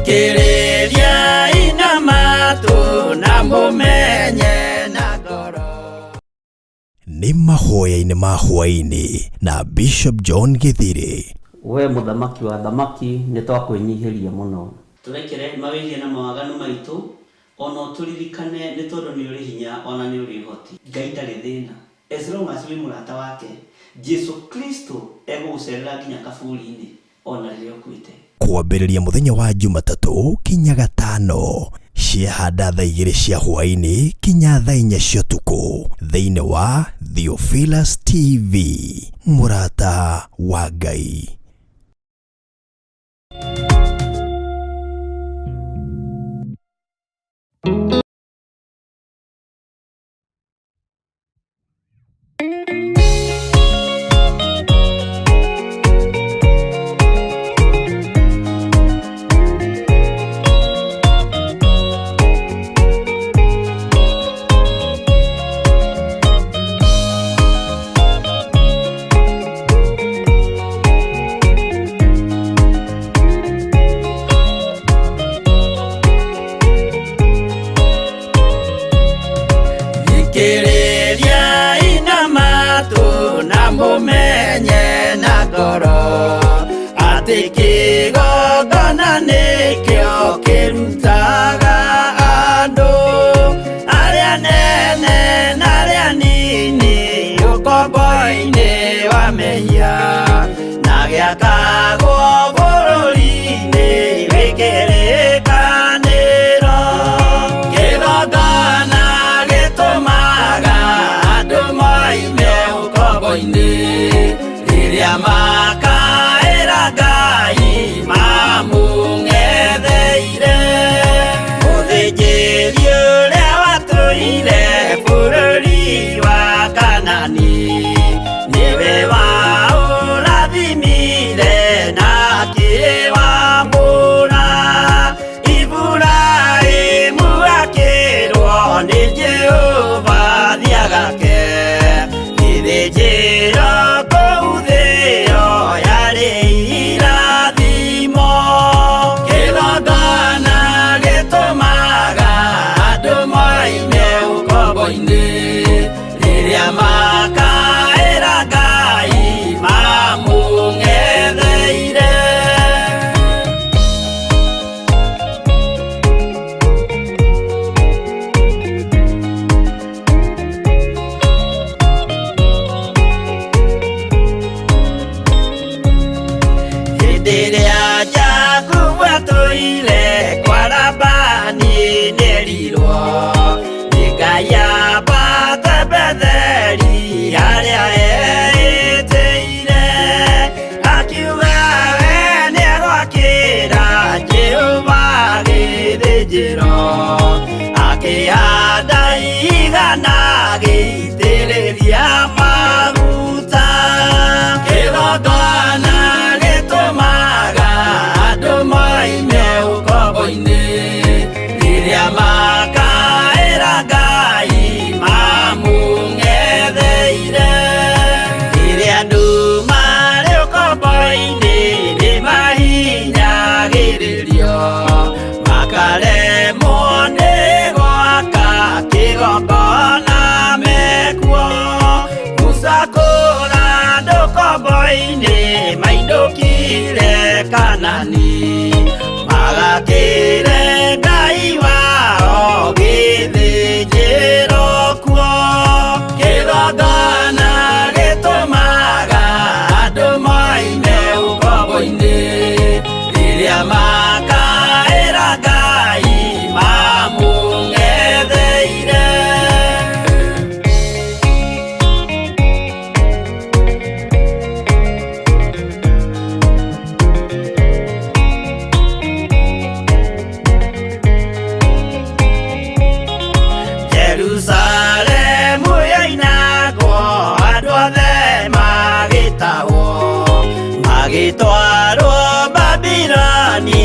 Thikĩrĩriai na matũ na mũmenye na ngoro. Nĩ mahoya-inĩ ma hwaĩ-inĩ na Bishop John Githiri. We mũthamaki wa athamaki, nĩ twakwĩnyihĩria mũno. Tũrekere mawĩhia na mawaganu maitũ, ona ũtũririkane nĩ tondũ nĩ ũrĩ hinya ona nĩ ũrĩ ũhoti. Ngai ndarĩ thĩna as long as wĩ mũrata wake, Jesu Kristo egũgũcerera nginya kaburi-inĩ ona rĩrĩa ũkuĩte. Kwambĩrĩria mũthenya wa Jumatatũ kinya Gatano ciehanda thaa 2 cia hwaĩ-inĩ kinya thaa 4 cia ũtukũ thĩinĩ wa Theophilus TV, mũrata wa Ngai. Thikĩrĩriai na matũ na mũmenye na ngoro atĩ kĩgongona nĩkĩo kĩrutaga andũ arĩa nene na arĩa nini ũkombo-inĩ wa mehia na gĩakagwo bũrũri-inĩ wĩ kĩrĩkanĩro. Kĩgongona gĩtũmaga andũ moime ũkombo-inĩ rĩrĩa makaĩra Ngai mamũng'etheire. Mũthĩnjĩri ũrĩa watũire bũrũri wa Kanani nĩwe waũrathimire na akĩwambũra. Iburahĩmu akĩrwo nĩ Jehova thiagake gĩthĩnjĩro kũu thĩo yarĩ irathimo. Kĩgongona gĩtũmaga andũ moime ũkombo-inĩ rĩrĩa makaĩra Ngai mamũng'etheire. Hĩndĩ ĩrĩa Jakubu atũire kwa Labani nĩerirwo nĩ Ngai ambate Betheli harĩa eĩtĩire, akiuga we nĩegwakĩra Jehova gĩthĩnjĩro, akĩhanda igana agĩitĩrĩria maguta. Kĩgongona gĩtũmaga andũ moime ũkombo-inĩ rĩrĩa makaĩra Ngai mamũng'etheire. Rĩrĩa andũ marĩ ũkombo-inĩ nĩmahinyagĩrĩrio makaremwo nĩ gwaka kĩgongona mekuo. Musa kũra andũ ũkombo-inĩ mainũkire Kanani magakĩre Ngai wao gĩthĩnjĩro kuo. Kĩgongona gĩtũmaga andũ moime ũkombo-inĩ rĩrĩa makaĩra Ngai mamũng'etheire. Jerusalemu yoinagwo andũ othe magĩtahwo magĩtwarwo Babiloni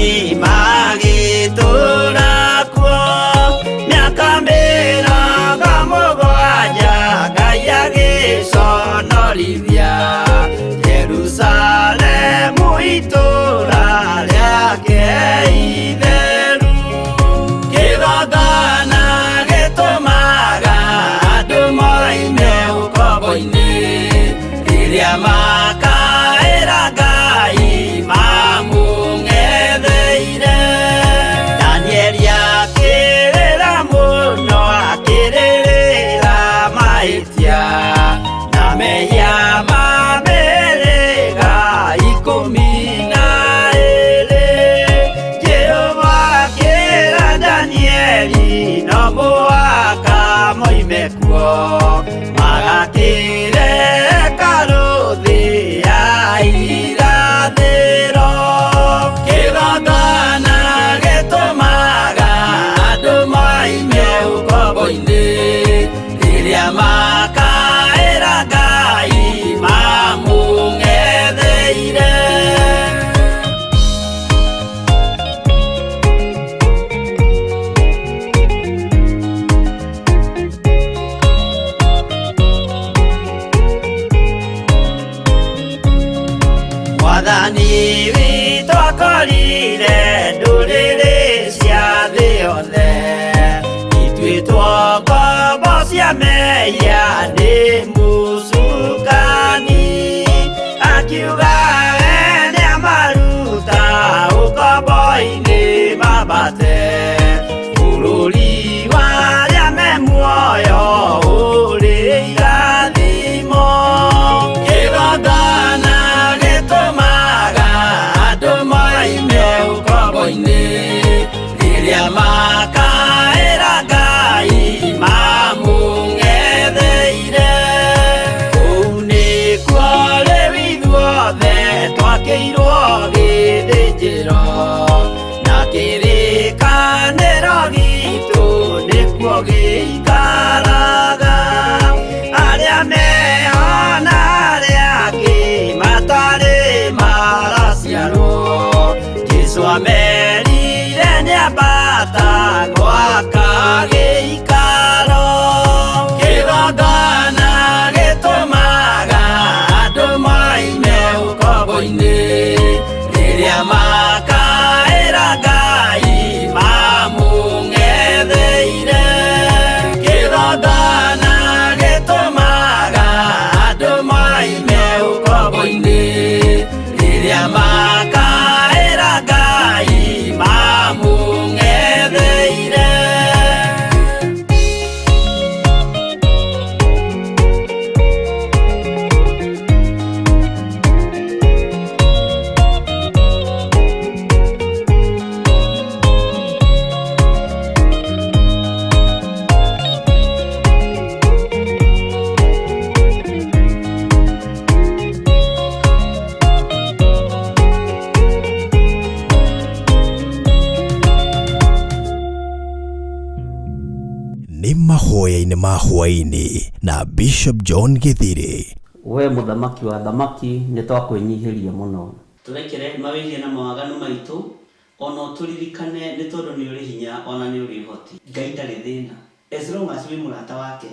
mehia nĩ mũcukani akiuga we nĩamaruta ũkombo-inĩ mambate bũrũri wa arĩa me muoyo ũrĩ irathimo kĩgongona gĩtũmaga andũ moime ũkombo-inĩ rĩrĩa makaĩra Ngai mamũng'etheire kũu nĩkuo rĩu ithuothe twakĩirwo gĩthĩnjĩro na kĩrĩkanĩro gitũ nĩkuo gĩikaraga arĩa meho na arĩa angĩ matarĩ maraciarwo Jesũ amerire nĩambata gwaka gĩikaro kĩgongona gĩtũmaga andũ moime ũkombo-inĩ rĩrĩa makaĩra Ngai mamũng'etheire kĩgongona gĩtũmaga andũ moime ũkombo-inĩ rĩrĩa makaĩra Ngai mamũng'etheire. Nĩ mahoya-inĩ ma hwaĩ-inĩ na Bishop John Gĩthirĩ. We mũthamaki wa thamaki nĩ twakwĩnyihĩria mũno. Tũrekere mawĩhia na mawaganu maitũ ona ũtũririkane nĩ tondũ nĩ ũrĩ hinya ona nĩ ũrĩ ũhoti. Ngai ndarĩ thĩna as long as wĩ mũrata wake.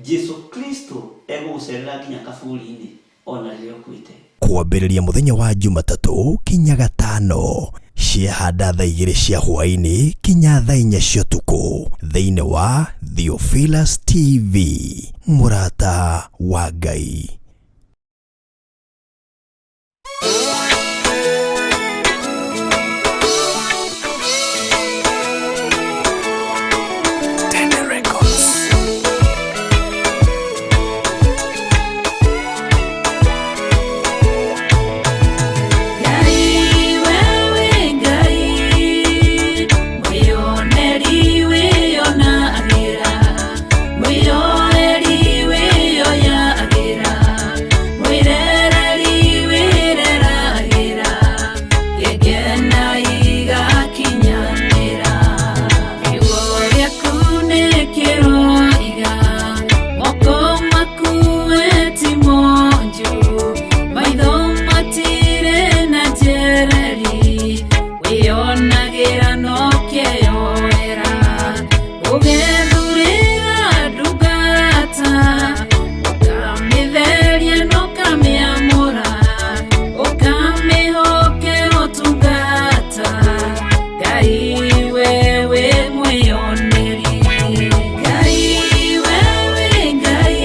Jesu Kristo egũgũcerera nginya kaburi-inĩ ona rĩrĩa ũkuĩte. Kwambĩrĩria mũthenya wa Jumatatũ kinya gatano ciahanda thaa 2 cia hwaĩ-inĩ kinya thaa 4 cia ũtukũ thĩinĩ wa Theophilus TV mũrata wa Ngai. Ngai wewe Ngai mwĩoneri wĩonagĩra mwĩoeri wĩoyagĩra mwĩrereri wĩreragĩra gĩkena igakinyanĩra kiugo gĩaku nĩ kĩroiga moko maku we ti monju maitho matirĩ na njereri wĩonagĩra no kĩyoera ũgethurĩra ndungata ũkamĩtheria na ũkamĩamũra ũkamĩhokera ũtungata Ngai wewe mwĩoneri Ngai wewe Ngai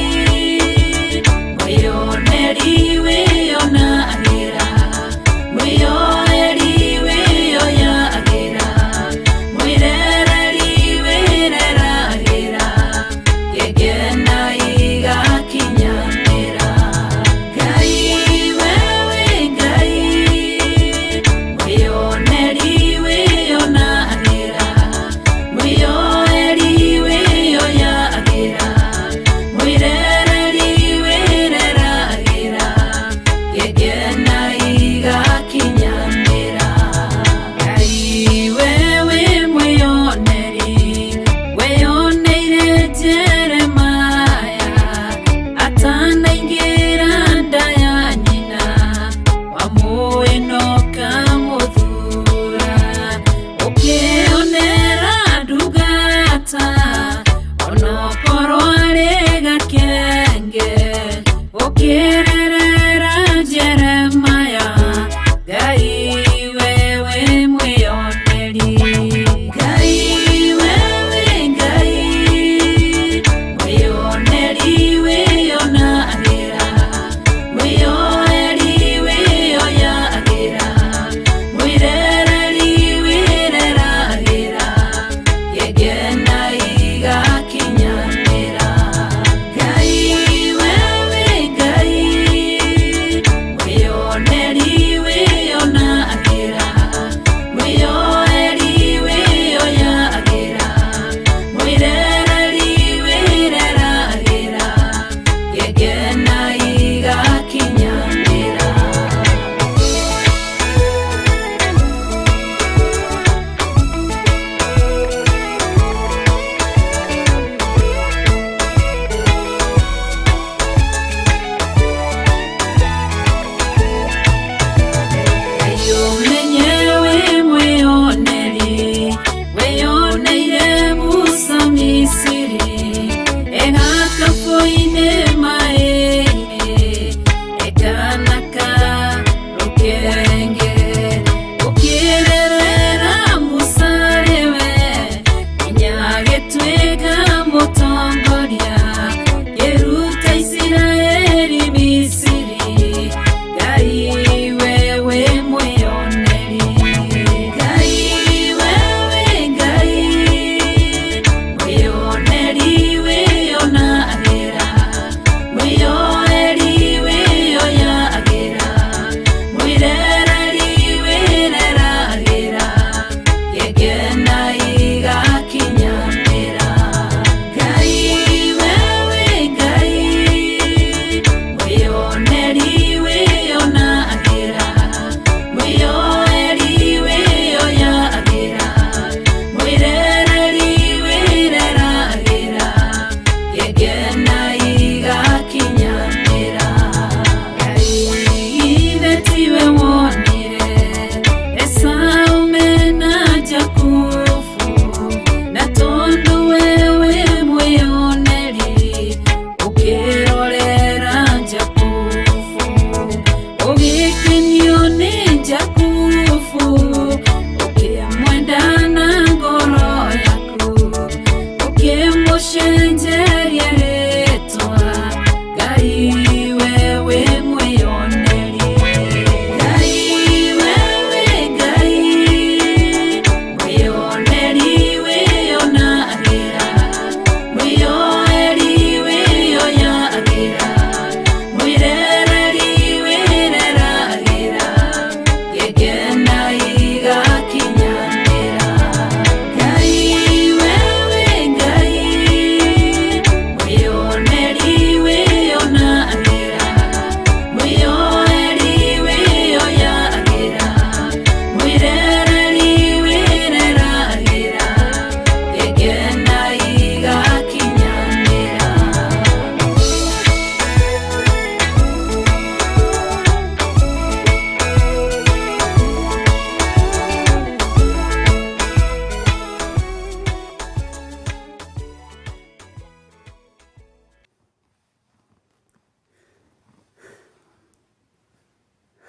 mwĩoneri wĩonagĩra mwĩoeri wĩoyagĩra mwĩrereri wĩreragĩra.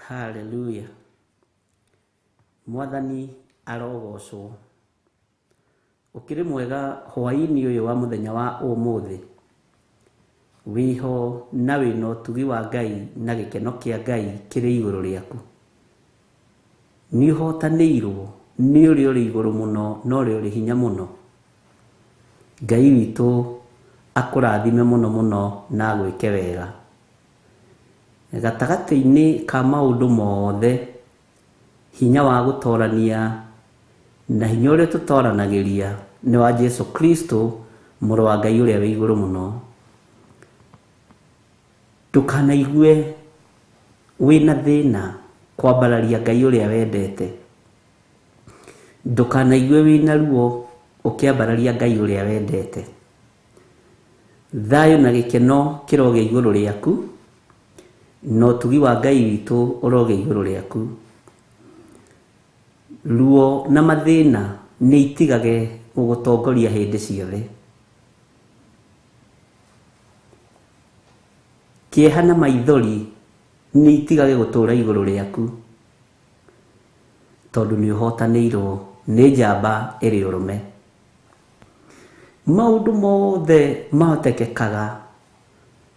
Haleluya. Mwathani arogocwo. Ũkĩrĩ mwega hwaĩ-inĩ ũyũ wa mũthenya wa ũmũthĩ. Wĩho na wĩna ũtugi wa Ngai na gĩkeno kĩa Ngai kĩrĩ igũrũ rĩaku. Nĩ ũhotanĩirwo nĩ ũrĩa ũrĩ igũrũ mũno na ũrĩa ũrĩ hinya mũno. Ngai witũ akũrathime mũno mũno na agwĩke wega. Gatagatĩ-inĩ ka maũndũ mothe, hinya wa gũtorania na hinya ũrĩa tũtoranagĩria nĩ wa Jesu Kristo, mũrũ wa Ngai ũrĩa wĩ igũrũ mũno. Ndũkanaigue wĩna thĩna kwambararia Ngai ũrĩa wendete. Ndũkanaigue wĩna ruo ũkĩambararia Ngai ũrĩa wendete. Thayũ na gĩkeno kĩrogĩa igũrũ rĩaku, na ũtugi wa Ngai witũ ũrogĩa igũrũ rĩaku. Ruo na mathĩna nĩ itigage gũgũtongoria hĩndĩ ciothe. Kĩeha na maithori nĩ itigage gũtũũra igũrũ rĩaku, tondũ nĩ ũhotanĩirwo nĩ njamba ĩrĩ ũrũme. Maũndũ mothe mahotekekaga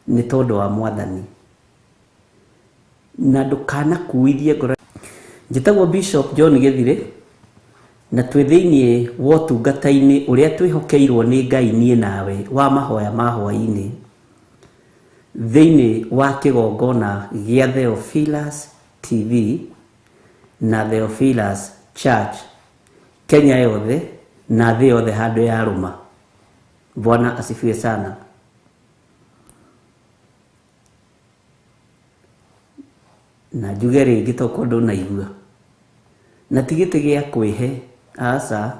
nĩ tondũ wa Mwathani, na ndũkanakuithie ngoro. Njĩtagwo Bishop John Gĩthirĩ, na twĩ thĩiniĩ wa ũtungata-inĩ ũrĩa twĩhokeirwo nĩ Ngai niĩ nawe wa mahoya ma hwaĩ-inĩ, thĩiniĩ wa kĩgongona gĩa Theophilus TV na Theophilus Church Kenya yothe na thĩ yothe handũ ya rũma. Bwana asifiwe sana. Na njuge rĩngĩ tokorwo ndũnaigua, na ti gĩtĩ gĩa kwĩhe, aca.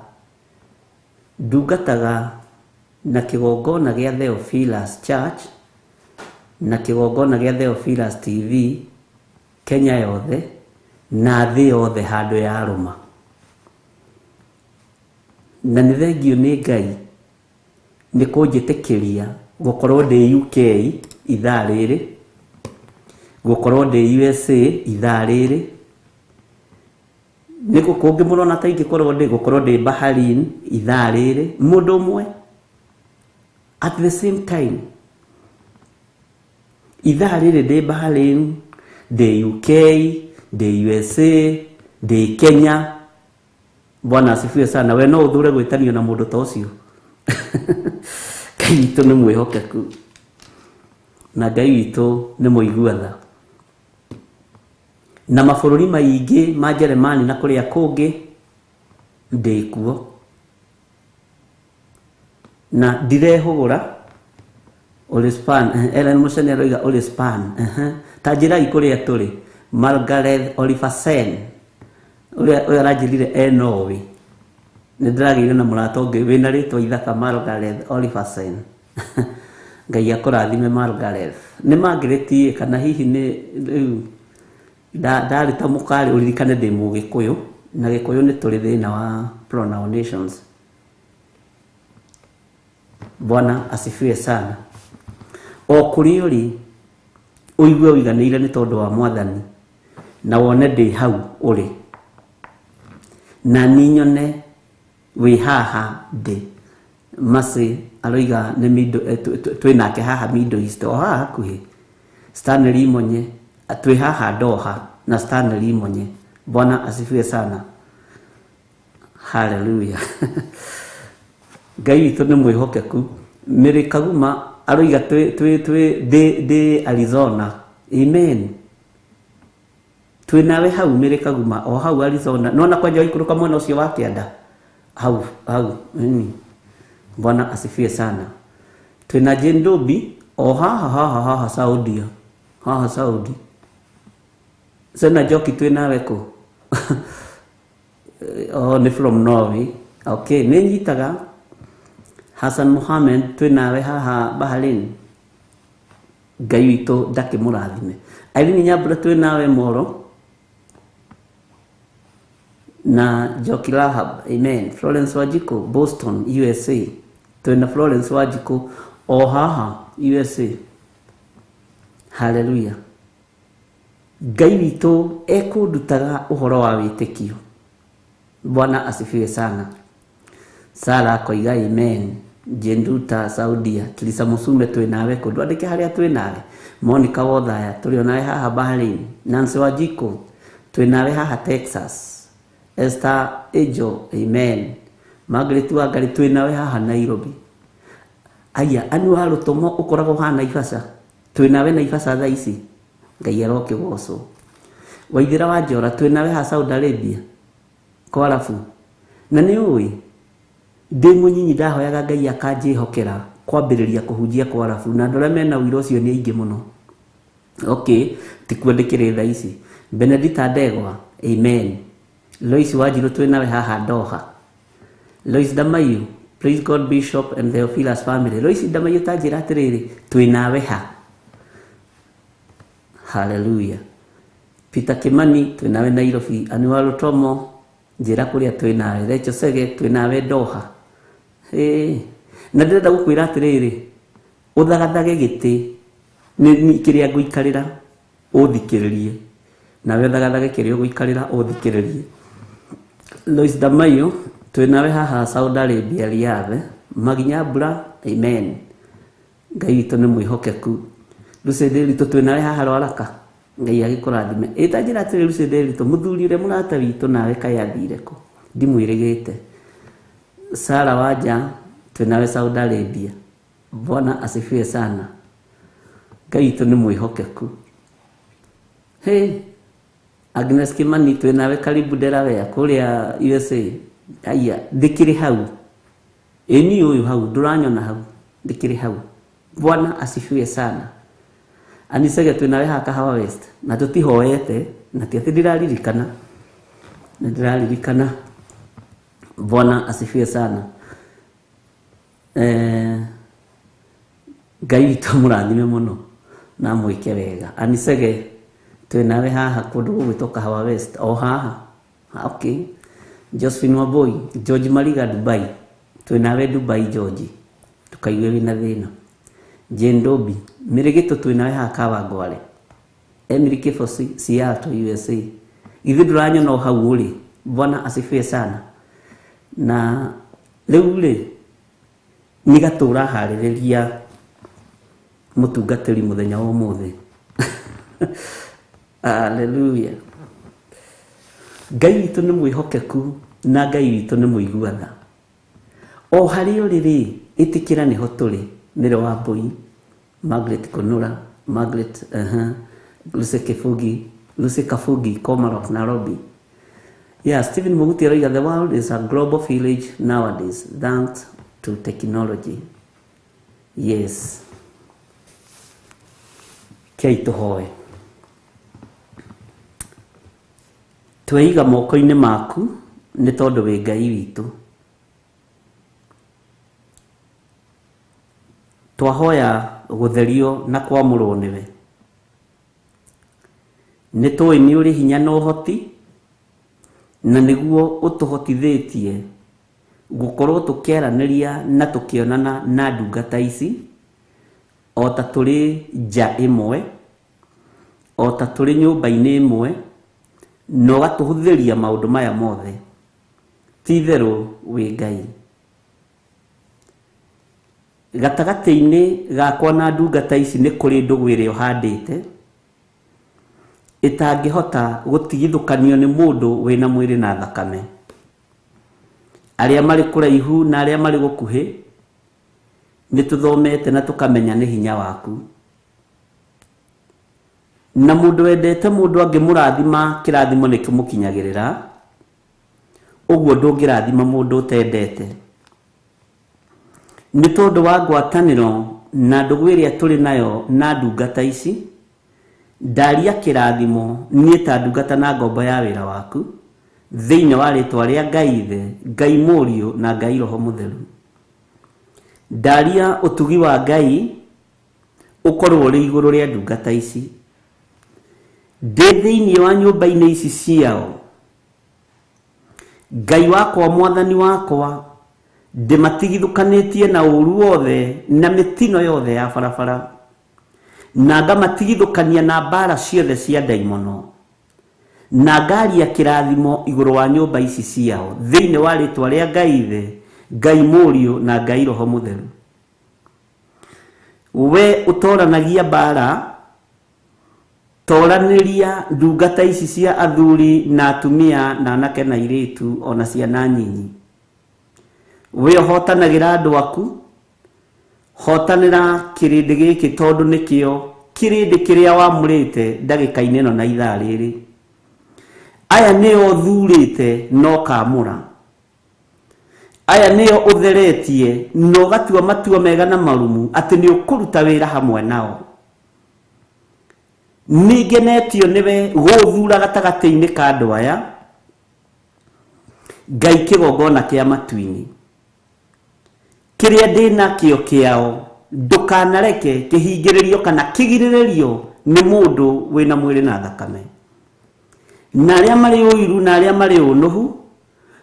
Ndungataga na kĩgongona gĩa Theophilus Church na kĩgongona gĩa Theophilus TV Kenya yothe na thĩ yothe handũ ya rũma. Na nĩ thengio nĩ Ngai nĩ kũnjĩtĩkĩria gũkorwo ndĩ UK ithaa rĩrĩ, gũkorwo ndĩ USA ithaa rĩrĩ, nĩ kũngĩ mũrona ta ingĩkorwo ndĩ gũkorwo ndĩ Bahrain ithaa rĩrĩ, mũndũ ũmwe at the same time. Ithaa rĩrĩ ndĩ Bahrain, ndĩ UK, ndĩ USA, ndĩ Kenya. Bwana asifiwe sana. We no ũthure gwĩtanio na mũndũ ta ũcio. Ngai witũ nĩ mwĩhokeku na Ngai witũ nĩ mũigua tha. Na mabũrũri maingĩ ma Jeremani na kũrĩa kũngĩ ndĩ kuo, na ndirehũgũra. Olispan, Ellen Mucheni aroiga Olispan. Ta njĩrai kũrĩa tũrĩ. Margaret Oliversen ũrĩa aranjĩrire e Norway. Nĩ ndĩragĩire na mũrata ũngĩ wĩna rĩtwa ithaka, Margaret Oliversen. Ngai akũrathime Margaret. Nĩ Margaret kana hihi nĩ rĩu ndarĩ ta mũkarĩ, ũririkane ndĩ Mũgĩkũyũ, na Gĩkũyũ nĩ tũrĩ thĩna wa pronunciations. Bwana asifiwe sana. O kũrĩa ũrĩ ũigue ũiganĩire nĩ tondũ wa Mwathani, na wone ndĩ hau ũrĩ, na niĩ nyone wĩ haha ndĩ. Mercy aroiga nĩ twĩ nake haha Middle East, o haha hakuhĩ. Stanley Imonye twĩ haha Doha na Stanley Imonye. Bwana asifiwe sana. Haleluya. Ngai witũ nĩ mwĩhokeku. Mary Kaguma aroiga twĩ ndĩ Arizona. Amen. Twĩ nawe hau Mary Kaguma, o hau Arizona. Nona kwanja waikũrũka mwena ũcio wa kĩanda hau hau. Bwana asifiwe sana. Twĩna Jane Dobi o haha haha haha Saudia, haha Saudi. Sena Njoki twĩ nawe kũ? Oh, nĩ from Norway. Okay, nĩ nyitaga. Hassan Mohamed twĩ nawe haha Bahrain. Ngai witũ ndakĩmũrathime. Irene Nyambura twĩ nawe Moro na Njoki Rahab. Amen. Florence Wanjiku Boston USA. Twĩna Florence Wanjiku o haha USA. Hallelujah. Ngai witũ ekũndutaga ũhoro wa wĩtĩkio. Bwana asifiwe sana. Sara akoiga amen. Jenduta Saudia, Tulisa Musume twĩ nawe kũ, ndwandĩke harĩa twĩ nawe. Monica Wothaya tũrĩ onawe haha Bahrain. Nancy Wanjikũ twĩ nawe haha Texas. Esther Ejo, amen. Margaret Wangari twĩ nawe haha Nairobi. Aya, anu wa Rũtomo ũkoragwo haha Naivasha, twĩ nawe Naivasha thaa ici. Ngai arokĩgocwo. Waithĩra wa Njora twĩ nawe haha Saudi Arabia Kwarabu. Na nĩ ũĩ ndĩ mũnyinyi ndahoyaga Ngai akanjĩhokera kwambĩrĩria kũhunjia Kwarabu, na andũ arĩa mena ũira ũcio nĩ aingĩ mũno. Okay, tikuo ndĩkĩrĩ thaa ici. Benedita Ndegwa, amen. Lois Wanjirũ twĩ nawe haha Doha. Lois Damayu, praise God Bishop and Theophilus family. Lois Damayu ta njĩra atĩrĩrĩ, twĩ nawe ha? Hallelujah. Peter Kimani twĩ nawe Nairobi. Anwar Rutomo njĩra kũrĩa twĩ nawe. Rachel Sege twĩ nawe Doha. Hey. Na ndĩrenda gũkwĩra atĩrĩrĩ, ũthagathage gĩtĩ nĩ kĩrĩa ngũikarĩra ũthikĩrĩrie, nawe ũthagathage kĩrĩa ũgũikarĩra ũthikĩrĩrie. Lois Damayo twĩ nawe haha Saudi Arabia Riyadh. Maginya Mbura, amen. Ngai witũ nĩ mwĩhokeku. Lucy Nderitu twĩ nawe haha Rwaraka. Ngai agĩkũrathime. Ĩ ta njĩra atĩrĩ Lucy Nderitu, mũthuri ũrĩa mũrata witũ nawe kaĩ athire kũ? Ndimwĩrĩgĩte. Sara Wanja twĩ nawe Saudi Arabia. Bwana asifiwe sana. Ngai witũ nĩ mwĩhokeku. Hey, Agnes Kimani twĩ nawe karibu Delaware kũrĩa USA. Aya, ndĩkĩrĩ hau. Ĩ niĩ ũyũ hau, ndũranyona hau, ndĩkĩrĩ hau. Bwana asifiwe sana. Anisege twĩ nawe haha Kahawa West, na tũtihoete, na ti atĩ ndĩraririkana, nĩ ndĩraririkana. Bwana asifiwe sana. Ngai witũ amũrathime mũno na amwĩke wega. Anisege twĩ nawe haha kũndũ gũgwĩtwo Kahawa West, o haha. Okay. Josephine Wambui, George Mariga Dubai, twĩ nawe Dubai George, ndũkaigue wĩna thĩna. Jane Dobi, Mĩrĩgĩtũ twĩ nawe haha Kawangware. Emily Kibosi, Seattle, USA. Ithuĩ ndũranyona o hau ũrĩ. Bwana asifiwe sana. Na rĩu rĩ, nĩ gatũra harĩrĩria mũtungatĩri mũthenya wa ũmũthĩ. Hallelujah. Ngai witũ nĩ mwĩhokeku na Ngai witũ nĩ mũigua tha. O harĩa ũrĩ rĩ, ĩtĩkĩra nĩho tũrĩ. Mĩrĩ wa Mbui, Margaret Konura, Margaret, Lucy Kibugi, Lucy Kabugi, Komarok, Nairobi. Yeah, Stephen Muguti aroiga the world is a global village nowadays thanks to technology. Yes. Kei tũhoe. Tweiga moko-inĩ maku nĩ tondũ wĩ Ngai witũ. Twahoya gũtherio na kwamũrwo nĩwe. Nĩ tũĩ nĩ ũrĩ hinya na ũhoti, na nĩguo ũtũhotithĩtie gũkorwo tũkĩaranĩria na tũkĩonana na ndungata ici o ta tũrĩ nja ĩmwe, o ta tũrĩ nyũmba-inĩ ĩmwe, na ũgatũhũthĩria maũndũ maya mothe. Ti itherũ wĩ Ngai. Gatagatĩ-inĩ gakwa na ndungata ici nĩ kũrĩ ndũgũ ĩrĩa ũhandĩte ĩtangĩhota gũtigithũkanio nĩ mũndũ wĩna mwĩrĩ na thakame. Arĩa marĩ kũraihu na arĩa marĩ gũkuhĩ nĩ tũthomete na tũkamenya nĩ hinya waku. Na mũndũ wendete mũndũ angĩmũrathima kĩrathimo nĩ kĩmũkinyagĩrĩra, ũguo ndũngĩrathima mũndũ ũtendete. Nĩ tondũ wa ngwatanĩro na ndũgũ ĩrĩa tũrĩ nayo na ndungata ici, ndaria kĩrathimo niĩ ta ndungata na ngombo ya wĩra waku thĩinĩ wa rĩtwa rĩa Ngai Ithe, Ngai Mũriũ na Ngai Roho Mũtheru. Ndaria ũtugi wa Ngai ũkorwo ũrĩ igũrũ rĩa ndungata ici. Ndĩ thĩinĩ wa nyũmba-inĩ ici ciao, Ngai wakwa, Mwathani wakwa, ndĩmatigithũkanĩtie na ũru wothe na mĩtino yothe ya barabara. Na ngamatigithũkania na mbara ciothe cia ndaimono. Na ngaria kĩrathimo igũrũ wa nyũmba ici ciao thĩinĩ wa rĩtwa rĩa Ngai Ithe, Ngai Mũriũ na Ngai Roho Mũtheru. We ũtoranagia mbara, toranĩria ndungata ici cia athuri na atumia na anake na airĩtu ona ciana nyinyi. We ũhotanagĩra andũ aku, hotanĩra kĩrĩndĩ gĩkĩ tondũ nĩkĩo kĩrĩndĩ kĩrĩa wamũrĩte ndagĩka-inĩ ĩno na ithaa rĩrĩ. Aya nĩo ũthurĩte na ũkamũra. Aya nĩo ũtheretie na ũgatua matua mega na marumu atĩ nĩ ũkũruta wĩra hamwe nao. Nĩngenetio nĩwe gũthura gatagatĩ-inĩ ka andũ aya, Ngai kĩgongona kĩa matu-inĩ. Kĩrĩa ndĩnakĩo kĩao ndũkanareke kĩhingĩrĩrio kana kĩgirĩrĩrio nĩ mũndũ wĩna mwĩrĩ na thakame. Na arĩa marĩ ũiru na arĩa marĩ ũnũhu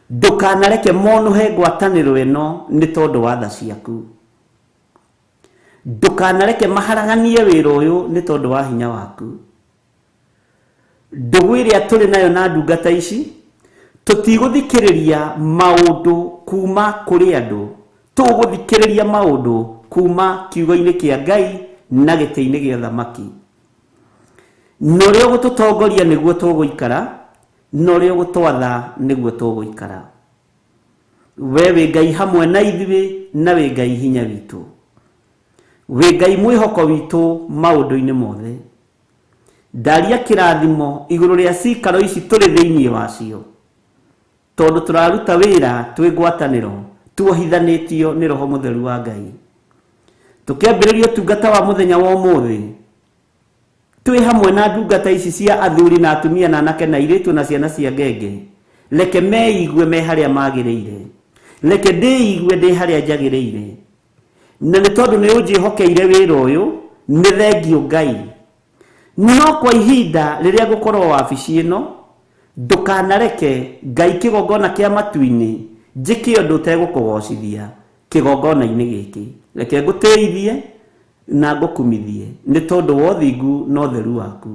ndũkanareke monũhe ngwatanĩro ĩno nĩ tondũ wa tha ciaku. Ndũkanareke maharaganie wĩra ũyũ nĩ tondũ wa hinya waku. Ndũgũ ĩrĩa tũrĩ nayo na ndungata ici tũtigũthikĩrĩria maũndũ kuma kũrĩ andũ, tũgũthikĩrĩria maũndũ kuma kiugo-inĩ kĩa Ngai na gĩtĩ-inĩ gĩa thamaki. Na ũrĩa ũgũtũtongoria nĩguo tũgũikara, na ũrĩa ũgũtwatha nĩguo tũgũikara. We wĩ Ngai hamwe na ithuĩ na wĩ Ngai hinya witũ. Wĩ Ngai mwĩhoko witũ maũndũ-inĩ mothe. Ndaria kĩrathimo igũrũ rĩa cikaro ici tũrĩ thĩinĩ wacio, tondũ tũraruta wĩra twĩ ngwatanĩro tuohithanĩtio nĩ Roho Mũtheru wa Ngai. Tũkĩambĩrĩria ũtungata wa mũthenya wa ũmũthĩ twĩ hamwe na ndungata ici cia athuri na atumia na anake na airĩtu na ciana cia ngenge. Reke meigue me harĩa magĩrĩire, reke ndĩigue ndĩ harĩa njagĩrĩire. Na nĩ tondũ nĩ ũnjĩhokeire wĩra ũyũ, nĩ thengio Ngai. No kwa ihinda rĩrĩa ngũkorwo wabici ĩno, ndũkanareke Ngai kĩgongona kĩa matu-inĩ njĩke ũndũ ũtegũkũgocithia kĩgongona-inĩ gĩkĩ. Reke ngũtĩithie na ngũkumithie nĩ tondũ wa ũthingu na ũtheru waku.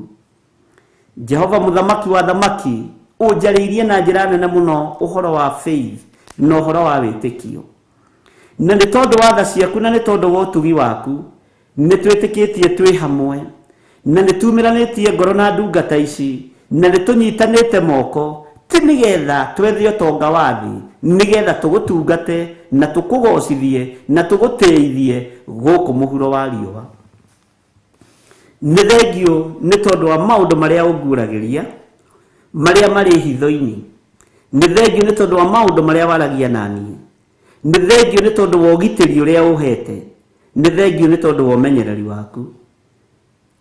Jehova mũthamaki wa thamaki, ũnjarĩirie na njĩra nene mũno ũhoro wa faith na ũhoro wa wĩtĩkio. Na nĩ tondũ wa tha ciaku na nĩ tondũ wa ũtugi waku, nĩ twĩtĩkĩtie twĩ hamwe, na nĩ tumĩranĩtie ngoro na ndungata ici, na nĩ tũnyitanĩte moko, ti nĩgetha twethe ũtonga wa thĩ, nĩgetha tũgũtungate na tũkũgocithie na tũgũtĩithie gũkũ mũhuro wa riũa. Nĩ thengio nĩ tondũ wa maũndũ marĩa ũnguragĩria, marĩa marĩ hitho-inĩ. Nĩ thengio nĩ tondũ wa maũndũ marĩa waragia na niĩ. Nĩ thengio nĩ tondũ wa ũgitĩri ũrĩa ũhete. Nĩ thengio nĩ tondũ wa ũmenyereri waku.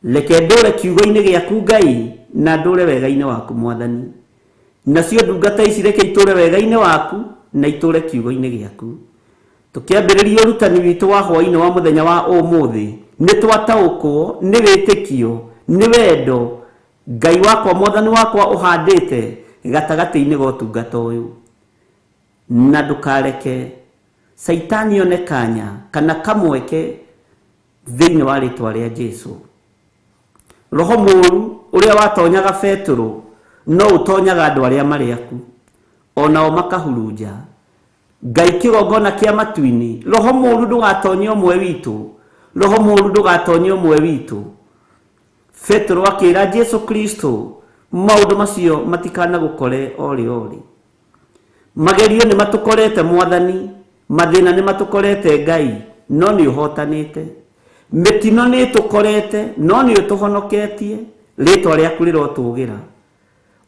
Reke ndũre kiugo-inĩ gĩaku Ngai na ndũre wega-inĩ waku Mwathani. Nacio ndungata ici reke itũre wega-inĩ waku na itũre kiugo-inĩ gĩaku. Tũkĩambĩrĩria ũrutani witũ wa hwaĩ-inĩ wa mũthenya wa ũmũthĩ, nĩ twataũkwo nĩ wĩtĩkio, nĩ wendo Ngai wakwa Mwathani wakwa ũhandĩte gatagatĩ-inĩ ga ũtungata ũyũ. Na ndũkareke Caitani one kanya kana kamweke thĩinĩ wa rĩtwa rĩa Jesu. Roho mũũru ũrĩa watonyaga Petero no ũtonyaga andũ arĩa marĩ aku, onao makahurunja. Ngai kĩgongona kĩa matu-inĩ, roho mũũru ndũgatonye ũmwe witũ, roho mũũru ndũgatonye ũmwe witũ. Petero akĩra Jesu Kristo, maũndũ macio matikanagũkore orĩ orĩ. Magerio nĩ matũkorete Mwathani, mathĩna nĩ matũkorete Ngai, no nĩ ũhotanĩte. Mĩtino nĩ ĩtũkorete, no nĩ ũtũhonoketie, rĩtwa rĩaku rĩrotũgĩra.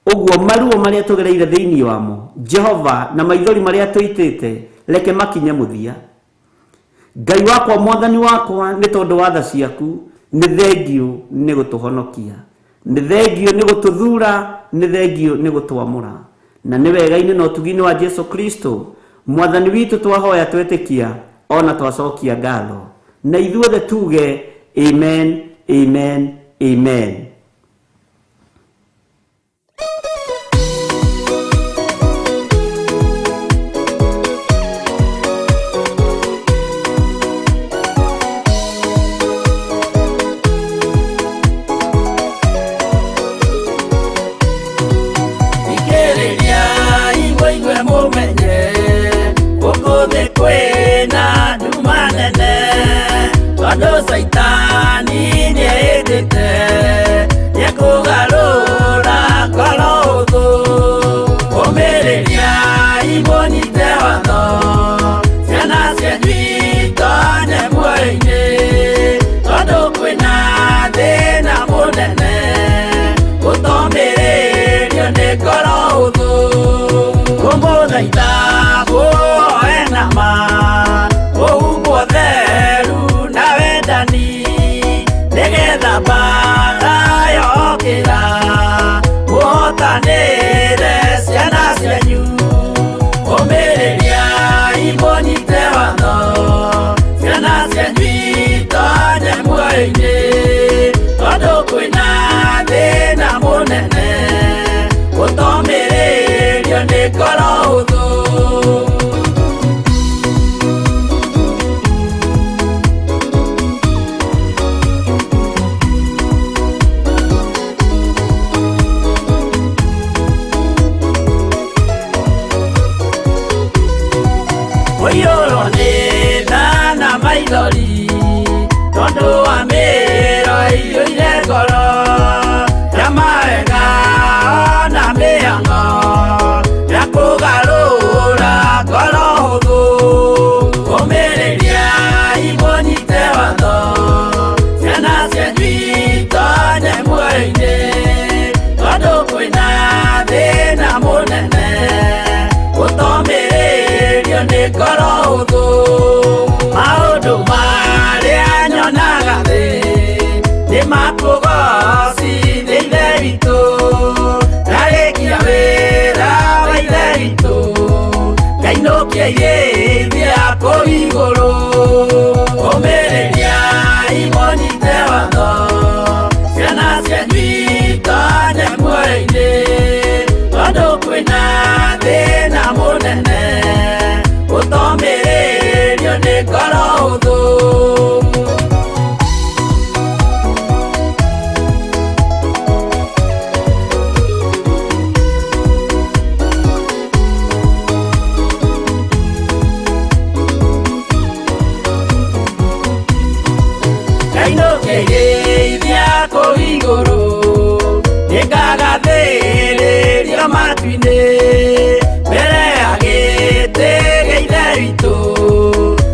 Ũguo maruo marĩa tũgereire thĩinĩ wamo, Jehova, na maithori marĩa tũitĩte, reke makinye mũthia. Ngai wakwa Mwathani wakwa, nĩ tondũ wa tha ciaku, nĩ thengio nĩ gũtũhonokia, nĩ thengio nĩ gũtũthura, nĩ thengio nĩ gũtwamũra. Na nĩ wega-inĩ na ũtugi-inĩ wa Jesu Kristo Mwathani witũ twahoya twetĩkia ona twacokia ngatho. Na ithuothe tuge amen, amen, amen. Kwĩna nduma nene tondũ caitani nĩehĩtĩte nĩekũgarũra ngoro hũthũ. Ũmĩrĩriai mũnyite watho, ciana cianyu itonye muoyo-inĩ, tondũ kwĩna thĩna mũnene gũtomĩrĩrio nĩ ngoro hũthũ. Kũmũthaitha muoe nama ũhumbwo theru na wendani, nĩgetha mbaara yokĩra mũhotanĩre ciana cianyu. Ũmĩrĩriai mũnyite watho, ciana cianyu itonye muoyo-inĩ, tondũ kwĩna thĩna mũnene gũtomĩrĩrio nĩ ngoro hũthũ. Ũiyũrwo nĩ tha na maithori tondũ wa mĩĩro ĩiyũire ngoro ya mawega ona mĩhang'o ya kũgarũra ngoro hũthũ. Ũmĩrĩriai mũnyite watho, ciana cianyu itonye muoyo-inĩ, tondũ kwĩna thĩna mũnene gũtomĩrĩrio nĩ ngoro hũthũ. Maũndũ marĩa nyonaga thĩ nĩ makũgocithia Ithe witũ, ndarĩkia wĩra wa Ithe witũ ngainũkia irĩithia kũu igũrũ. Ũmĩrĩriai mũnyite watho, ciana cianyu itonye muoyo-inĩ, tondũ kwĩna thĩna mũnene gũtomĩrĩrio nĩ ngoro hũthũ. Ngainũkĩrĩithia kũu igũrũ, nĩngagathĩrĩrio matu-inĩ, mbere ya gĩtĩ gĩa Ithe witũ,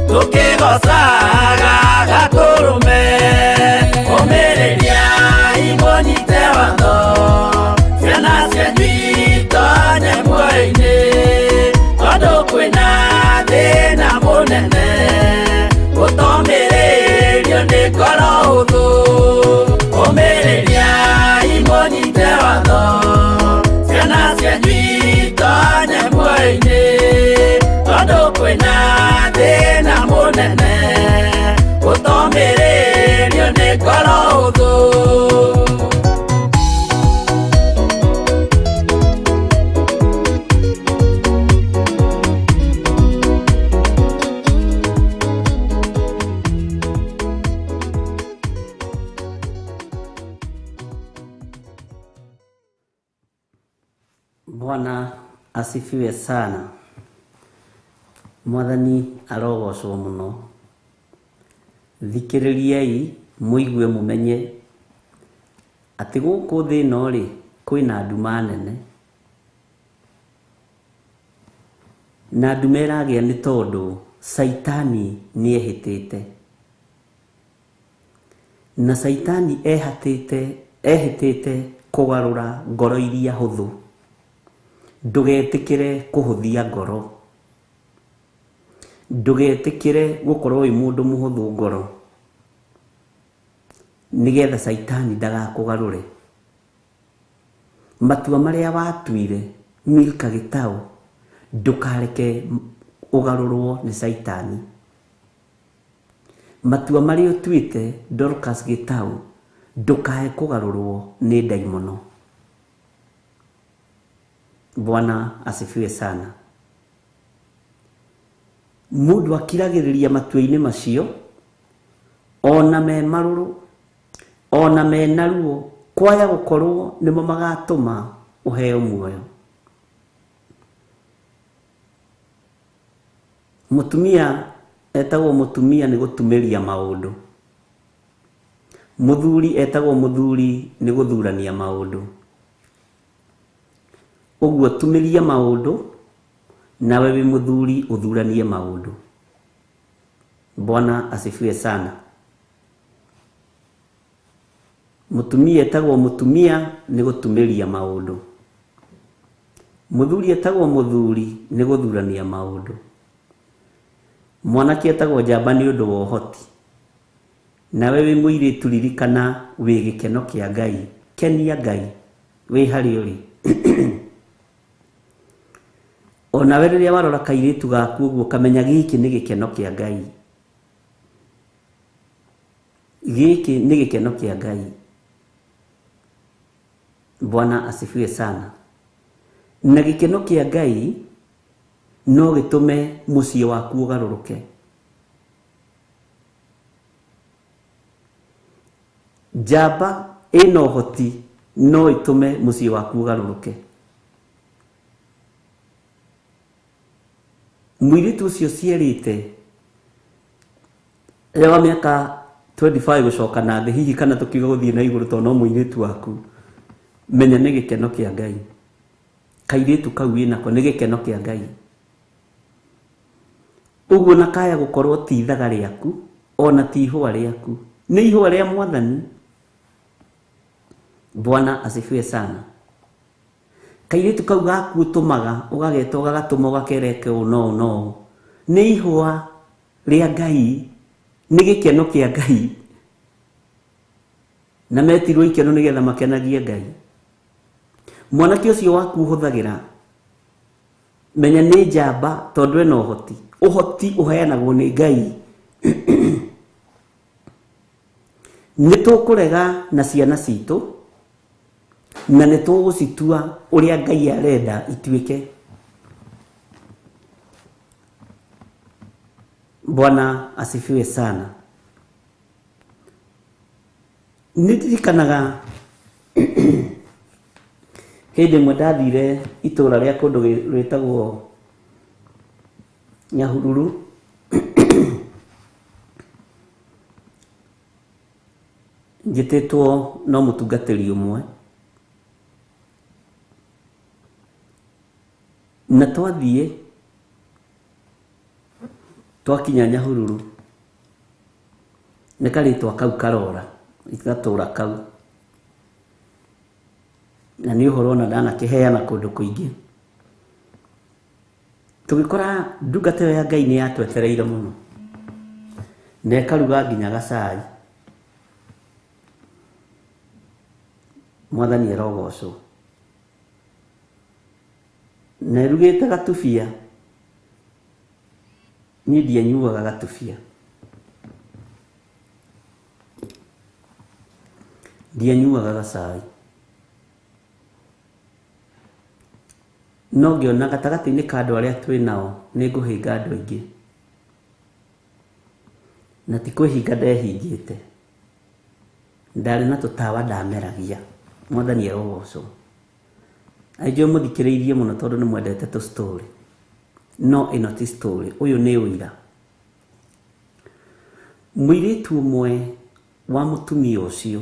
tũkĩgoocaga Gatũrũme. Ũmĩrĩriai mũnyite watho, ciana cianyu itonye muoyo-inĩ, tondũ kwĩna thĩna mũnene gũtomĩrĩrio nĩ ngoro hũthũ. Ũmĩrĩriai mũnyite watho, ciana cianyu itonye muoyo-inĩ, tondũ kwĩna thĩna mũnene gũtomĩrĩrio nĩ ngoro hũthũ. Bwana asifiwe sana. Mwathani arogocwo mũno. Thikĩrĩriai mũigue mũmenye atĩ gũkũ thĩ ĩno rĩ kwĩna nduma nene, na nduma ĩragĩa nĩ tondũ caitani nĩehĩtĩte, na caitani ehĩtĩte kũgarũra ngoro iria hũthũ. Ndũgetĩkĩre kũhũthia ngoro, ndũgetĩkĩre gũkorwo wĩ mũndũ mũhũthũ ngoro, nĩgetha caitani ndagakũgarũre. Matua marĩa watuire Milka Gĩtaũ, ndũkareke ũgarũrwo nĩ caitani. Matua marĩa ũtuĩte Dorcas Gĩtaũ, ndũkae kũgarũrwo nĩ ndaimono. Bwana asifiwe sana. Mũndũ akiragĩrĩria matua-inĩ macio ona me marũrũ ona mena ruo, kwaya gũkorwo nĩmo magatũma ũheo muoyo. Mũtumia etagwo mũtumia nĩ gũtumĩria maũndũ. Mũthuri etagwo mũthuri nĩ gũthurania maũndũ. Ũguo tumĩria maũndũ, nawe wĩ mũthuri ũthuranie maũndũ. Bwana asifiwe sana. Mũtumia etagwo mũtumia nĩ gũtumĩria maũndũ. Mũthuri etagwo mũthuri nĩ gũthurania maũndũ. Mwanake etagwo njamba nĩ ũndũ wa ũhoti. Nawe wĩ mũirĩtu ririkana wĩ gĩkeno kĩa Ngai. Kenia Ngai wĩ harĩa ũrĩ. Onawe rĩrĩa warora kairĩtu gaku ũguo kamenya gĩkĩ nĩ gĩkeno kĩa Ngai. Gĩkĩ nĩ gĩkeno kĩa Ngai. Bwana asifiwe sana. Na gĩkeno kĩa Ngai no gĩtũme mũciĩ waku ũgarũrũke. Njamba ĩna ũhoti no ĩtũme mũciĩ waku ũgarũrũke. Mũirĩtu ũcio ũciarĩte wa mĩaka 25 gũcoka na thĩ hihi kana tũkiuga gũthiĩ na igũrũ tondũ no mũirĩtu waku, menya nĩ gĩkeno kĩa Ngai. Kairĩtu kau wĩnako nĩ gĩkeno kĩa Ngai. Ũguo na kaya gũkorwo ti ithaga rĩaku ona ti ihũa rĩaku, nĩ ihũa rĩa Mwathani. Bwana asifiwe sana. Kairĩtu kau gaku ũtũmaga ũgageta ũgagatũma ũgakereke ũũ no ũũ no ũũ, nĩ ihũa rĩa Ngai, nĩ gĩkeno kĩa Ngai. Na metirwo ikeno nĩgetha makenagie Ngai. Mwanake ũcio waku ũhũthagĩra, menya nĩ njamba tondũ ena ũhoti. Ũhoti ũheanagwo nĩ Ngai. Nĩ tũkũrega na ciana citũ na nĩ tũgũcitua ũrĩa Ngai arenda ituĩke. Bwana asifiwe sana. Nĩ ndirikanaga hĩndĩ ĩmwe ndathire itũra rĩa kũndũ rwĩtagwo Nyahururu. Njĩtĩtwo no mũtungatĩri ũmwe. Na twathiĩ twakinya Nyahururu nĩ karĩtwa kau karora gatũra kau, na nĩ ũhoro ona ndanakĩheana kũndũ kũingĩ. Tũgĩkora ndungata ĩyo ya Ngai nĩ yatwetereire mũno na ĩkaruga nginya gacai. Mwathani arogocwo. Na ĩrugĩte gatubia, niĩ ndianyuaga gatubia, ndianyuaga gacai, no ngĩona gatagatĩ-inĩ ka andũ arĩa twĩ nao nĩ ngũhĩnga andũ aingĩ, na ti kwĩhinga ndehingĩte, ndarĩ na tũtawa ndameragia. Mwathani arogocwo. Aingĩ mũthikĩrĩirie mũno tondũ nĩ mwendete tũ story, no ĩno ti story, ũyũ nĩ ũira. Mũirĩtu ũmwe wa mũtumia ũcio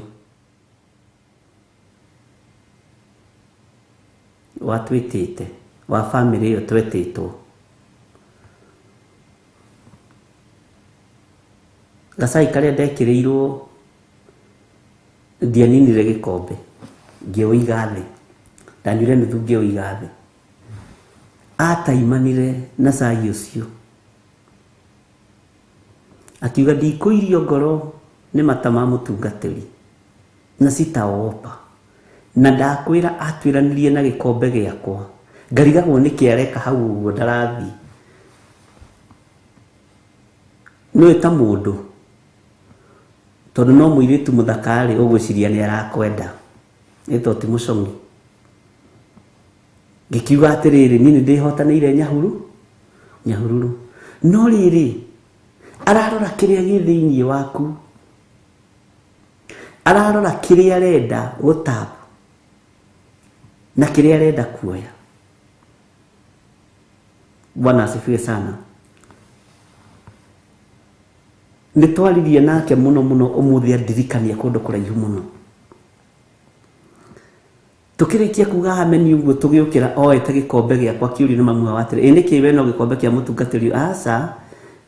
watwĩtĩte, wa bamĩrĩ ĩyo twetĩtwo, gacai karĩa ndekĩrĩirwo ndianinire gĩkombe, ngĩũiga thĩ, ndanyuire nuthu ngĩũiga thĩ. Ataimanire na cai ũcio akiuga ndikũirio ngoro nĩ mata ma mũtungatĩri na citaogopa, na ndakwĩra atwĩranirie na gĩkombe gĩakwa, ngarigagwo nĩkĩ areka hau ũguo ndarathiĩ. Nĩũĩ ta mũndũ tondũ no mũirĩtu mũthaka-rĩ, ũgwĩciria nĩ arakwenda, ĩ to ti mũcong'i. Ngĩkiuga atĩrĩrĩ, niĩ nĩ ndĩhotanĩire Nyahururu. No rĩrĩ, ararora kĩrĩa gĩ thĩinĩ waku, ararora kĩrĩa arenda gũtap na kĩrĩa arenda kuoya. Bwana asifiwe sana. Nĩ twaririe nake mũno mũno ũmũthĩ andirikania kũndũ kũraihu mũno. Tukirikia kuga ameni uguo tugiukira oete gikombe giakwa kiurio ni mamu wa atiri ĩ nĩkĩ we no gikombe kia mutungatĩri aca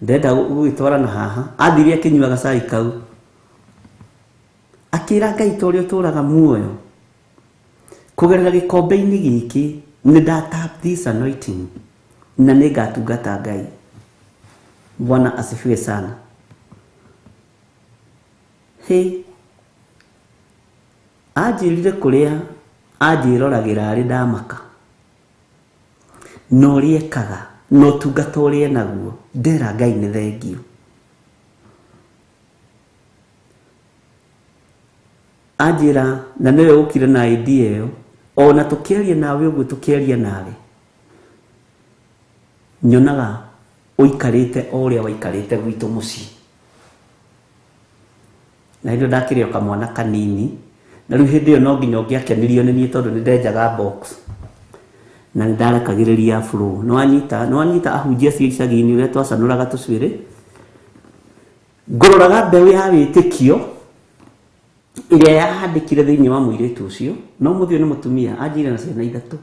ndenda gũgĩtwara na haha athirie akinyuaga cai kau akĩra Ngai ta ũrĩa ũtũraga muoyo kũgerera gĩkombe-inĩ gĩkĩ nĩ nda tap this anointing na nĩ ngatungata Ngai. Bwana asifiwe sana. He anjĩrire kũrĩa anjĩroragĩra arĩ ndamaka na ũrĩa ekaga na ũtungata ũrĩa enaguo ndera Ngai nĩ thengio. Anjĩra na nĩwe ũkire na idea ĩyo ona tũkĩaria nawe ũguo tũkĩaria nawe nyonaga ũikarĩte o ũrĩa waikarĩte gwitũ mũciĩ. Na hĩndĩ ĩyo ndakĩrĩ o kamwana kanini na rĩu hĩndĩ ĩyo no nginya ũngĩakenirio nĩ niĩ tondũ nĩ ndenjaga box na nĩ ndarekagĩrĩria afro. Nĩ wanyita ahunjia acio icagi-inĩ ũrĩa twacanũraga tũcuĩrĩ ngũroraga mbeũ ya wĩtĩkio ĩrĩa yahandĩkire thĩinĩ wa mũirĩtu ũcio no mũthĩ ũyũ nĩ mũtumia anjĩire na ciana ithatũ.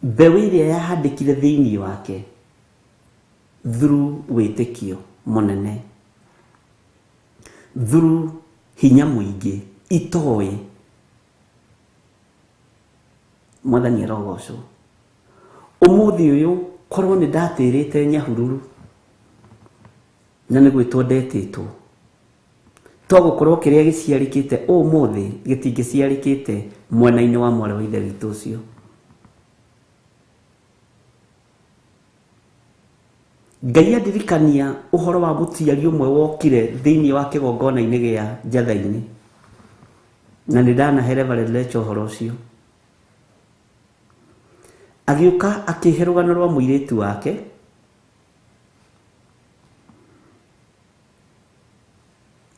Mbeũ ĩrĩa yahandĩkire thĩinĩ wake through wĩtĩkio mũnene through hinya mũingĩ itoĩ. Mwathani arogocwo. Ũmũthĩ ũyũ korwo nĩ ndatĩrĩte Nyahururu na nĩ gwĩtwo ndetĩtwo to gũkorwo kĩrĩa gĩciarĩkĩte ũmũthĩ gĩtingĩciarĩkĩte mwena-inĩ wa mwarĩ wa ithe witũ ũcio. Ngai andirikania ũhoro wa mũciari ũmwe wokire thĩinĩ wa kĩgongona-inĩ gĩa Njatha-inĩ na nĩ ndanahe Reverend Lecho ũhoro ũcio. Agĩũka akĩhe rũgano rwa mũirĩtu wake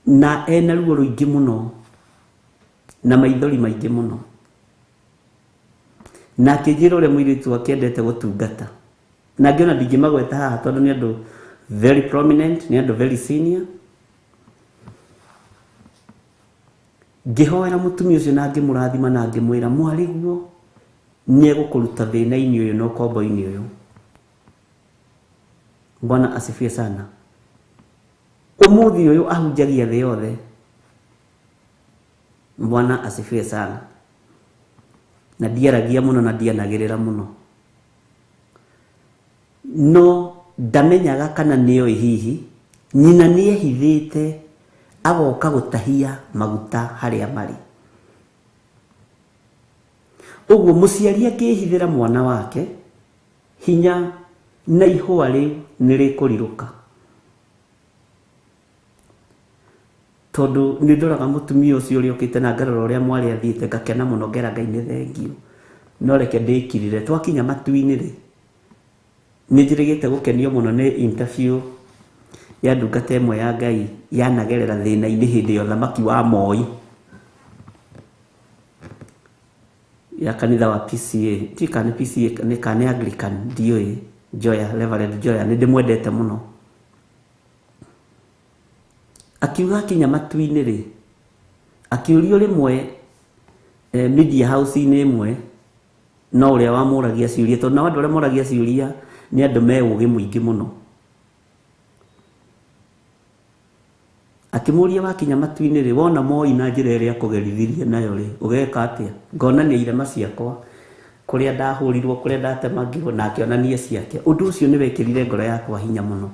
na ena ruo rũingĩ mũno na maithori maingĩ mũno na akĩnjĩra ũrĩa mũirĩtu wake endete gũtungata na ngĩona ndingĩmagweta haha tondũ nĩ andũ very prominent, nĩ andũ very senior. Ngĩhoera mũtumia ũcio na ngĩmũrathima na ngĩmwĩra mwarĩguo nĩ egũkũruta thĩna-inĩ ũyũ na ũkombo-inĩ ũyũ. Bwana asifiwe sana. Ũmũthĩ ũyũ ahunjagia thĩ yothe. Bwana asifiwe sana. Na ndiaragia mũno na ndianagĩrĩra mũno no ndamenyaga kana nĩoĩ hihi nyina nĩehithĩte agoka gũtahia maguta harĩa marĩ. Ũguo mũciari akĩhithĩra mwana wake hinya na ihũa rĩu nĩ rĩkũrirũka tondũ nĩ ndoraga mũtumia ũcio ũrĩa ũkĩte na ngarora ũrĩa mwarĩ athiĩte ngakena mũno ngera Ngai nĩ thengio no reke ndĩkirire. Twakinya matu-inĩ rĩ nĩ njĩrĩgĩte gũkenio mũno nĩ interview ya ndungata ĩmwe ya Ngai yanagerera thĩna-inĩ hĩndĩ ya ũthamaki wa Moi ya kanitha wa PCA ti kana PCA nĩ kana Anglican ndiũĩ. Joya, Reverend Joya nĩ ndĩmwendete mũno. Akiuga akinya matu-inĩ rĩ akĩũrio rĩmwe media house-inĩ ĩmwe no ũrĩa wamũragia ciũria tondũ nao andũ arĩa moragia ciũria nĩ andũ me ũgĩ mũingĩ mũno. Akĩmũria wakinya matu-inĩ rĩ wona Moi na njĩra ĩrĩa akũgerithirie nayo rĩ ũgeka atĩa? Ngonania irema ciakwa kũrĩa ndahũrirwo kũrĩa ndatemangirwo na akĩonania ciake. Ũndũ ũcio nĩ wekĩrire ngoro yakwa hinya mũno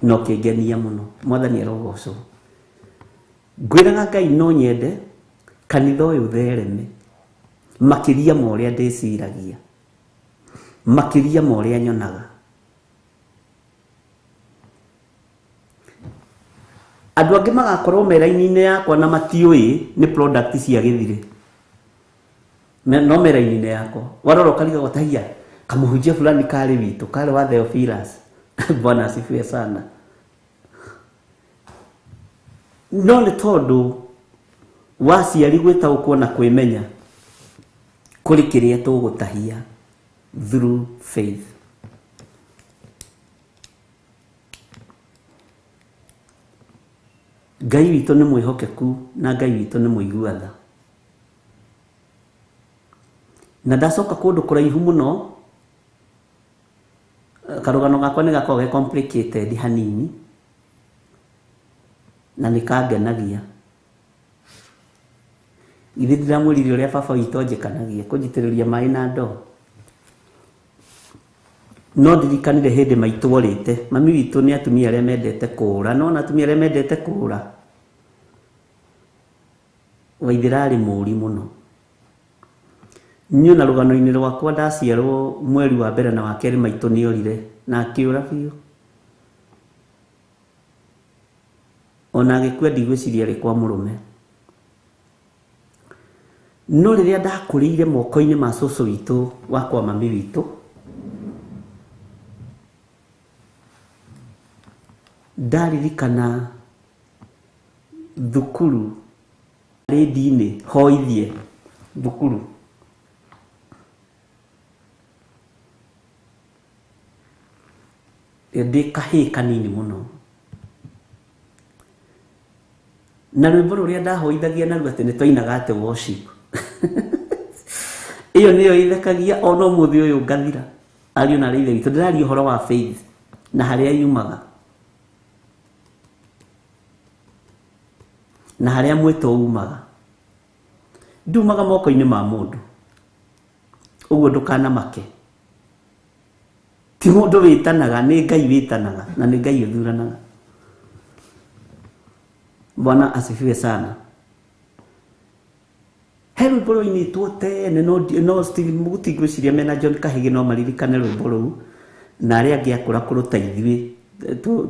na ũkĩngenia mũno. Mwathani arogocwo. Ngwĩraga Ngai no nyende kanitha ũyũ ũthereme makĩria ma ũrĩa ndĩciragia makĩria ma ũrĩa nyonaga. Andũ angĩ magakorwo me raini-inĩ yakwa na matiũĩ nĩ product cia gĩthirĩ no me raini-inĩ yakwa warora ũkarigagwo tahia kamũhunjia fulani karĩ witũ karĩ wa Theophilus. Bwana asifiwe sana. No nĩ tondũ wa ciari gwĩtaũkwo na kwĩmenya kũrĩ kĩrĩa tũgũtahia through faith. Ngai witũ nĩ mwĩhokeku na Ngai witũ nĩ mũigua tha. Na ndacoka kũndũ kũraihu mũno, karũgano gakwa nĩ gakoragwo ge complicated hanini na nĩ kangenagia. Githĩ ndiramwĩrire ũrĩa baba witũ anjĩkanagia kũnjitĩrĩria maĩ na ndoo? No ndirikanire hĩndĩ maitũ orĩte. Mami witũ nĩ atumia arĩa mendete kũũra. Nĩwona atumia arĩa mendete kũũra? Waithĩra arĩ mũũri mũno. Niĩ ona rũgano-inĩ rwakwa ndaciarwo mweri wa mbere na wa kerĩ maitũ nĩ orire na akĩũra biũ. Ona agĩkua ndigwĩciria arĩ kwa mũrũme. No rĩrĩa ndakũrĩire moko-inĩ ma cũcũ witũ wa kwa mami witũ, ndaririkana thukuru rĩndiinĩ hoithie thukuru. Ndĩ kahĩĩ kanini mũno. Na rwĩmbo rũrĩa ndahoithagia naruo atĩ nĩ twainaga atĩ worship. Ĩyo nĩyo ĩthekagia ona ũmũthĩ ũyũ ngathira. Ariũ na aarĩ a Ithe witũ, ndĩraria ũhoro wa faith na harĩa yumaga. Na harĩa mwĩto umaga. Ndumaga moko-inĩ ma mũndũ. Ũguo ndũkanamake. Ti mũndũ wĩtanaga, nĩ Ngai wĩtanaga na nĩ Ngai ũthuranaga. Bwana asifiwe sana. He rwĩmbo rwainĩtwo tene no, no Stephen Muguti ngwĩciria mena John Kahĩgĩ no maririkane rwĩmbo rũu na arĩa angĩ akũrakũrũ ta ithuĩ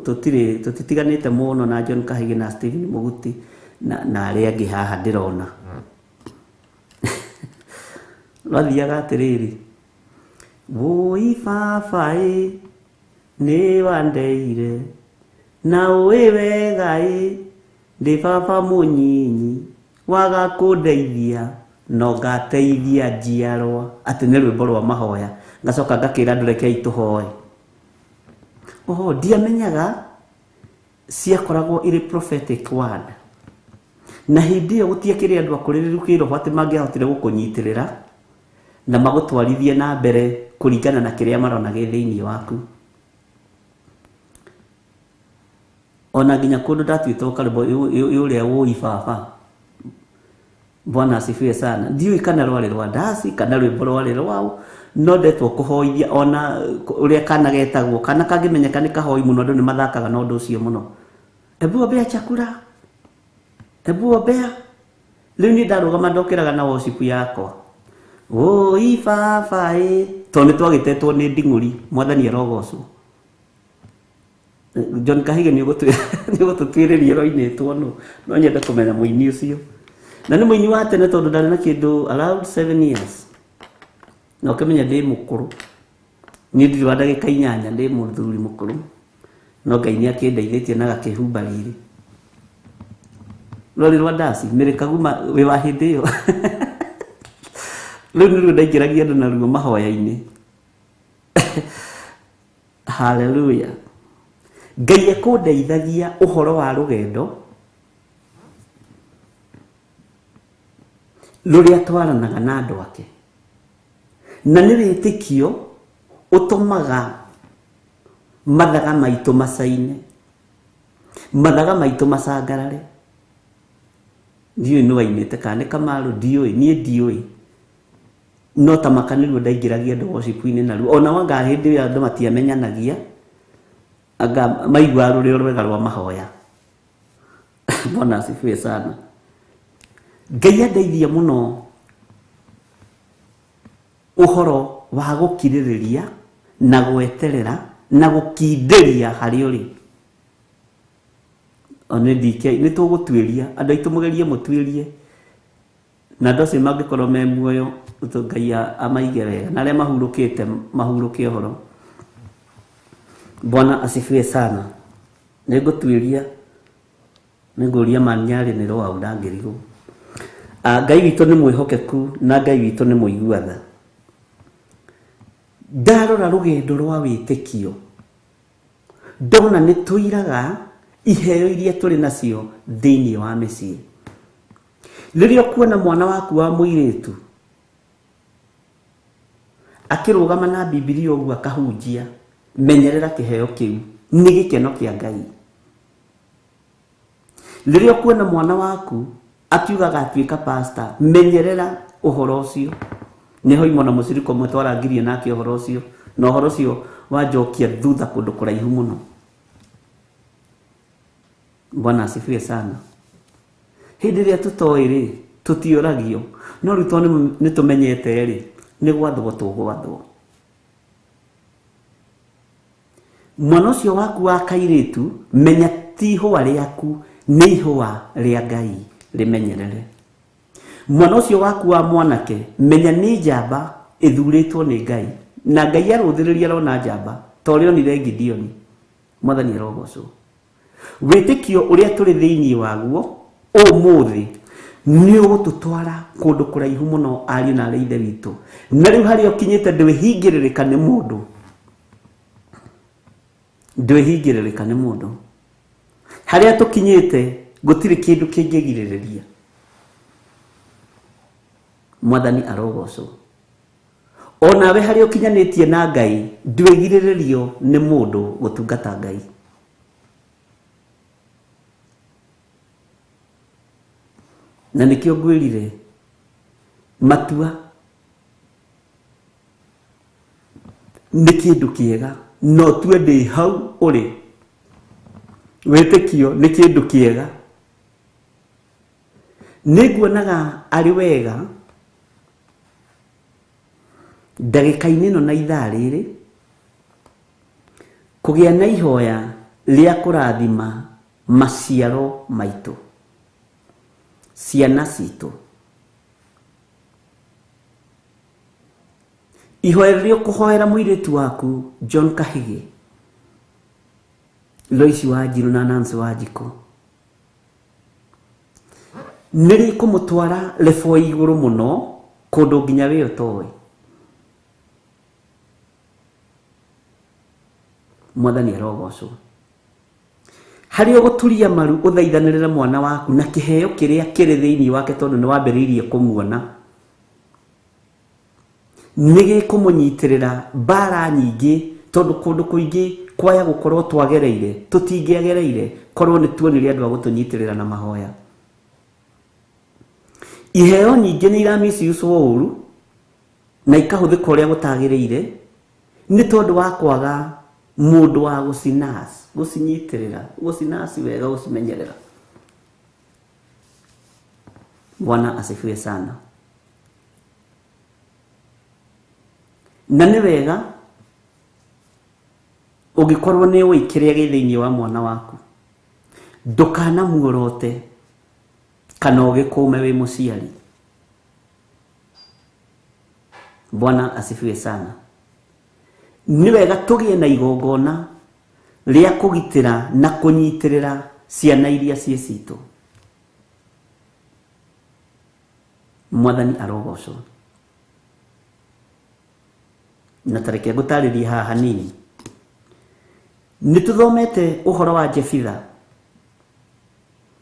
tũtirĩ tũtitiganĩte mũno na John Kahĩgĩ na Stephen Muguti na arĩa angĩ haha ndĩrona. Rwathiaga atĩrĩrĩ, Wũi baba ĩ, nĩ wandeire, na ũĩ wega ĩ, ndĩ baba mũnyinyi, waga kũndeithia, no ngateithia njiarwa. Atĩ nĩ rwĩmbo rwa mahoya. Ngacoka ngakĩra andũ rekei tũhoe. Oho, ndiamenyaga ciakoragwo irĩ prophetic word. Na hĩndĩ ĩyo gũtiakĩrĩ andũ akũrĩrĩru kĩroho atĩ mangĩahotire gũkũnyitĩrĩra na magũtwarithie na mbere kũringana na kĩrĩa marona gĩ thĩinĩ waku. Ona nginya kũndũ ndatuĩtwo karwĩmbo ũrĩa wũi baba. Bwana asifiwe sana. Ndiũĩ kana rwarĩ rwa ndaci kana rwĩmbo rwarĩ rwaũ no ndetwo kũhoithia ona ũrĩa kana getagwo kana kangĩmenyeka nĩ kahoi mũno andũ nĩ mathakaga na ũndũ ũcio mũno. Ebu ombea chakula. Ebu ombea. Rĩu niĩ ndarũgama ndokĩraga na worship yakwa. Wũi baba ĩ. Tondũ nĩ twagĩtetwo nĩ nding'ũri. Mwathani arogocwo. John Kahige nĩ ũgũtũtuĩrĩria ũroinĩtwo nũ. No nyende kũmenya mũini ũcio. Na nĩ mũini wa tene tondũ ndarĩ na kĩndũ around 7 years. Na ũkĩmenya ndĩ mũkũrũ. Niĩ ndirĩ wa ndagĩka inyanya ndĩ mũthuri mũkũrũ. No Ngai nĩ akĩndeithĩtie na agakĩhumba riri. Rwarĩ rwa ndaci, Mary Kaguma wĩ wa hĩndĩ ĩyo. Rĩu nĩruo ndaingĩragia andũ naruo mahoya-inĩ. Haleluya. Ngai ekũndeithagia ũhoro wa rũgendo rũrĩa twaranaga na andũ ake. Na nĩ wĩtĩkio ũtũmaga mathaga maitũ macaine, mathaga maitũ macangarare. Ndiũĩ nũ wainĩte kana nĩ Kamaru, ndiũĩ, niĩ ndiũĩ. No ta maka nĩruo ndaingĩragia andũ worship-inĩ naruo. Ona wanga hĩndĩ ĩyo andũ matiamenyanagia, anga maiguaga rũrĩ o rwega rwa mahoya. Bwana asifiwe sana. Ngai andeithia mũno ũhoro wa gũkirĩrĩria na gweterera na gũkindĩria harĩa ũrĩ. One ndike nĩ tũgũtuĩria andũ aitũ mũgerie mũtuĩrie na andũ acio mangĩkorwo me muoyo Ngai amaige wega na arĩa mahurũkĩte mahurũke ũhoro. Bwana asifiwe sana. Nĩ ngũtuĩria nĩ ngũria manyarĩ nĩ rwau ndangĩrigwo. Ngai witũ nĩ mwĩhokeku na Ngai witũ nĩ mũigua tha. Ndarora rũgendo rwa wĩtĩkio ndona nĩ tũiraga Iheo iria tũrĩ nacio thĩinĩ wa mĩciĩ. Rĩrĩa ũkuona mwana waku wa mũirĩtu akĩrũgama na Bibilia ũguo akahunjia, menyerera kĩheo kĩu, nĩ gĩkeno kĩa Ngai. Rĩrĩa ũkuona mwana waku akiuga agatuĩka pastor, menyerera ũhoro ũcio. Nĩho imwe na mũcirika ũmwe twarangirie nake ũhoro ũcio, na ũhoro ũcio wanjokia thutha kũndũ kũraihu mũno. Bwana asifiwe sana. Hĩndĩ ĩrĩa tũtoĩ rĩ, tũtiũragio, no rĩu tondũ nĩ tũmenyete rĩ, nĩ gwathwo tũgwathwo. Mwana ũcio waku wa kairĩtu, menya ti ihũa rĩaku, nĩ ihũa rĩa Ngai, rĩmenyerere. Mwana ũcio waku wa mwanake, menya nĩ njamba ĩthurĩtwo nĩ Ngai, na Ngai arũthĩrĩria arona njamba ta ũrĩa onire Gideoni. Mwathani arogocwo. Wĩtĩkio ũrĩa tũrĩ thĩinĩ waguo ũmũthĩ nĩ ũgũtũtwara kũndũ kũraihu mũno, ariũ na arĩ ithe witũ. Na rĩu harĩa ũkinyĩte ndwĩhingĩrĩrĩka nĩ mũndũ. Ndwĩhingĩrĩrĩka nĩ mũndũ. Harĩa tũkinyĩte gũtirĩ kĩndũ kĩngĩgirĩrĩria. Mwathani arogocwo. Onawe harĩa ũkinyanĩtie na Ngai ndwĩgirĩrĩrio nĩ mũndũ gũtungata Ngai. Na nĩkĩo ngwĩrire matua nĩ kĩndũ kĩega, no tue ndĩ hau ũrĩ. Wĩtĩkio nĩ kĩndũ kĩega. Nĩ nguonaga arĩ wega ndagĩka-inĩ ĩno na ithaa rĩrĩ kũgĩa na ihoya rĩa kũrathima maciaro maitũ, ciana citũ. Ihoya rĩrĩa ũkũhoera mũirĩtu waku John Kahigi, Lois Wanjiru na Nancy Wanjikũ, nĩ rĩkũmũtwara level igũrũ mũno kũndũ nginya we ũtoĩ. Mwathani arogocwo. Harĩa ũgũturia maru ũthaithanĩrĩre mwana waku na kĩheo kĩrĩa kĩrĩ thĩinĩ wake tondũ nĩ wambĩrĩirie kũmuona, nĩ gĩkũmũnyitĩrĩra mbara nyingĩ, tondũ kũndũ kũingĩ kwaya gũkorwo twagereire tũtingĩagereire korwo nĩ tuonire andũ a gũtũnyitĩrĩra na mahoya. Iheo nyingĩ nĩ iramisiuswo ũru na ikahũthĩka ũrĩa gũtagĩrĩire nĩ tondũ wa kwaga mũndũ wa gũcinas, gũcinyitĩrĩra, gũcinasi wega, gũcimenyerera. Bwana asifiwe sana. Na nĩ wega ũngĩkorwo nĩ ũĩ kĩrĩa gĩ thĩinĩ wa mwana waku, ndũkanamuorote kana ũgĩkũme wĩ mũciari. Bwana asifiwe sana. Nĩ wega tũgĩe na igongona rĩa kũgitĩra na kũnyitĩrĩra ciana iria ciĩ citũ. Mwathani arogocwo. Na tareke ngũtarĩrie haha hanini. Nĩ tũthomete ũhoro wa Jefitha,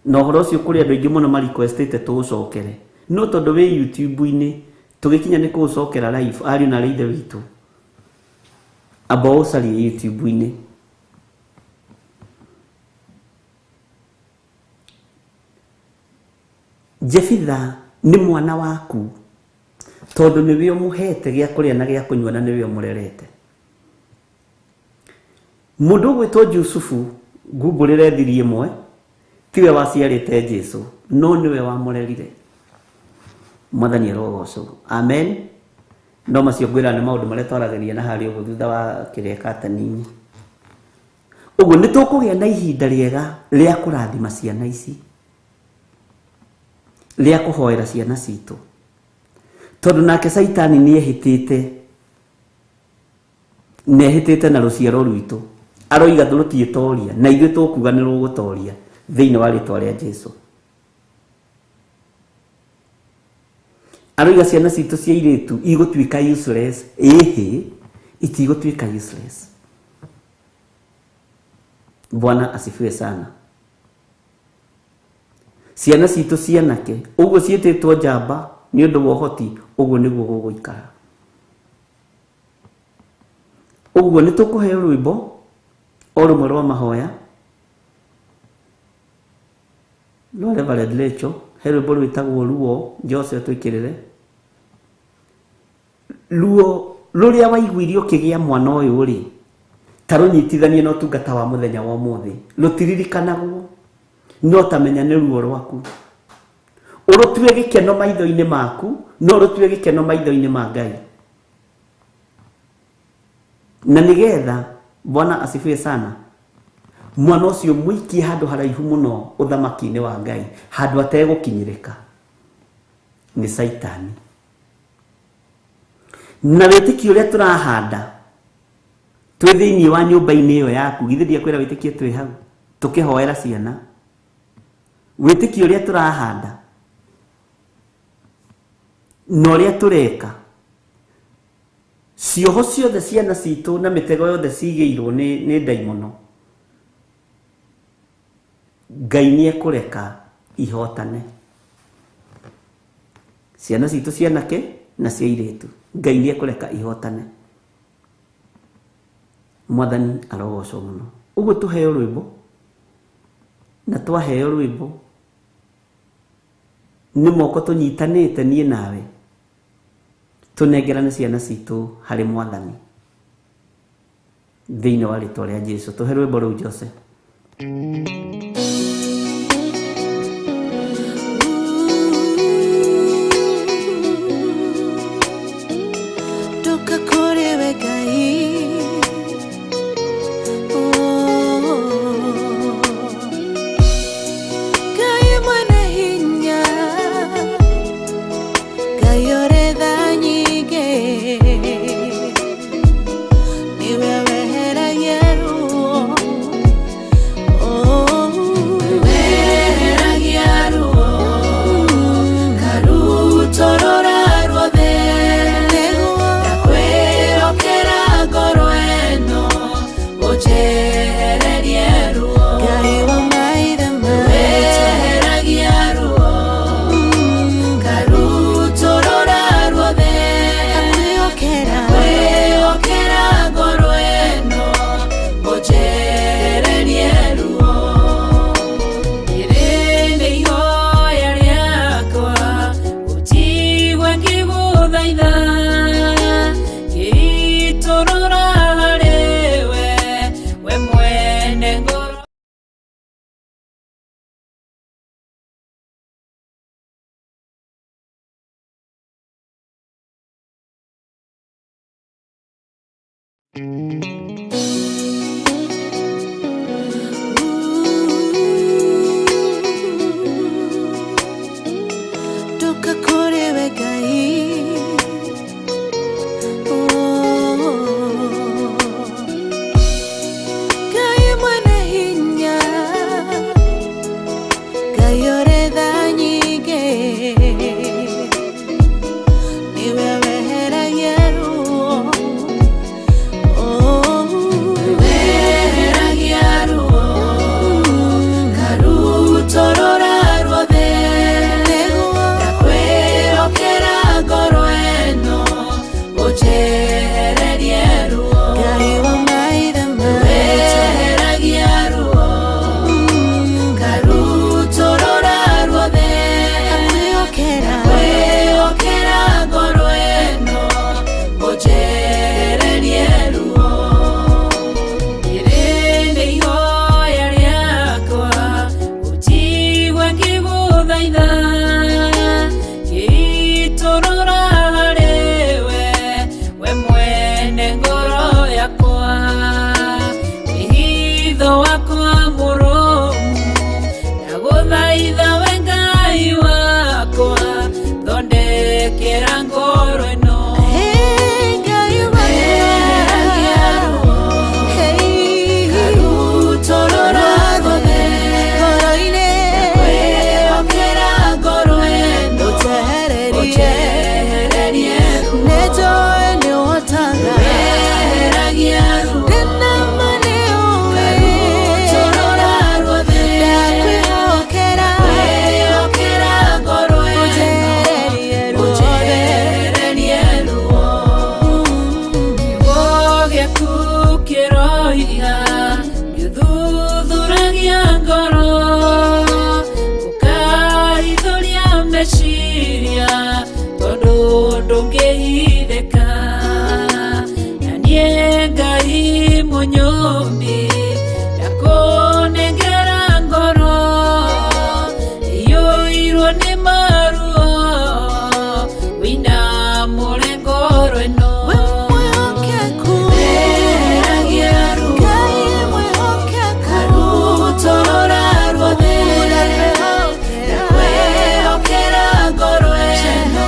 na ũhoro ũcio kũrĩ andũ aingĩ mũno ma-requestĩte tũũcokere, no tondũ wĩ YouTube-inĩ tũgĩkinya nĩ kũũcokera live, ariũ na arĩ ithe witũ, amba ũcarie YouTube-inĩ. Jefitha nĩ mwana waku tondũ nĩwe ũmũhete gĩa kũrĩa na gĩa kũnyua na nĩwe ũmũrerete. Mũndũ ũgwĩtwo Jusufu, ngumbũrĩre thiri ĩmwe, tiwe waciarĩte Jesu, no nĩwe wamũrerire. Mwathani arogocwo. Amen. No macio ngwĩra nĩ maũndũ marĩa twaragĩria na harĩa ũguo thutha wa kĩrĩa katani-inĩ. Ũguo nĩ tũkũgĩa na ihinda rĩega rĩa kũrathima ciana ici, rĩa kũhoera ciana citũ, tondũ nake Caitani nĩ ehĩtĩte, nĩ ehĩtĩte na rũciaro rwitũ, aroiga rũtiĩtoria, na ithuĩ tũkuga nĩ rũgũtoria thĩinĩ wa rĩtwa rĩa Jesu. Aroiga ciana citũ cia airĩtu igũtuĩka useless, ĩhĩ, itigũtuĩka useless. Bwana asifiwe sana. Ciana citũ cianake ũguo ciĩtĩtwo njamba nĩ ũndũ wa ũhoti, ũguo nĩguo gũgũikara. Ũguo nĩ tũkũheo rwĩmbo o rũmwe rwa mahoya rwa Reverend Rachel, he rwĩmbo rwĩtagwo Ruo. Jose twĩkĩrĩre ruo rũrĩa waiguire ũkĩgĩa mwana ũyũ rĩ, ta rũnyitithanie na ũtungata wa mũthenya wa ũmũthĩ, rũtiririkanagwo no tamenya nĩ ruo rwaku. Ũrũtue gĩkeno maitho-inĩ maku, no rũtue gĩkeno maitho-inĩ ma Ngai. Na nĩgetha Bwana asifiwe sana, mwana ũcio mũikie handũ haraihu mũno ũthamaki-inĩ wa Ngai, handũ ategũkinyĩrĩka nĩ Caitani. Na wĩtĩkio ũrĩa tũrahanda twĩ thĩinĩ wa nyũmba-inĩ ĩyo yaku, githĩ ndiakwĩra wĩtĩkio twĩ hau tũkĩhoera ciana, wĩtĩkio ũrĩa tũrahanda na ũrĩa tũreka, cioho ciothe ciana citũ na mĩtego yothe cigĩirwo nĩ ndaimono, Ngai nĩ ekũreka ihotane. Ciana citũ cianake na cia airĩtu, Ngai nĩ ekũreka ihotane. Mwathani arogocwo mũno. Ũguo tũheo rwĩmbo, na twaheo rwĩmbo nĩ moko tũnyitanĩte niĩ nawe, tũnengerane ciana citũ harĩ Mwathani thĩinĩ wa rĩtwa rĩa Jesu. Tũhe rwĩmbo rũu Jose. Ndoka kũrĩ we Ngai, oh, Ngai mwene hinya, Ngai ũrĩ tha nyingĩ, nĩwe weheragia ruo, oh, Weheragia ruo karutorora ruothe, ndakwĩhokera ngoro ĩno ũnjehererie ruo. Ngai wa maithe maitũ, Weheragia ruo karutorora ruothe, ndakwĩhokera, ndakwĩhokera ngoro ĩno ũnjehererie ruo. Rĩrĩ nĩ ihoya rĩakwa ũnjigue ngĩgũthaitha, ngĩitũrũra harĩ we, we mwene ngoro. Ndoka kũrĩ we Ngai, oh, Ngai mwene hinya, Ngai ũrĩ tha nyingĩ, nĩwe weheragia ruo, oh, Ndũngĩhithĩka na niĩ Ngai mũnyũmbi ndakũnengera ngoro iyũirwo nĩ maruo wĩinamũre ngoro ĩno. We mwĩhokeku. Weheragia ruo. Ngai mwĩhokeku. Karutũrũra ruothe. Ndakwĩhokera ngoro ĩno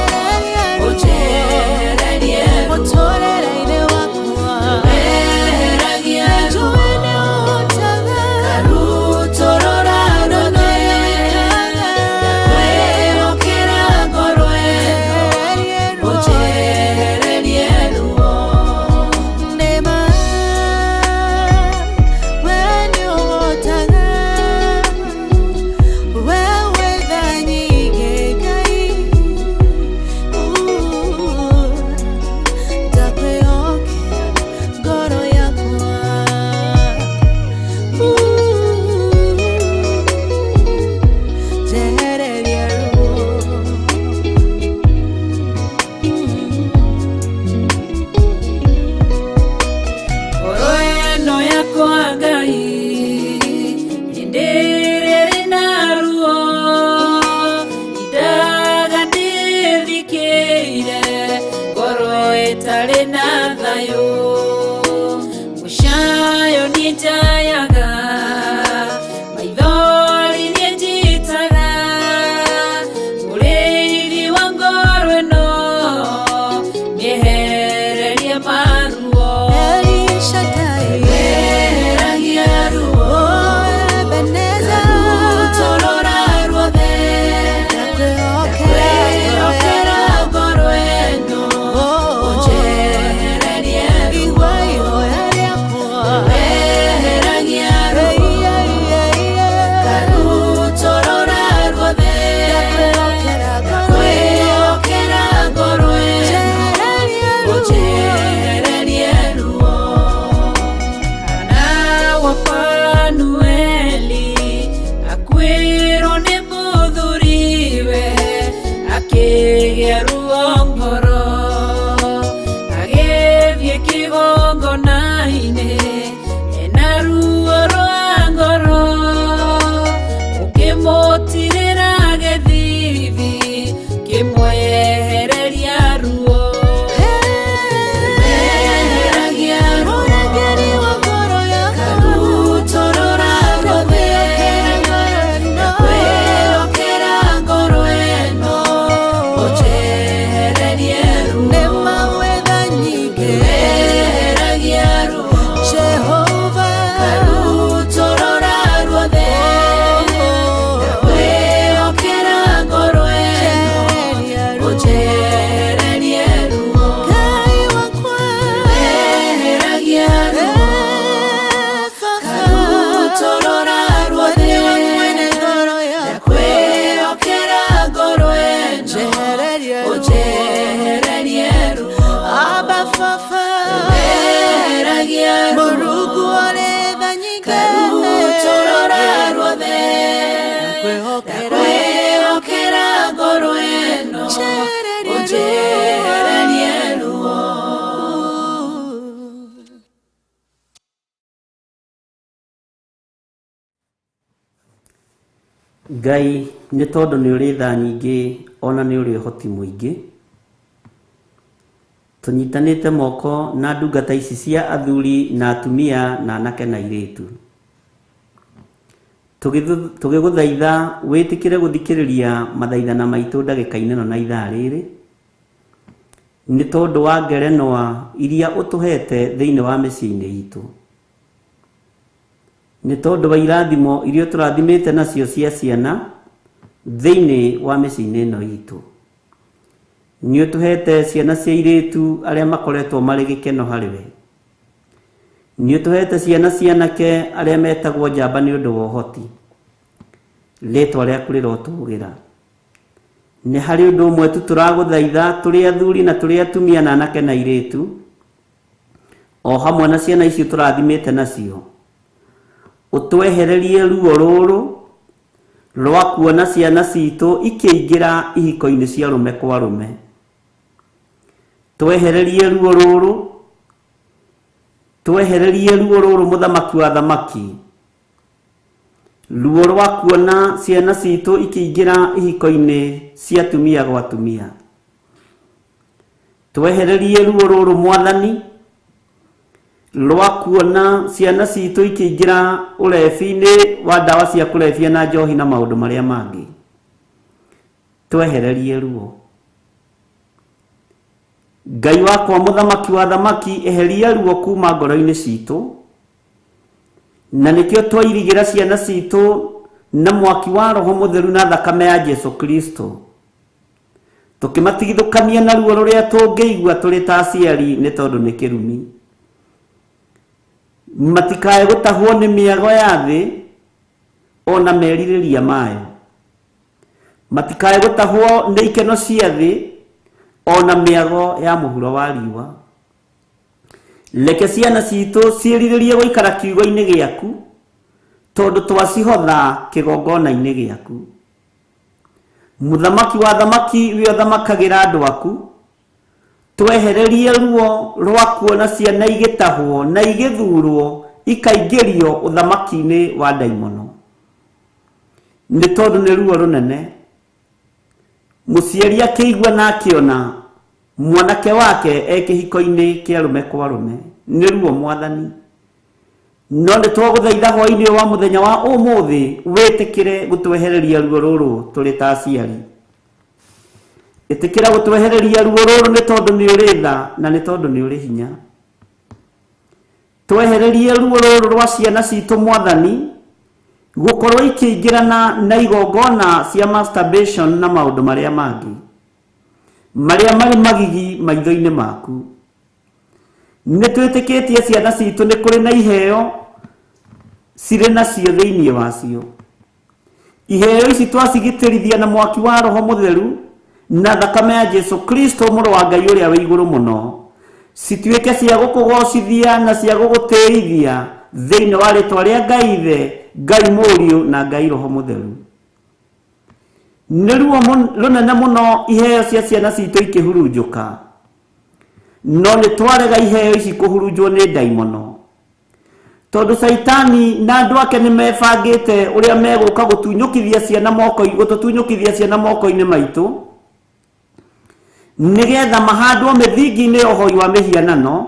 ũnjehererie ruo. Mũtũrĩre-inĩ wakwa. Weheragia ruo. Njũĩ nĩ ũhotaga. Karutũrũra ruothe. Ndakwĩhokera ngoro ĩno ũnjehererie ruo. Nĩma, we nĩũhotaga. We wĩ tha nyingĩ, Ngai. Ndakwĩhokera ngoro yakwa. Njehereria ruo. Ngoro ĩno yakwa Ngai hĩndĩ ĩrĩa ĩrĩ na ruo indaga ndĩthikĩire ngoro ĩtarĩ na thayũ mũcayo niĩ njayaga maithori niĩ njitaga mũrĩithi wa ngoro ĩno mĩehererie maruo. El Shaddai. Weheragia ruo. Oh, Ebenezer. Karutũrũra ruothe. Ndakwĩhokera. Ndakwĩhokera ngoro ĩno Oh, ũnjehererie ruo. Igua ihoya rĩakwa. Weheragia ruo. Ei, ei, ei, ei. Karutũrũra ruothe. Ndakwĩhokera ngoro ĩno. Ndakwĩhokera ngoro ĩno Njehererie ruo. ũnjehererie ruo. Hana wa Fanueli akuĩrwo nĩ mũthuriwe akĩgĩa ruo ngoro agĩthiĩ kĩgongona-inĩ ena ruo rwa ngoro ũkĩmũtirĩra gĩthithi kĩmwehereria ruo. Weheragia ruo. Mũrangĩri wa ngoro yakwa. Karutũrũra ruothe. Ndakwĩhokera ngoro ĩno ũnjehererie ruo. Nĩma wĩ tha nyingĩ. Weheragia ruo. Jehova. Karutũrũra ruothe. Ndakwĩhokera ngoro ĩno Njehereria ruo. ũnjehererie ruo. Ngai wakwa. Weheragia ruo. Eh, Baba. Karutũrũra ruothe. Nĩwe mwene ngoro yakwa. Ndakwĩhokera ngoro ĩno Njehereria ruo. ũnjehererie ruo. Abba Baba. Weheragia ruo. Mũrungu ũrĩ tha nyingĩ. Karutũrũra ruothe. Ndakwĩhokera. Ndakwĩhokera ngoro ĩno Njehereria ruo. ũnjehererie ruo. Ngai nĩ tondũ nĩ ũrĩ tha nyingĩ ona nĩ ũrĩ ũhoti mũingĩ tũnyitanĩte moko na ndungata ici cia athuri na atumia na anake na airĩtu tũgĩgũthaitha wĩtĩkĩre gũthikĩrĩria mathaithana maitũ ndagĩka-inĩ ĩno na ithaa rĩrĩ nĩ tondũ wa ngerenwa iria ũtũhete thĩinĩ wa mĩciĩ-inĩ itũ nĩ tondũ wa irathimo iria ũtũrathimĩte nacio cia ciana thĩinĩ wa mĩciĩ-inĩ ĩno itũ nĩ ũtũhete ciana cia airĩtu arĩa makoretwo marĩ gĩkeno harĩ we nĩ ũtũhete ciana cia anake arĩa metagwo njamba nĩ ũndũ wa ũhoti rĩtwa rĩaku rĩrotũgĩra nĩ harĩ ũndũ ũmwe tu tũragũthaitha tũrĩ athuri na tũrĩ atumia na anake na airĩtu o hamwe na ciana icio tũrathimĩte nacio ũtwehererie ruo rũrũ rwa kuona ciana citũ ikĩingĩra ihiko-inĩ cia rũme kwa rũme. Twehererie ruo rũrũ, twehererie ruo rũrũ mũthamaki wa thamaki, ruo rwa kuona ciana citũ ikĩingĩra ihiko-inĩ cia atumia gwa atumia. Twehererie ruo rũrũ mwathani, rwa kuona ciana citũ ikĩingĩra ũrebi-inĩ wa ndawa cia kũrebia na njohi na maũndũ marĩa mangĩ. Twehererie ruo. Ngai wakwa mũthamaki wa thamaki, eheria ruo kuma ngoro-inĩ citũ, na nĩkĩo twairigĩra ciana citũ na mwaki wa Roho Mũtheru na thakame ya Jesu Kristo, tũkĩmatigithũkania na ruo rũrĩa tũngĩigua tũrĩ ta aciari, nĩ tondũ nĩ kĩrumi. Matikae gũtahwo nĩ mĩago ya thĩ ona merirĩria mayo, matikae gũtahwo nĩ ikeno cia thĩ ona mĩago ya mũhuro wa riũa. Reke ciana citũ ciĩrirĩrie gũikara kiugo-inĩ gĩaku, tondũ twacihotha kĩgongona-inĩ gĩaku. Mũthamaki wa thamaki, we ũthamakagĩra andũ aku, twehererie ruo rwa kuona ciana igĩtahwo na igĩthurwo ikaingĩrio ũthamaki-inĩ wa ndaimono, nĩ tondũ nĩ ruo rũnene. Mũciari akĩigua na akĩona mwanake wake e kĩhiko-inĩ kĩa arũme kwa arũme, nĩ ruo mwathani. No nĩ twagũthaitha hwaĩ-inĩ wa mũthenya wa ũmũthĩ, wĩtĩkĩre gũtwehereria ruo rũrũ tũrĩ ta aciari. Ĩtĩkĩra gũtwehereria ruo rũrũ, nĩ tondũ nĩ ũrĩ tha na nĩ tondũ nĩ ũrĩ hinya. Twehererie ruo rũrũ rwa ciana citũ mwathani, gũkorwo ikĩingĩrana na igongona cia masturbation na maũndũ marĩa mangĩ marĩa marĩ magigi maitho-inĩ maku. Nĩ twĩtĩkĩtie ciana citũ nĩ kũrĩ na iheo cirĩ nacio thĩinĩ wacio. Iheo ici twacigitĩrithia na mwaki wa Roho Mũtheru na thakame ya Jesu Kristo mũrũ wa Ngai ũrĩa wĩ igũrũ mũno, cituĩke cia gũkũgocithia na cia gũgũtĩithia thĩinĩ wa rĩtwa rĩa Ngai Ithe, Ngai Mũriũ na Ngai Roho Mũtheru. Nĩ ruo rũnene mũno iheo cia ciana citũ ikĩhurunjũka, no nĩ twarega iheo ici kũhurunjwo nĩ ndaimono, tondũ Caitani na andũ ake nĩ mebangĩte ũrĩa megũka gũtunyũkithia ciana moko, gũtũtunyũkithia ciana moko-inĩ maitũ, nĩgetha mahandwo mĩthingi-inĩ ya ũhoi wa mĩhianano,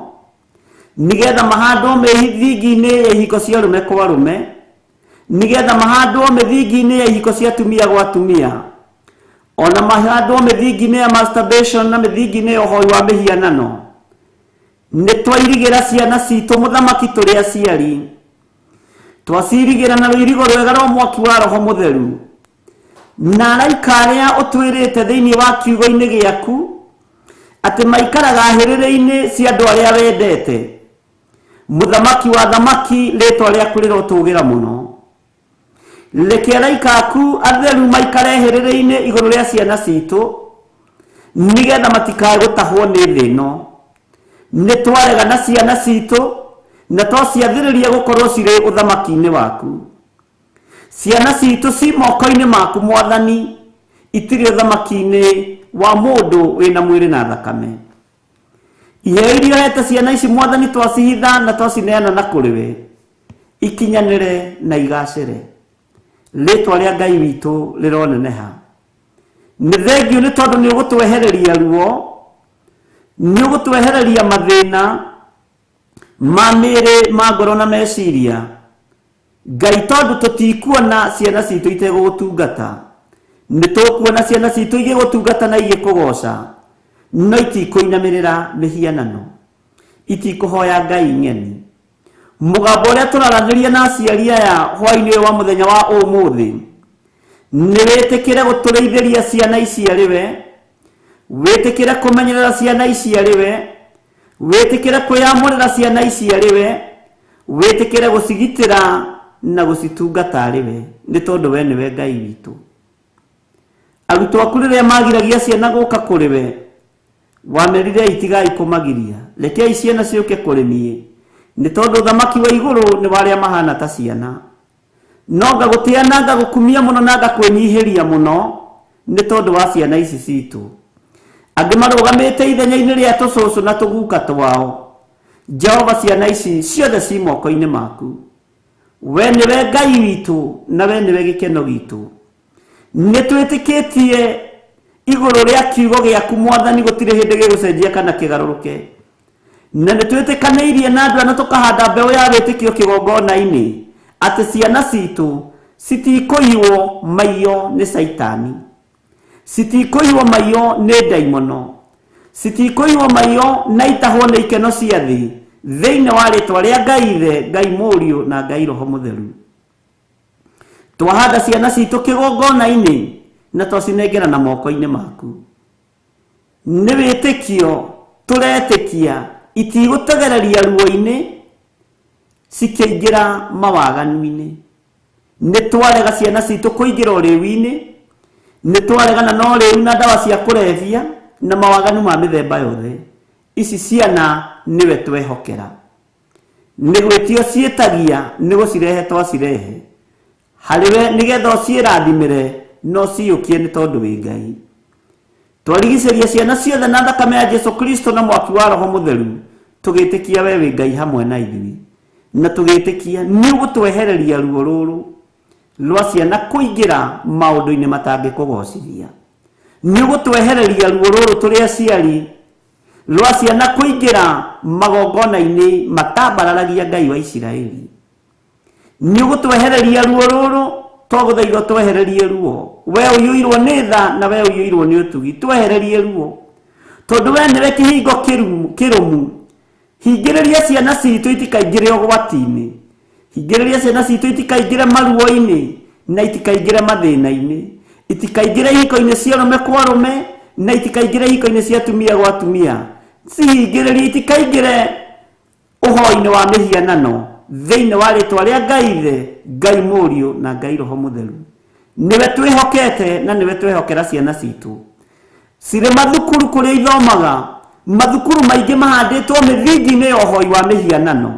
nĩgetha mahandwo mĩthingi-inĩ ya ihiko cia arũme kwa arũme, nĩgetha mahandwo mĩthingi-inĩ ya ihiko cia atumia gwa atumia, ona mahandwo mĩthingi-inĩ ya masturbation na mĩthingi-inĩ ya ũhoi wa mĩhianano. Nĩ twairigĩra ciana citũ mũthamaki tũrĩ aciari, twacirigĩra na rũirigo rwega rwa mwaki wa Roho Mũtheru, na araika arĩa ũtwĩrĩte thĩinĩ wa kiugo-inĩ gĩaku atĩ maikaraga hĩrĩrĩ-inĩ cia andũ arĩa wendete. Mũthamaki wa thamaki, rĩtwa rĩaku rĩrotũgĩra mũno. Reke araika aku atheru maikare hĩrĩrĩ-inĩ igũrũ rĩa ciana citũ, nĩgetha matikae gũtahwo nĩ thĩ ĩno. Nĩ twarega na ciana citũ na twaciathĩrĩria gũkorwo cirĩ ũthamaki-inĩ waku. Ciana citũ ci moko-inĩ maku mwathani, itirĩ ũthamaki-inĩ wa mũndũ wĩna mwĩrĩ na thakame. Iheo iria ũhete ciana ici mwathani, twacihitha na twacineana na kũrĩ we, ikinyanĩre na igacĩre. Rĩtwa rĩa Ngai witũ rĩroneneha. Nĩ thengiũ nĩ tondũ nĩ ũgũtwehereria ruo, nĩ ũgũtwehereria mathĩna ma mĩĩrĩ, ma ngoro na meciria. Ngai, tondũ tũtikuona ciana citũ itegũgũtungata, nĩ tũkuona ciana citũ igĩgũtungata na igĩkũgoca, no itikũinamĩrĩra mĩhianano, itikũhoya ngai ng'eni. Mũgambo ũrĩa tũraranĩria na aciari aya hwaĩ-inĩ ũyũ wa mũthenya wa ũmũthĩ, nĩ wĩtĩkĩre gũtũrĩithĩria ciana ici arĩ we, wĩtĩkĩre kũmenyerera ciana ici arĩ we, wĩtĩkĩre kwĩyamũrĩra ciana ici arĩ we, wĩtĩkĩre gũcigitĩra na gũcitungata arĩ we, nĩ tondũ we nĩwe Ngai witũ. Arutwo aku rĩrĩa magiragia ciana gũka kũrĩ we, wamerire itigai kũmagiria, rekei ciana ciũke kũrĩ niĩ, nĩ tondũ ũthamaki wa igũrũ nĩ wa arĩa mahana ta ciana. No ngagũtĩa na ngagũkumia mũno na ngakwĩnyihĩria mũno nĩ tondũ wa ciana ici citũ. Angĩ marũgamĩte ithenya-inĩ rĩa tũcũcũ na tũguka twao. Jehova, ciana ici ciothe ci moko-inĩ maku. We nĩwe Ngai witũ na we nĩwe gĩkeno gitũ. Nĩ twĩtĩkĩtie igũrũ rĩa kiugo gĩaku Mwathani, gũtirĩ hĩndĩ gĩgũcenjia kana kĩgarũrũke. Na nĩ twĩtĩkanĩirie na andũ aya na tũkahanda mbeũ ya wĩtĩkio kĩgongona-inĩ atĩ ciana citũ citikũiywo maiyo nĩ Caitani, citikũiywo maiyo nĩ ndaimono, citikũiywo maiyo na itahwo nĩ ikeno cia thĩ, thĩinĩ wa rĩtwa rĩa Ngai Ithe, Ngai Mũriũ na Ngai Roho Mũtheru. Twahanda ciana citũ kĩgongona-inĩ na twacinengera na moko-inĩ maku. Nĩ wĩtĩkio tũretĩkia itigũtegereria ruo-inĩ cikĩingĩra mawaganu-inĩ. Nĩ twarega ciana citũ kũingĩra ũrĩu-inĩ, nĩ twaregana na ũrĩu na ndawa cia kũrebia na mawaganu ma mĩthemba yothe. Ici ciana nĩwe twehokera, nĩ gwĩtio ciĩtagia, nĩ gũcirehe twacirehe harĩ we nĩgetha ũciĩrathimĩre na ũciyũkie nĩ tondũ wĩ Ngai. Twarigicĩria ciana ciothe na thakame ya Jesu Kristo na mwaki wa Roho Mũtheru, tũgĩtĩkia we wĩ Ngai hamwe na ithuĩ, na tũgĩtĩkia nĩ ũgũtwehereria ruo rũrũ rwa ciana kũingĩra maũndũ-inĩ matangĩkũgocithia. Nĩ ũgũtwehereria ruo rũrũ tũrĩ aciari rwa ciana kũingĩra magongona-inĩ matambararagia Ngai wa Isiraeli. Nĩ ũgũtwehereria ruo rũrũ, twagũthaitha twehererie ruo. We ũiyũirwo nĩ tha na we ũiyũirwo nĩ ũtugi, twehererie ruo, tondũ we nĩwe kĩhingo kĩrũmu. Hingĩrĩria ciana citũ itikaingĩre ũgwati-inĩ, hingĩrĩria ciana citũ itikaingĩre maruo-inĩ na itikaingĩre mathĩna-inĩ, itikaingĩre ihiko-inĩ cia arũme kwa arũme na itikaingĩre ihiko-inĩ cia atumia gwa atumia. Cihingĩrĩrie itikaingĩre ũhoi-inĩ wa mĩhianano, thĩinĩ wa rĩtwa rĩa Ngai Ithe, Ngai Mũriũ na Ngai Roho Mũtheru. Nĩwe twĩhokete na nĩwe twehokera ciana citũ. Cirĩ mathukuru kũrĩa ithomaga, mathukuru maingĩ mahandĩtwo mĩthingi-inĩ ya ũhoi wa mĩhianano.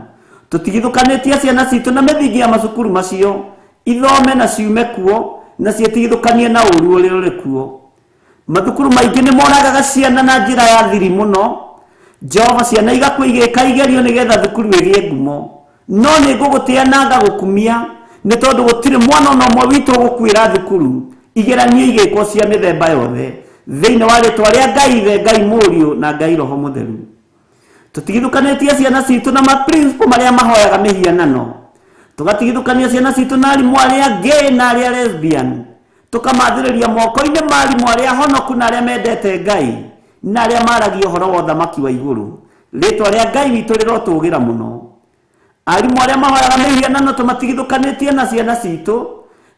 Tũtigithũkanĩtie ciana citũ na mĩthingi ya macukuru macio, ithome na ciume kuo na ciĩtigithũkanie na ũru ũrĩa ũrĩ kuo. Mathukuru maingĩ nĩ moragaga ciana na njĩra ya thiri mũno. Jehova, ciana igakua igĩka igerio nĩgetha thukuru ĩgĩe ngumo. No nĩ ngũgũtĩa na ngagũkumia nĩ tondũ gũtirĩ mwana ona ũmwe witũ ũgũkuĩra thukuru igeranio igĩkwo cia mĩthemba yothe, thĩinĩ wa rĩtwa rĩa Ngai Ithe, Ngai Mũriũ na Ngai Roho Mũtheru. Tũtigithũkanĩtie ciana citũ na maprinciple marĩa mahoyaga mĩhianano, tũgatigithũkania ciana citũ na arimũ arĩa gay na arĩa lesbian, tũkamathĩrĩria moko-inĩ ma arimũ arĩa honoku na arĩa mendete Ngai na arĩa maragia ũhoro wa ũthamaki wa igũrũ. Rĩtwa rĩa Ngai witũ rĩrotũgĩra mũno. Arimũ arĩa mahoyaga mĩhianano tũmatigithũkanĩtie na ciana citũ,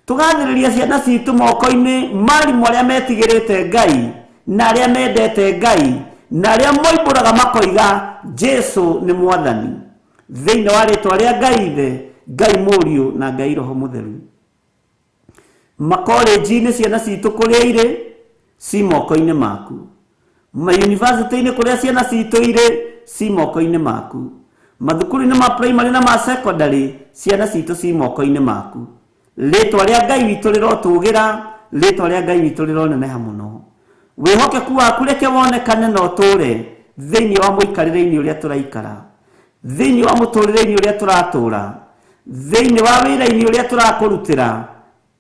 tũgathĩrĩria ciana citũ moko-inĩ ma arimũ arĩa metigĩrĩte Ngai na arĩa mendete Ngai na arĩa moimbũraga makoiga Jesu nĩ Mwathani, thĩinĩ wa rĩtwa rĩa Ngai Ithe, Ngai Mũriũ na Ngai Roho Mũtheru. Makolenji-inĩ ciana citũ kũrĩa irĩ ci moko-inĩ maku, mayunivasĩtĩ-inĩ kũrĩa ciana citũ irĩ ci moko-inĩ maku, mathukuru-inĩ ma primary na ma secondary ciana citũ ci moko-inĩ maku. Rĩtwa rĩa Ngai witũ rĩrotũgĩra, rĩtwa rĩa Ngai witũ rĩroneneha mũno. Wĩhokeku waku reke wonekane na ũtũũre thĩinĩ wa mũikarĩre-inĩ ũrĩa tũraikara, thĩinĩ wa mũtũrĩre-inĩ ũrĩa tũratũra, thĩinĩ wa wĩra-inĩ ũrĩa tũrakũrutĩra.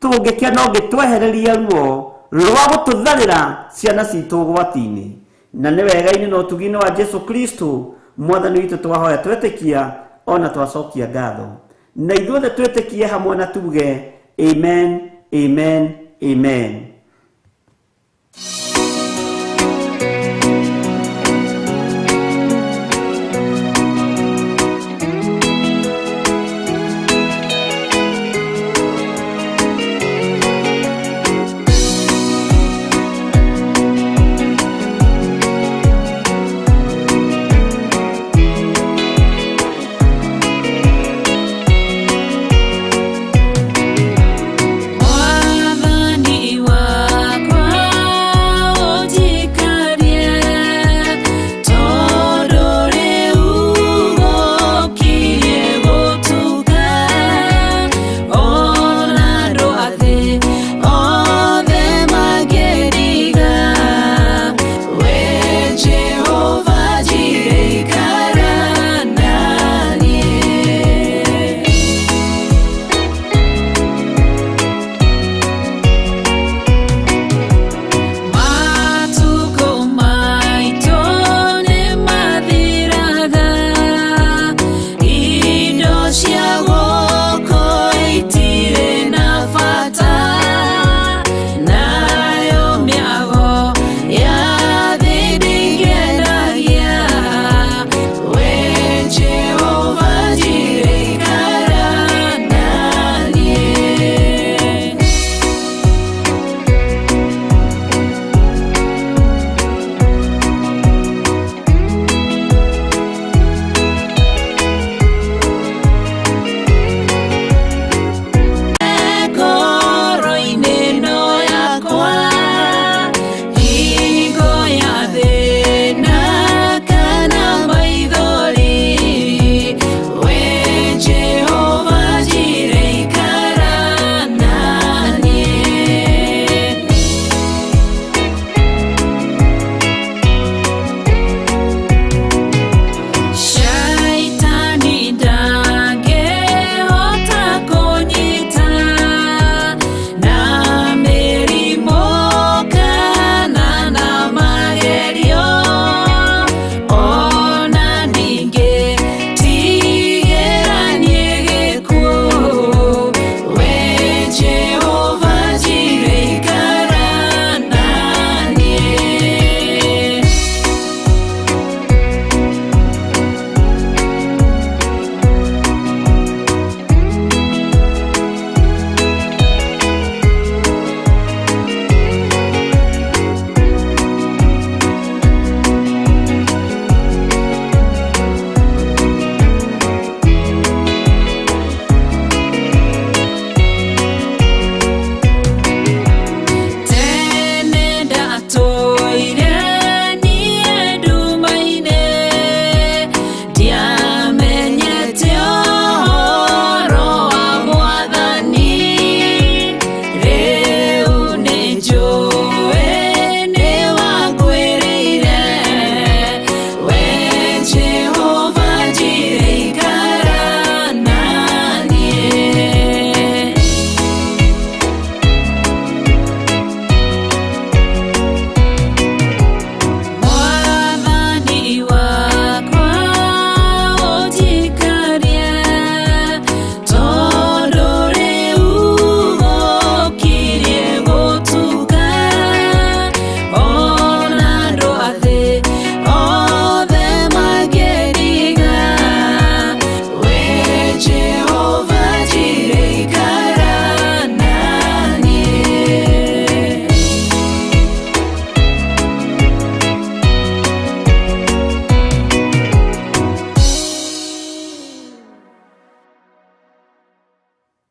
Tũngĩkena ũngĩtwehereria ruo rwa gũtũtharĩra ciana citũ ũgwati-inĩ. Na nĩ wega-inĩ na ũtugi-inĩ wa Jesu Kristo Mwathani witũ twahoya twetĩkia ona twacokia ngatho. Na ithuothe twĩtĩkie hamwe na tuge amen, amen, amen. Mwathani wa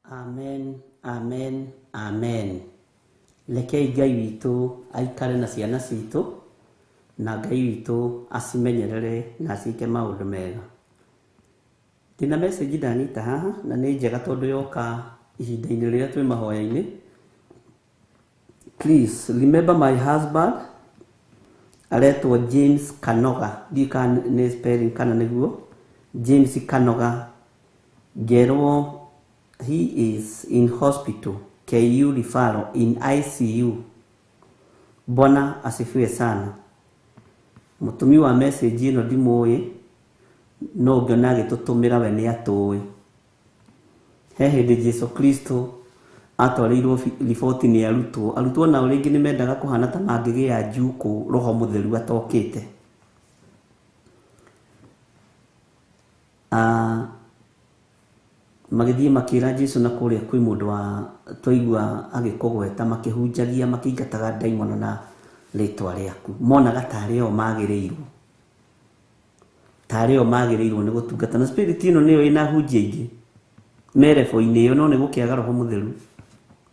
Amen, amen, amen. Rekei Ngai witũ aikare na ciana citũ, na Ngai witũ acimenyerere na aciĩke maũndũ mega. Ndĩna message ndanyita haha na nĩ njega tondũ yoka ihinda-inĩ rĩrĩa twĩ mahoya-inĩ. Please remember my husband aretwo James Kanoga, ndiũĩ kana nĩ spelling kana nĩguo James Kanoga, ngerwo he is in hospital KU referral in ICU. Bwana asifiwe sana. Mũtũmi wa message ĩno ndimũĩ, no ngĩona agĩtũtũmĩra we nĩ atũĩ. He hĩndĩ Jesu Kristo atwarĩirwo riboti nĩ arutwo. Arutwo nao rĩngĩ nĩ mendaga kũhana ta mangĩgĩa njukũ Roho Mũtheru atokĩte. Magĩthiĩ makĩra Jesu na kũrĩa kwĩ mũndũ wa twaigua agĩkũgweta, makĩhunjagia makĩingataga ndaimono na rĩtwa rĩaku. Monaga tarĩ o magĩrĩirwo, tarĩ o magĩrĩirwo nĩ gũtungata. Na spirit ĩno nĩyo ĩna hunjia aingĩ merebo-inĩ ĩyo, no nĩ gũkĩaga Roho Mũtheru,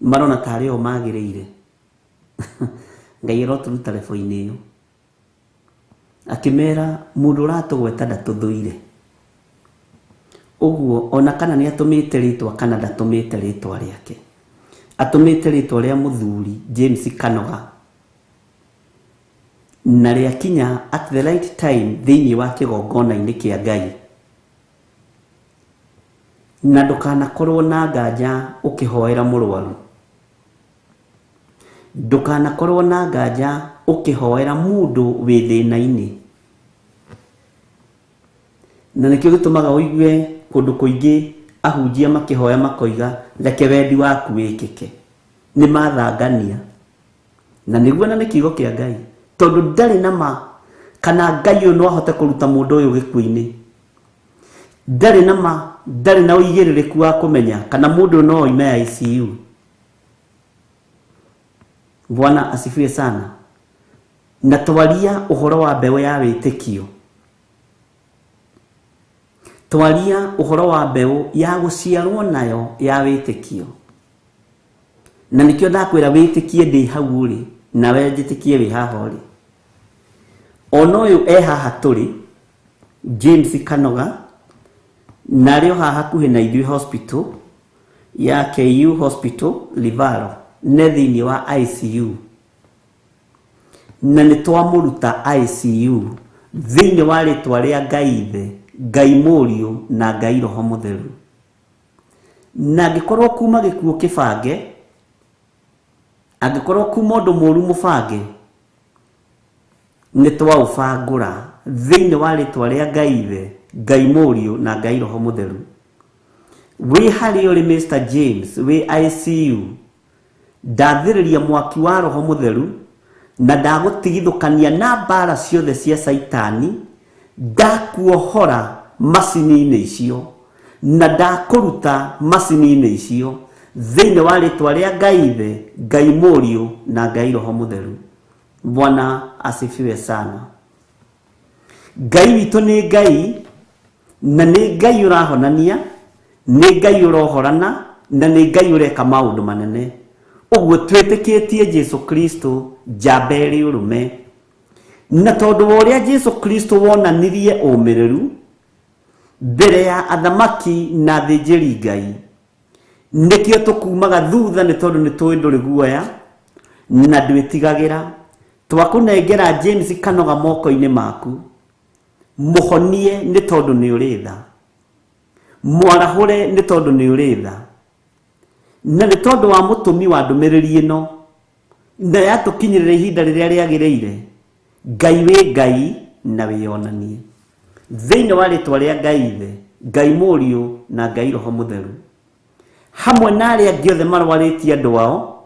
marona tarĩ o magĩrĩire. Ngai arotũruta rebo-inĩ ĩyo. Akĩmera mũndũ ũratũgweta ndatũthũire, ũguo ona kana nĩ atũmĩte rĩtwa kana ndatũmĩte rĩtwa rĩake, atũmĩte rĩtwa rĩa mũthuri James Kanoga, na rĩakinya at the right time thĩinĩ wa kĩgongona-inĩ kĩa Ngai. Na ndũkanakorwo na nganja ũkĩhoera mũrwaru, ndũkanakorwo na nganja ũkĩhoera mũndũ wĩ thĩna-inĩ. Na nĩkĩo gĩtũmaga ũigue kũndũ kũingĩ ahunjia makĩhoya makoiga reke wendi waku wĩkĩke. Nĩ mathangania, na nĩguo na nĩ kiugo kĩa Ngai, tondũ ndarĩ na ma kana Ngai ũyũ no ahote kũruta mũndũ ũyũ gĩkuũ-inĩ. Ndarĩ na ma, ndarĩ na ũigĩrĩrĩku wa kũmenya kana mũndũ ũyũ no oime ICU. Bwana asifiwe sana. Na twaria ũhoro wa mbeũ ya wĩtĩkio, twaria ũhoro wa mbeũ ya gũciarwo nayo ya wĩtĩkio. Na nĩkĩo ndakwĩra wĩtĩkie ndĩ hau ũrĩ, nawe njĩtĩkie wĩ haha ũrĩ. Ona ũyũ e haha tũrĩ, James Kanoga, na arĩ o haha hakuhĩ na ithuĩ hospital ya KU Hospital Livaro, ne thĩinĩ wa ICU. Na nĩ twamũruta ICU thĩinĩ wa rĩtwa rĩa Ngai Ithe, Ngai Mũriũ na Ngai Roho Mũtheru. Na angĩkorwo kuma gĩkuũ kĩbange, angĩkorwo kuma ũndũ mũũru mũbange, nĩ twaũbangũra thĩinĩ wa rĩtwa rĩa Ngai Ithe, Ngai Mũriũ na Ngai Roho Mũtheru. Wĩ harĩa ũrĩ Mr. James, wĩ ICU, ndathĩrĩria mwaki wa Roho Mũtheru na ndagũtigithũkania na mbara ciothe cia Caitani, ndakuohora macini-inĩ icio na ndakũruta macini-inĩ icio thĩinĩ wa rĩtwa rĩa Ngai Ithe, Ngai Mũriũ na Ngai Roho Mũtheru. Bwana asifiwe sana. Ngai witũ nĩ Ngai, na nĩ Ngai ũrahonania, nĩ Ngai ũrohorana, na nĩ Ngai ũreka maũndũ manene. Ũguo twĩtĩkĩtie Jesu Kristo njamba ĩrĩ ũrũme, na tondũ wa ũrĩa Jesu Kristo wonanirie ũmĩrĩru mbere ya athamaki na athĩnjĩri Ngai, nĩkĩo tũkumaga thutha, nĩ tondũ nĩ tũĩ ndũrĩ guoya na ndwĩtigagĩra. Twakũnengera James Kanoga moko-inĩ maku, mũhonie nĩ tondũ nĩ ũrĩ tha, mwarahũre nĩ tondũ nĩ ũrĩ tha, na nĩ tondũ wa mũtũmi wa ndũmĩrĩri ĩno na yatũkinyĩrĩra ihinda rĩrĩa rĩagĩrĩire. Ngai wĩ Ngai na wĩyonanie thĩinĩ wa rĩtwa rĩa Ngai Ithe, Ngai Mũriũ na Ngai Roho Mũtheru, hamwe na arĩa angĩ othe marwarĩtie andũ ao,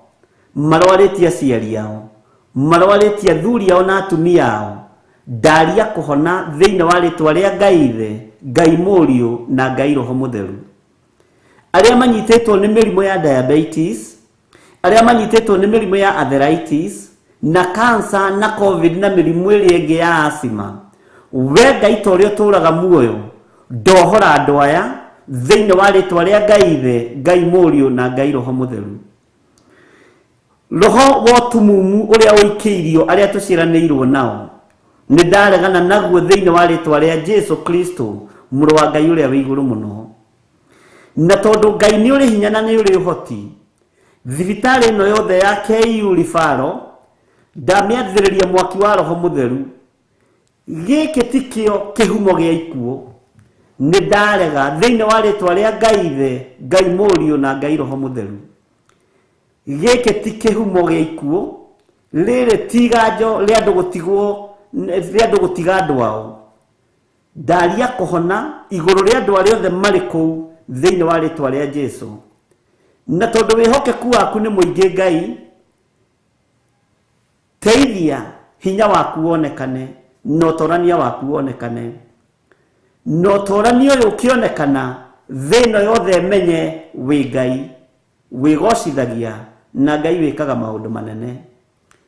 marwarĩtie aciari ao, marwarĩtie athuri ao na atumia ao. Ndaria kũhona thĩinĩ wa rĩtwa rĩa Ngai Ithe, Ngai Mũriũ na Ngai Roho Mũtheru. Arĩa manyitĩtwo nĩ mĩrimũ ya diabetes, arĩa manyitĩtwo nĩ mĩrimũ ya arthritis na cancer na covid na mĩrimũ ĩrĩa ĩngĩ ya asthma, we Ngai ta ũrĩa ũtũũraga muoyo, ndohora andũ aya Thĩinĩ wa rĩtwa rĩa Ngai Ithe, Ngai Mũriũ na Ngai Roho Mũtheru. Roho wa ũtumumu ũrĩa ũikĩirio arĩa tũciaranĩirwo nao, nĩ ndaregana naguo thĩinĩ wa rĩtwa rĩa Jesu Kristo, mũrũ wa Ngai ũrĩa wĩ igũrũ mũno. Na tondũ Ngai nĩ ũrĩ hinya na nĩ ũrĩ ũhoti, thibitarĩ ĩno yothe ya KU Referral ndamĩathĩrĩria mwaki wa Roho Mũtheru. Gĩkĩ tikĩo kĩhumo gĩa ikuũ. Nĩ ndarega thĩinĩ wa rĩtwa rĩa Ngai Ithe, Ngai Mũriũ na Ngai Roho Mũtheru. Gĩkĩ ti kĩhumo gĩa ikuũ, rĩrĩ ti iganjo rĩa andũ gũtigwo, rĩa andũ gũtiga andũ ao. Ndaria kũhona igũrũ rĩa andũ arĩa othe marĩ kũu thĩinĩ wa rĩtwa rĩa Jesu. Na tondũ wĩhokeku waku nĩ mũingĩ Ngai, teithia hinya waku wonekane na ũtorania waku wonekane. Na ũtorania ũyũ ũkĩonekana, thĩ ĩno yothe ĩmenye wĩ Ngai wĩgocithagia na Ngai wĩkaga maũndũ manene.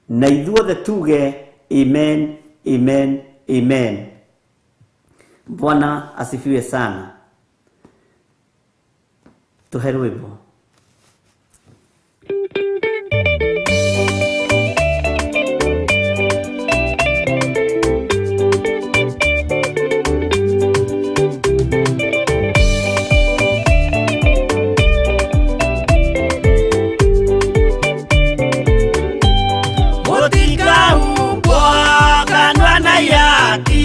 Na ithuothe tuge amen, amen, amen. Bwana asifiwe sana. Tuhe rwĩmbo. Mũtikahumbwo kanua na ihaki,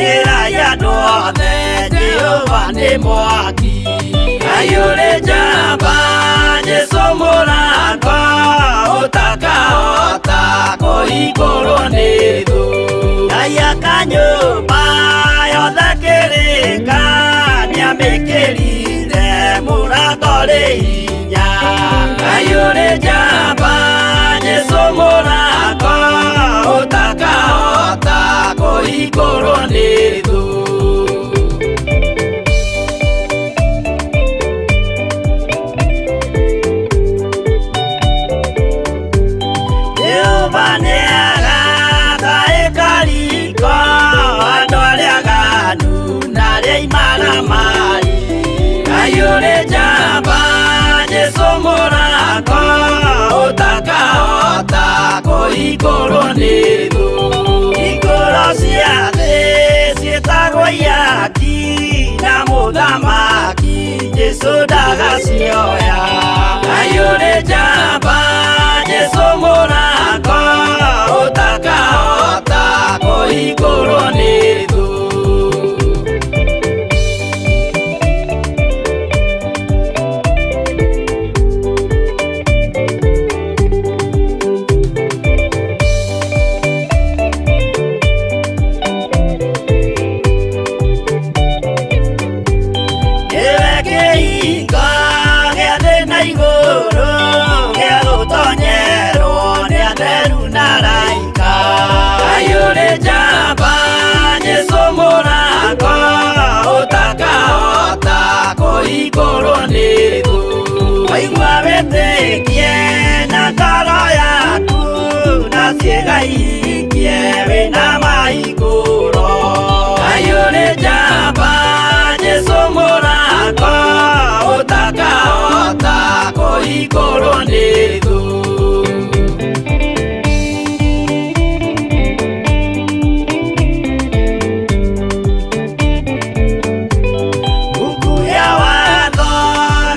ĩrai andũ othe Jehova nĩ mwaki. Ngai ũrĩ njamba, Jesũ mũrango, ũtakahota kũhingũrwo nĩ thũ. Ngai aka nyũmba yothe kĩrĩka, nĩamĩkĩrire mũrango rĩ hinya. Ngai ũrĩ njamba, Jesũ mũrango, ũtakahota kũhingũrwo nĩ thũ. Jehova nĩagaka ĩkariko, andũ arĩa aganu na arĩa imaramari. Ngai ũrĩ njamba, Jesũ mũrango, ũtakahota kũhingũrwo nĩ thũ. Hingũro cia thĩ ciĩtagwo ihaki, na mũthamaki Jesũ ndagacioya. Ngai ũrĩ njamba, Jesũ mũrango, ũtakahota kũhingũrwo nĩ thũ. Nĩwe kĩhingo gĩa thĩ na igũrũ, gĩa gũtonyerwo nĩ atheru na araika. Ngai ũrĩ njamba, Jesũ mũrango, ũtakahota kũhingũrwo nĩ thũ. Waigua wĩtĩkie na ngoro yaku, na ciĩga ihingie wĩna mahingũro. Ngai ũrĩ njamba, Jesũ mũrango, ũtakahota kũhingũrwo nĩ thũ. Buku ya watho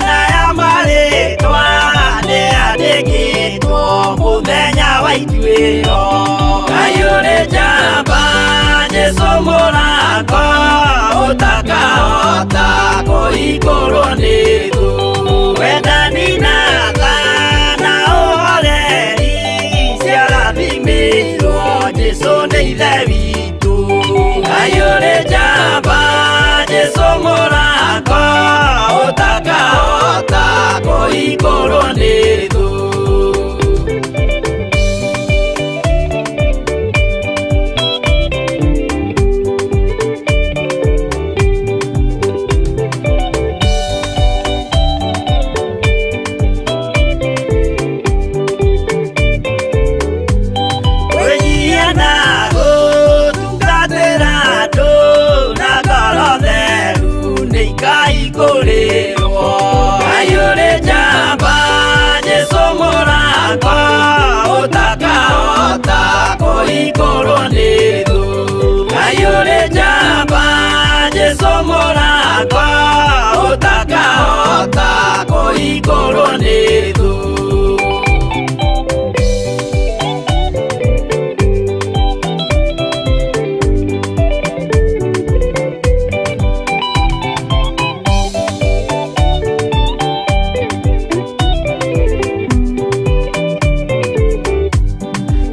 na ya marĩtwa nĩyandĩkĩtwo mũthenya wa ituĩro. Ngai ũrĩ njamba, Jesũ mũrango, ũtakahota kũhingũrwo nĩ thũ. Wendani na tha na ũhoreri ciarathimĩirwo Jesũ nĩ Ithe witũ. Ngai ũrĩ njamba, Jesũ mũrango, ũtakahota kũhingũrwo nĩ thũ. Mũrata ũtakahota kũhingũrwo nĩ thũ.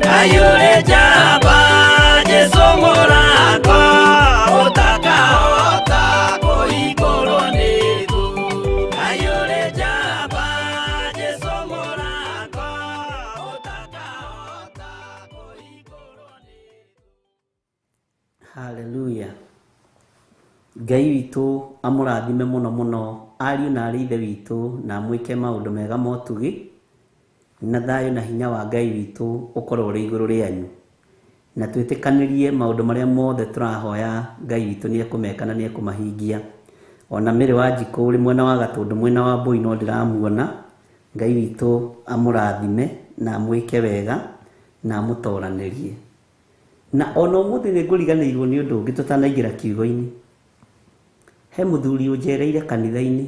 Ngai ũrĩ njamba, Jesũ mũrata ũtakahota kũhingũrwo nĩ thũ. Ngai ũrĩ njamba, Jesũ mũrata ũtakahota kũhingũrwo nĩ thũ. Haleluya. Ngai witũ amũrathime mũno mũno ariũ na arĩ ithe witũ na amwĩke maũndũ mega ma ũtugi na thayũ na hinya wa Ngai witũ ũkorwo ũrĩ igũrũ rĩanyu, na twĩtĩkanĩrie maũndũ marĩa mothe tũrahoya Ngai witũ nĩ ekũmeka na nĩ ekũmahingia. Ona Mary wa Njikũ ũrĩ mwena wa Gatũndũ mwena wa Mbũi no ndĩramuona. Ngai witũ amũrathime na amwĩke wega na amũtoranĩrie. Na ona ũmũthĩ nĩ ngũriganĩirwo nĩ ũndũ ũngĩ tũtanaingĩra kiugo-inĩ. He mũthuri ũnjereire kanitha-inĩ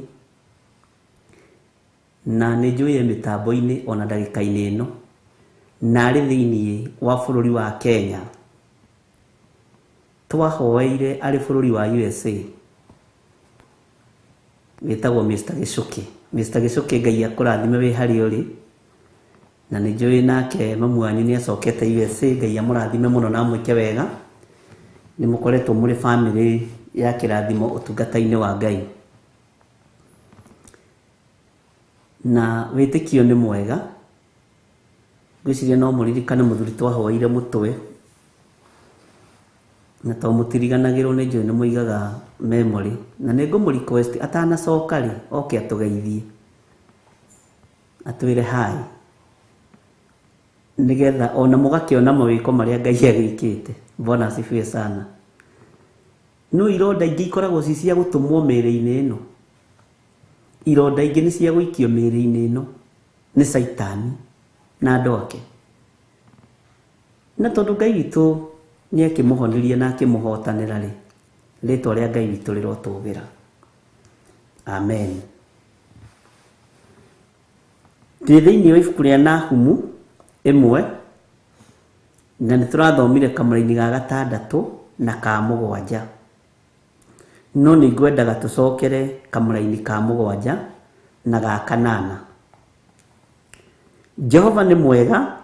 na nĩ njũĩ e mĩtambo-inĩ ona ndagĩka-inĩ ĩno, na arĩ thĩiniĩ wa bũrũri wa Kenya. Twahoeire arĩ bũrũri wa USA, wĩtagwo Mr. Gĩcũkĩ. Mr. Gĩcũkĩ, Ngai akũrathime wĩ harĩa ũrĩ, na nĩ njũĩ nake mamu wanyu nĩ acokete USA. Ngai amũrathime mũno na amwĩke wega. Nĩ mũkoretwo mũrĩ bamĩrĩ ya kĩrathimo ũtungata-inĩ wa Ngai, na wĩtĩkio nĩ mwega. Ngwĩciria no mũririkane mũthuri twahoeire mũtwe, na to mũtiriganagĩrwo nĩ njũĩ nĩ mũigaga memory, na nĩ ngũmũ request atanacoka rĩ oke atũgeithie atwĩre hi, nĩgetha ona mũgakĩona mawĩko marĩa Ngai agĩkĩte. Bwana asifiwe sana. No ironda ingĩ ikoragwo ci cia gũtũmwo mĩĩrĩ-inĩ ĩno, ironda ingĩ nĩ cia gũikio mĩĩrĩ-inĩ ĩno nĩ Caitani na andũ ake, na tondũ Ngai witũ nĩ akĩmũhonirie na akĩmũhotanĩra rĩ, rĩtwa rĩa Ngai witũ rĩrotũgĩra. Amen. Ndĩ thĩinĩ wa ibuku rĩa Nahumu 1, na nĩ tũrathomire kamũraini ga 6 na ka 7, no nĩ ngwendaga tũcokere kamũraini ka 7 na ga 8. Jehova nĩ mwega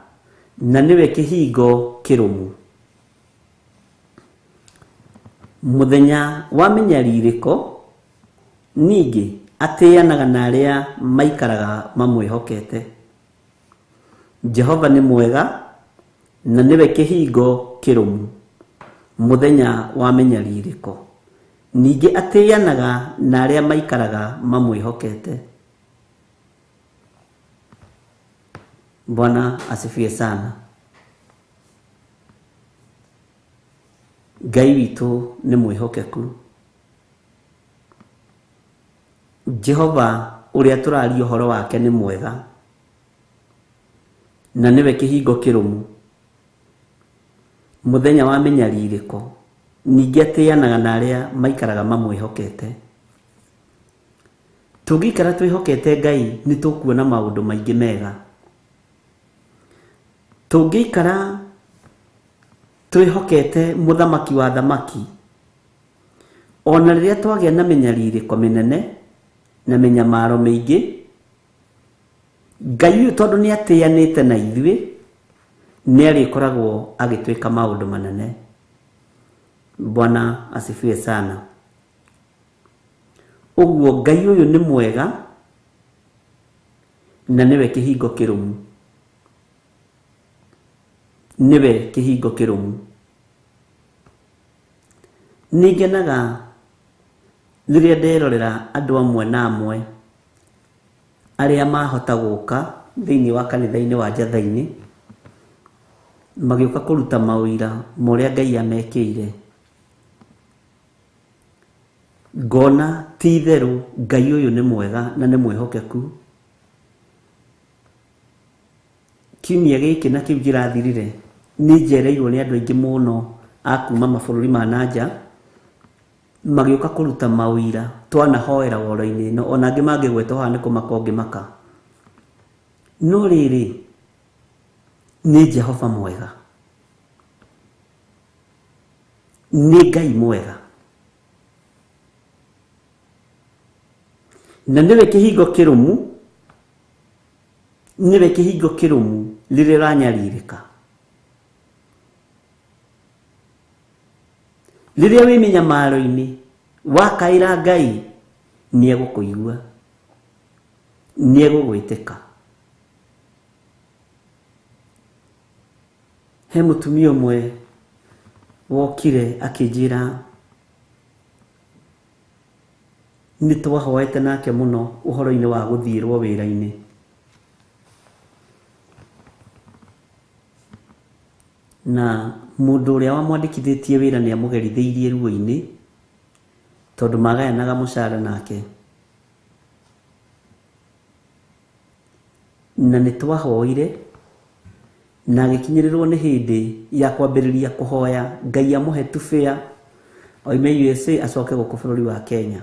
na nĩwe kĩhingo kĩrũmu. Mũthenya wa mĩnyarirĩko ningĩ atĩanaga na arĩa maikaraga mamwĩhokete. Jehova nĩ mwega na nĩwe kĩhingo kĩrũmu mũthenya wa mĩnyarirĩko, ningĩ atĩanaga na arĩa maikaraga mamwĩhokete. Bwana asifiwe sana. Ngai witũ nĩ mwĩhokeku. Jehova ũrĩa tũraria ũhoro wake nĩ mwega na nĩwe kĩhingo kĩrũmu mũthenya wa mĩnyarirĩko, ningĩ atĩanaga na arĩa maikaraga mamwĩhokete. Tũngĩikara twĩhokete Ngai nĩ tũkuona maũndũ maingĩ mega. Tũngĩikara twĩhokete mũthamaki wa thamaki, ona rĩrĩa twagĩa na mĩnyarirĩko mĩnene na mĩnyamaro mĩingĩ, Ngai ũyũ tondũ nĩ atĩanĩte na ithuĩ nĩ arĩkoragwo agĩtwĩka maũndũ manene. Bwana asifiwe sana. Ũguo Ngai ũyũ nĩ mwega na nĩwe kĩhingo kĩrũmu, nĩwe kĩhingo kĩrũmu. Nĩ ngenaga rĩrĩa nderorera andũ amwe na amwe arĩa mahota gũka thĩinĩ wa kanitha-inĩ wa Njathai-inĩ magĩũka kũruta maũira ma ũrĩa Ngai amekĩire. Ngona ti itherũ Ngai ũyũ nĩ mwega na nĩ mwĩhokeku. Kiumia gĩkĩ na kĩu kĩrathirire nĩ njereirwo nĩ andũ aingĩ mũno a kuma mabũrũri ma na nja. Magĩũka kũruta mawĩra twanahoera woro-inĩ ĩno ona angĩ mangĩgwetwo haha nĩ kũmaka ũngĩmaka. No rĩrĩ, nĩ Jehova mwega, nĩ Ngai mwega, na nĩwe kĩhingo kĩrũmu, nĩwe kĩhingo kĩrũmu rĩrĩa ũranyarirĩka. Rĩrĩa wĩ mĩnyamaro-inĩ wakaĩra Ngai nĩegũkũigua, nĩegũgwĩtĩka. He mũtumia ũmwe wokire akĩnjĩra nĩ twahoete nake mũno ũhoro-inĩ wa gũthiĩrwo wĩra-inĩ. Na mũndũ ũrĩa wamwandĩkithĩtie wĩra nĩ amũgerithĩirie ruo-inĩ tondũ magayanaga mũcara nake. Na nĩ twahoire na agĩkinyĩrĩrwo nĩ hĩndĩ ya kwambĩrĩria kũhoya Ngai amũhe tubĩa oime USA acoke gũkũ bũrũri wa Kenya.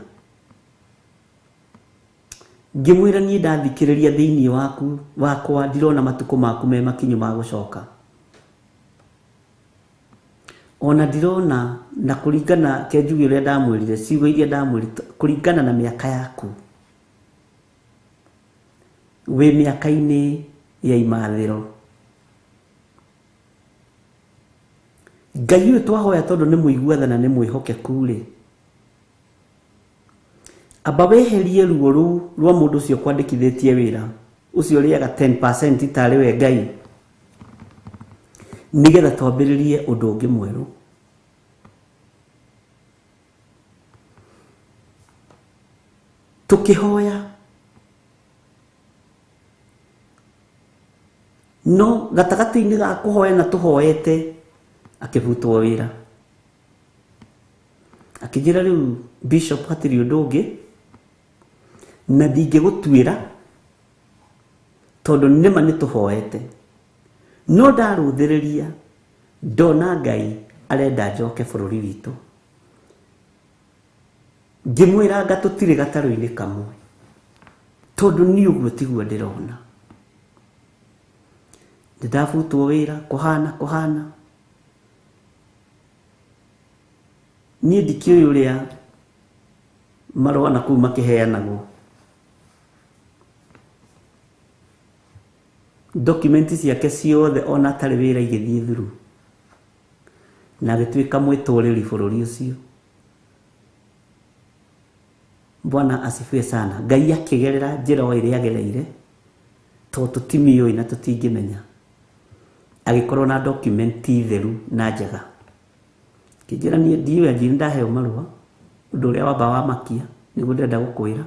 Ngĩmwĩra niĩ ndathikĩrĩria thĩinĩ waku wakwa ndirona matukũ maku me makinyu ma gũcoka. Ona ndirona na kũringana ke njuge ũrĩa ndamwĩrire, ciugo iria ndamwĩrire kũringana na mĩaka yaku wĩ mĩaka-inĩ ya imathĩro. Ngai ũyũ twahoya tondũ nĩ mũigua tha na nĩ mwĩhokeku rĩ, amba weherie ruo rũu rwa mũndũ ũcio kwandĩkithĩtie wĩra ũcio ũrĩaga 10% tarĩ we Ngai, nĩgetha twambĩrĩrie ũndũ ũngĩ mwerũ. Tũkĩhoya no gatagatĩ-inĩ ga kũhoya na tũhoete akĩbutwo wĩra. Akĩnjĩra rĩu Bishop hatirĩ ũndũ ũngĩ na ndingĩgũtuĩra tondũ nĩma nĩ tũhoete, no ndarũthĩrĩria ndona Ngai arenda njoke bũrũri witũ. Ngĩmwĩra nga tũtirĩ gatarũ-inĩ kamwe tondũ niĩ ũguo tiguo ndĩrona. Ndĩndabutwo wĩra kũhana kũhana, niĩ ndikĩũĩ ũrĩa marũa na kũu makĩheanagwo. Document ciake ciothe ona atarĩ wĩra igĩthiĩ through na agĩtuĩka mwĩtũrĩri bũrũri ũcio. Bwana asifiwe sana. Ngai akĩgerera njĩra o ĩrĩa agereire tondũ tũtimĩũĩ na tũtingĩmenya, agĩkorwo na document theru na njega. Kĩnjĩra niĩ ndiũĩ anjĩra ndaheo marũa, ũndũ ũrĩa wamba wamakia nĩguo ndĩrenda gũkwĩra.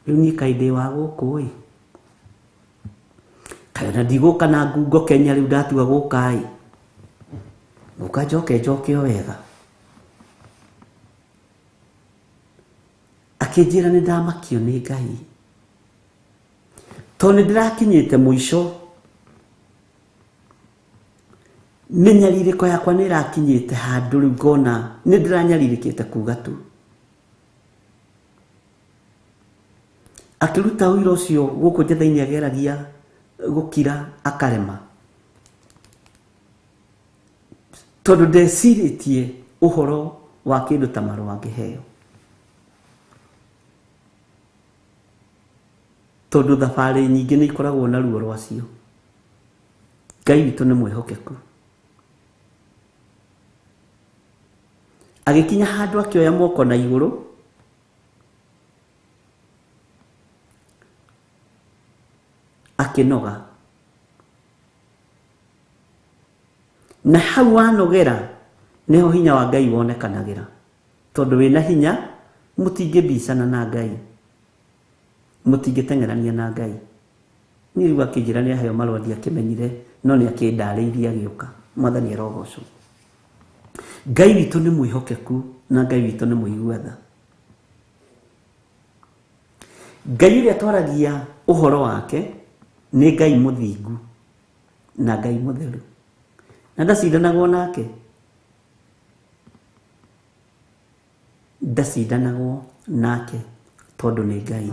Rĩu niĩ kaĩ ndĩ wa gũkũ ĩ, kaĩ ona ndigũka na ngungo Kenya rĩu ndatua gũka ĩ, ngũka njoke njoke o wega. Akĩnjĩra nĩ ndamakio nĩ Ngai tondũ nĩ ndĩrakinyĩte mũico, mĩnyarirĩko yakwa nĩ ĩrakinyĩte handũ rĩu ngona nĩ ndĩranyarirĩkĩte kuga tu. Akĩruta ũira ũcio gũkũ njatha-inĩ ageragia gũkira akarema tondũ ndecirĩtie ũhoro wa kĩndũ ta marũa angĩheo, tondũ thabarĩ nyingĩ nĩ ikoragwo na ruo rwacio. Ngai witũ nĩ mwĩhokeku. Agĩkinya handũ akĩoya moko na igũrũ akĩnoga, na hau wanogera nĩho hinya wa Ngai wonekanagĩra, tondũ wĩna hinya mũtingĩbicana na Ngai, mũtingĩteng'erania na Ngai. Niĩ rĩu akĩnjĩra nĩ aheo marũa ndiakĩmenyire, no nĩ akĩndarĩirie agĩũka. Mwathani arogocwo. Ngai witũ nĩ mwĩhokeku na Ngai witũ nĩ mũigua tha. Ngai ũrĩa twaragia ũhoro wake nĩ Ngai mũthingu na Ngai mũtheru, na ndacindanagwo nake. Ndacindanagwo nake tondũ nĩ Ngai.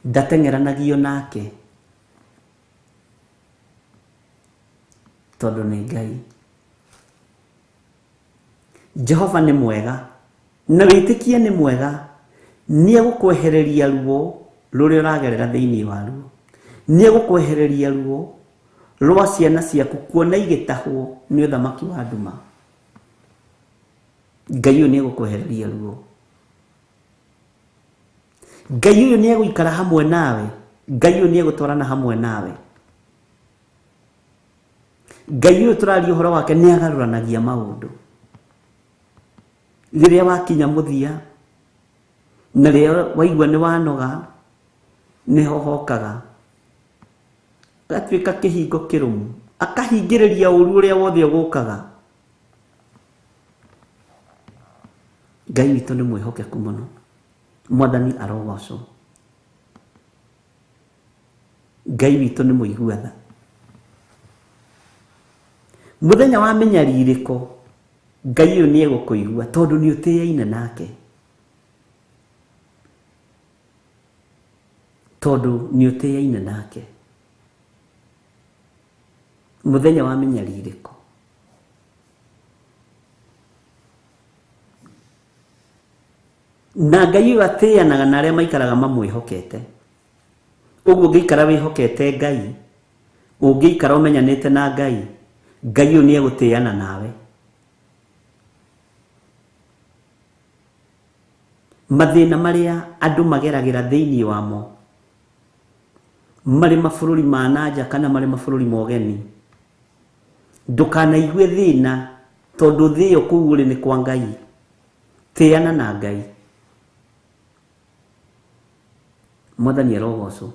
Ndateng'eranagio nake tondũ nĩ Ngai. Jehova nĩ mwega na wĩtĩkie nĩ mwega, nĩ egũkwehereria ruo rũrĩa ũragerera thĩinĩ wa ruo, nĩ egũkwehereria ruo rwa ciana ciaku kuona igĩtahwo nĩ ũthamaki wa nduma. Ngai ũyũ nĩ egũkwehereria ruo. Ngai ũyũ nĩ egũikara hamwe nawe. Ngai ũyũ nĩ egũtwarana hamwe nawe. Ngai ũyũ tũraria ũhoro wake nĩ agarũranagia maũndũ. Rĩrĩa wakinya mũthia na rĩrĩa waigua nĩ wanoga, nĩho hokaga agatuĩka kĩhingo kĩrũmu, akahingĩrĩria ũru ũrĩa wothe ũgũkaga. Ngai witũ nĩ mwĩhokeku mũno. Mwathani arogocwo. Ngai witũ nĩ mũigua tha. Mũthenya wa mĩnyarirĩko Ngai ũyũ nĩ egũkũigua tondũ nĩ ũtĩaine nake, tondũ nĩ ũtĩaine nake. Mũthenya wa mĩnyarirĩko na Ngai ũyũ atĩanaga na arĩa maikaraga mamwĩhokete. Ũguo ũngĩikara wĩhokete Ngai, ũngĩikara ũmenyanĩte na Ngai, Ngai ũyũ nĩ egũtĩana nawe. Mathĩna marĩa andũ mageragĩra thĩinĩ wamo marĩ mabũrũri ma nanja kana marĩ mabũrũri ma ũgeni, ndũkanaigue thĩna tondũ thĩ ĩyo kũu ũrĩ nĩ kwa Ngai. Tĩana na Ngai. Mwathani arogocwo.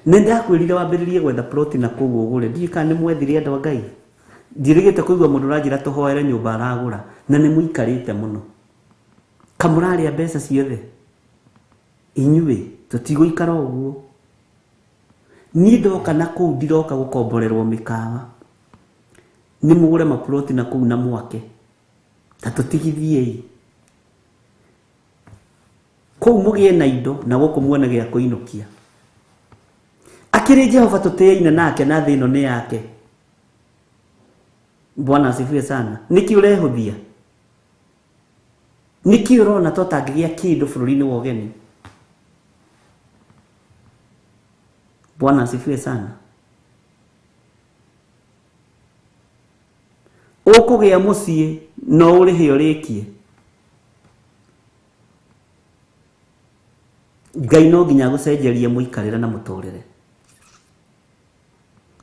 Nĩ ndakwĩrire wambĩrĩrie gwetha ploti na kũu ũgũre. Ndiũĩ kana nĩ mwethire andũ a Ngai. Njĩrĩgĩte kũigua mũndũ ũranjĩra tũhoere nyũmba aragũra na nĩ mũikarĩte mũno. Kamũrarĩa mbeca ciothe. Inyuĩ tũtigũikara ũguo. Niĩ ndoka na kũu ndiroka gũkomborerwo mĩkawa. Nĩ mũgũre maploti na kũu na mwake. Ta tũtigithiei. Kũu mũgĩe na indo na gũkũ muone gĩa kũinũkia. Akĩrĩ Jehova tũtĩaine nake na thĩ ĩno nĩ yake. Bwana asifiwe sana. Nĩkĩ ũrehũthia? Nĩkĩ ũrona ta ũtangĩgĩa kĩndũ bũrũri-inĩ wa ũgeni? Bwana asifiwe sana. Ũkũgĩa mũciĩ no ũrĩhe ũrĩkie. Ngai no nginya agũcenjerie mũikarĩre na mũtũrĩre.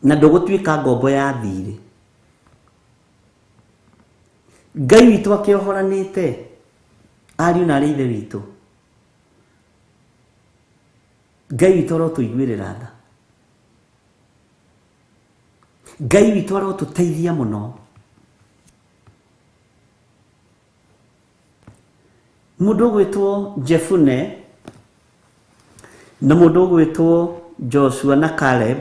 Na ndũgũtuĩka ngombo ya thirĩ. Ngai witũ akĩohoranĩte ariũ na arĩa ithe witũ. Ngai witũ arotũiguĩrĩra tha. Ngai witũ arotũteithia mũno. Mũndũ ũgwĩtwo Jefune na mũndũ ũgwĩtwo Joshua na Caleb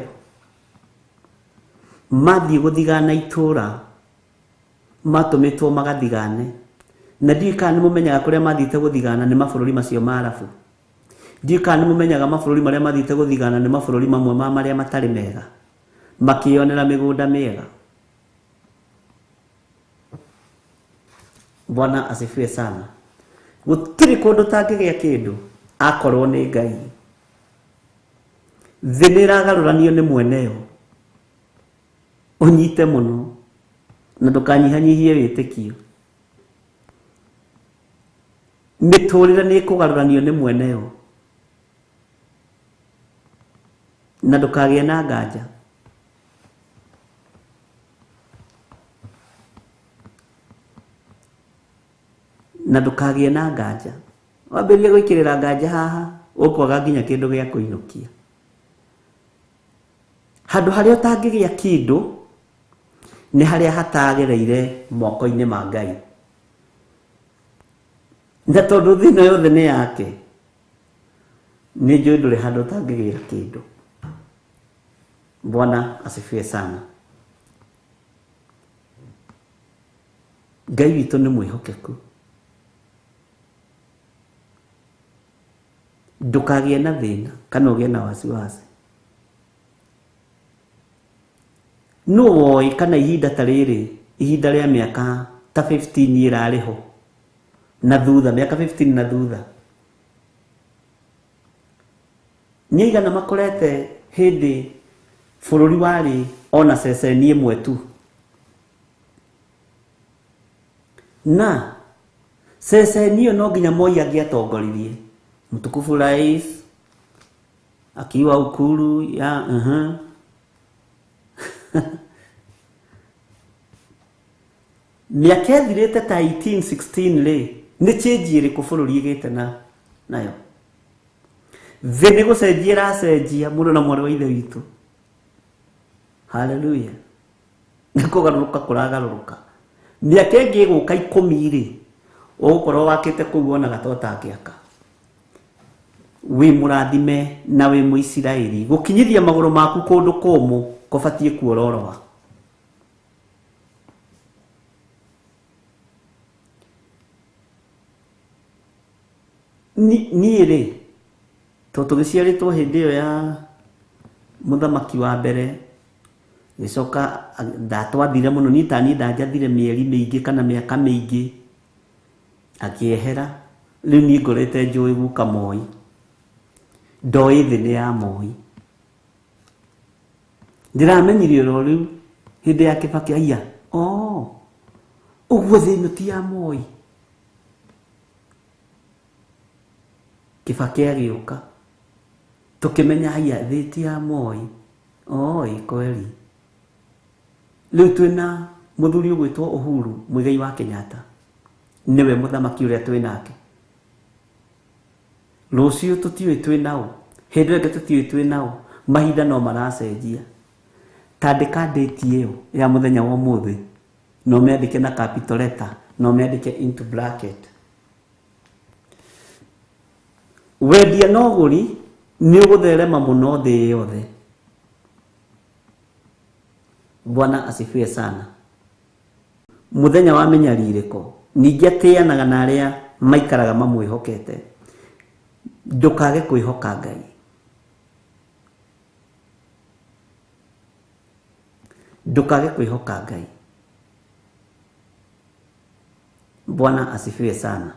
mathiĩ gũthigana itũũra, matũmĩtwo magathigane. Na ndiũĩ kana nĩ mũmenyaga kũrĩa mathiĩte gũthigana nĩ mabũrũri macio ma Arabu. Ndiũĩ kana nĩ mũmenyaga mabũrũri marĩa mathiĩte gũthigana nĩ mabũrũri mamwe ma marĩa matarĩ mega, makĩonera mĩgũnda mĩega. Bwana asifiwe sana. Gũtirĩ kũndũ ũtangĩgĩa kĩndũ akorwo nĩ Ngai. Thĩ nĩ ĩragarũranio nĩ mweneyo. Ũnyite mũno na ndũkanyihanyihie wĩtĩkio. Mĩtũrĩre nĩ ĩkũgarũranio nĩ mweneyo na ndũkagĩe na nganja. Na ndũkagĩe na nganja. Wambĩrĩria gwĩkĩrĩra nganja haha, ũkwaga nginya kĩndũ gĩa kũinũkia. Handũ harĩa ũtangĩgĩa kĩndũ nĩ harĩa hatagereire moko-inĩ ma Ngai. Na tondũ thĩ ĩno yothe nĩ yake, nĩ njũĩ ndũrĩ handũ ũtangĩgĩra kĩndũ. Bwana asifiwe sana. Ngai witũ nĩ mwĩhokeku. Ndũkagĩe na thĩna kana ũgĩe na wasiwasi. Nũ woĩ kana ihinda ta rĩrĩ, ihinda rĩa mĩaka ta 15 ĩrarĩ ho na thutha, mĩaka 15 na thutha, nĩ aigana makorete hĩndĩ bũrũri warĩ ona ceceni ĩmwe tu, na ceceni ĩyo no nginya Moi angĩatongoririe. Mtukufu Rais akiwa Ukuru ya mĩaka ĩthirĩte ta 1816 rĩ, nĩ change ĩrĩkũ bũrũri ĩgĩte na nayo? Thĩ nĩ gũcenjia ĩracenjia mũno na mwarĩ wa ithe witũ. Hallelujah. Nĩ kũgarũrũka kũragarũrũka. Mĩaka ĩngĩ ĩgũka 10 rĩ, ũgũkorwo wakĩte kũu wonaga ta ũtangĩaka. Wĩ mũrathime na wĩ Mũisiraeli, gũkinyithia magũrũ maku kũndũ kũmũ kũbatiĩ kuororoa. Niĩ rĩ, tondũ tũgĩciarĩtwo hĩndĩ ĩyo ya mũthamaki wa mbere, gĩcoka ndatwathire mũno, niĩ ta niĩ ndanjathire mĩeri mĩingĩ kana mĩaka mĩingĩ akĩehera. Rĩu niĩ ngorete njũĩ guka Moi, ndoĩ thĩ nĩ ya Moi. Ndĩramenyire oro rĩu hĩndĩ ya Kibaki, aya oh, ũguo thĩ ĩno ti ya Moi. Kibaki agĩũka tũkĩmenya haya thĩ ti ya Moi. Oi kweli. Rĩu twĩna mũthuri ũgwĩtwo Uhuru Muigai wa Kenyatta, nĩwe mũthamaki ũrĩa twĩnake. Rũciũ tũtiũĩ twĩ nao, hĩndĩ ĩyo ĩngĩ tũtiũĩ twĩ nao, mahinda no maracenjia. Tandĩka date ĩyo ya mũthenya wa ũmũthĩ, na ũmĩandĩke na capital letter, na ũmĩandĩke into bracket. Wendia na ũgũri nĩ ũgũtherema mũno thĩ yothe. Bwana asifiwe sana. Mũthenya wa mĩnyarirĩko ningĩ atĩanaga na arĩa maikaraga mamwĩhokete. Ndũkage kwĩhoka Ngai. Ndũkage kwĩhoka Ngai. Bwana asifiwe sana.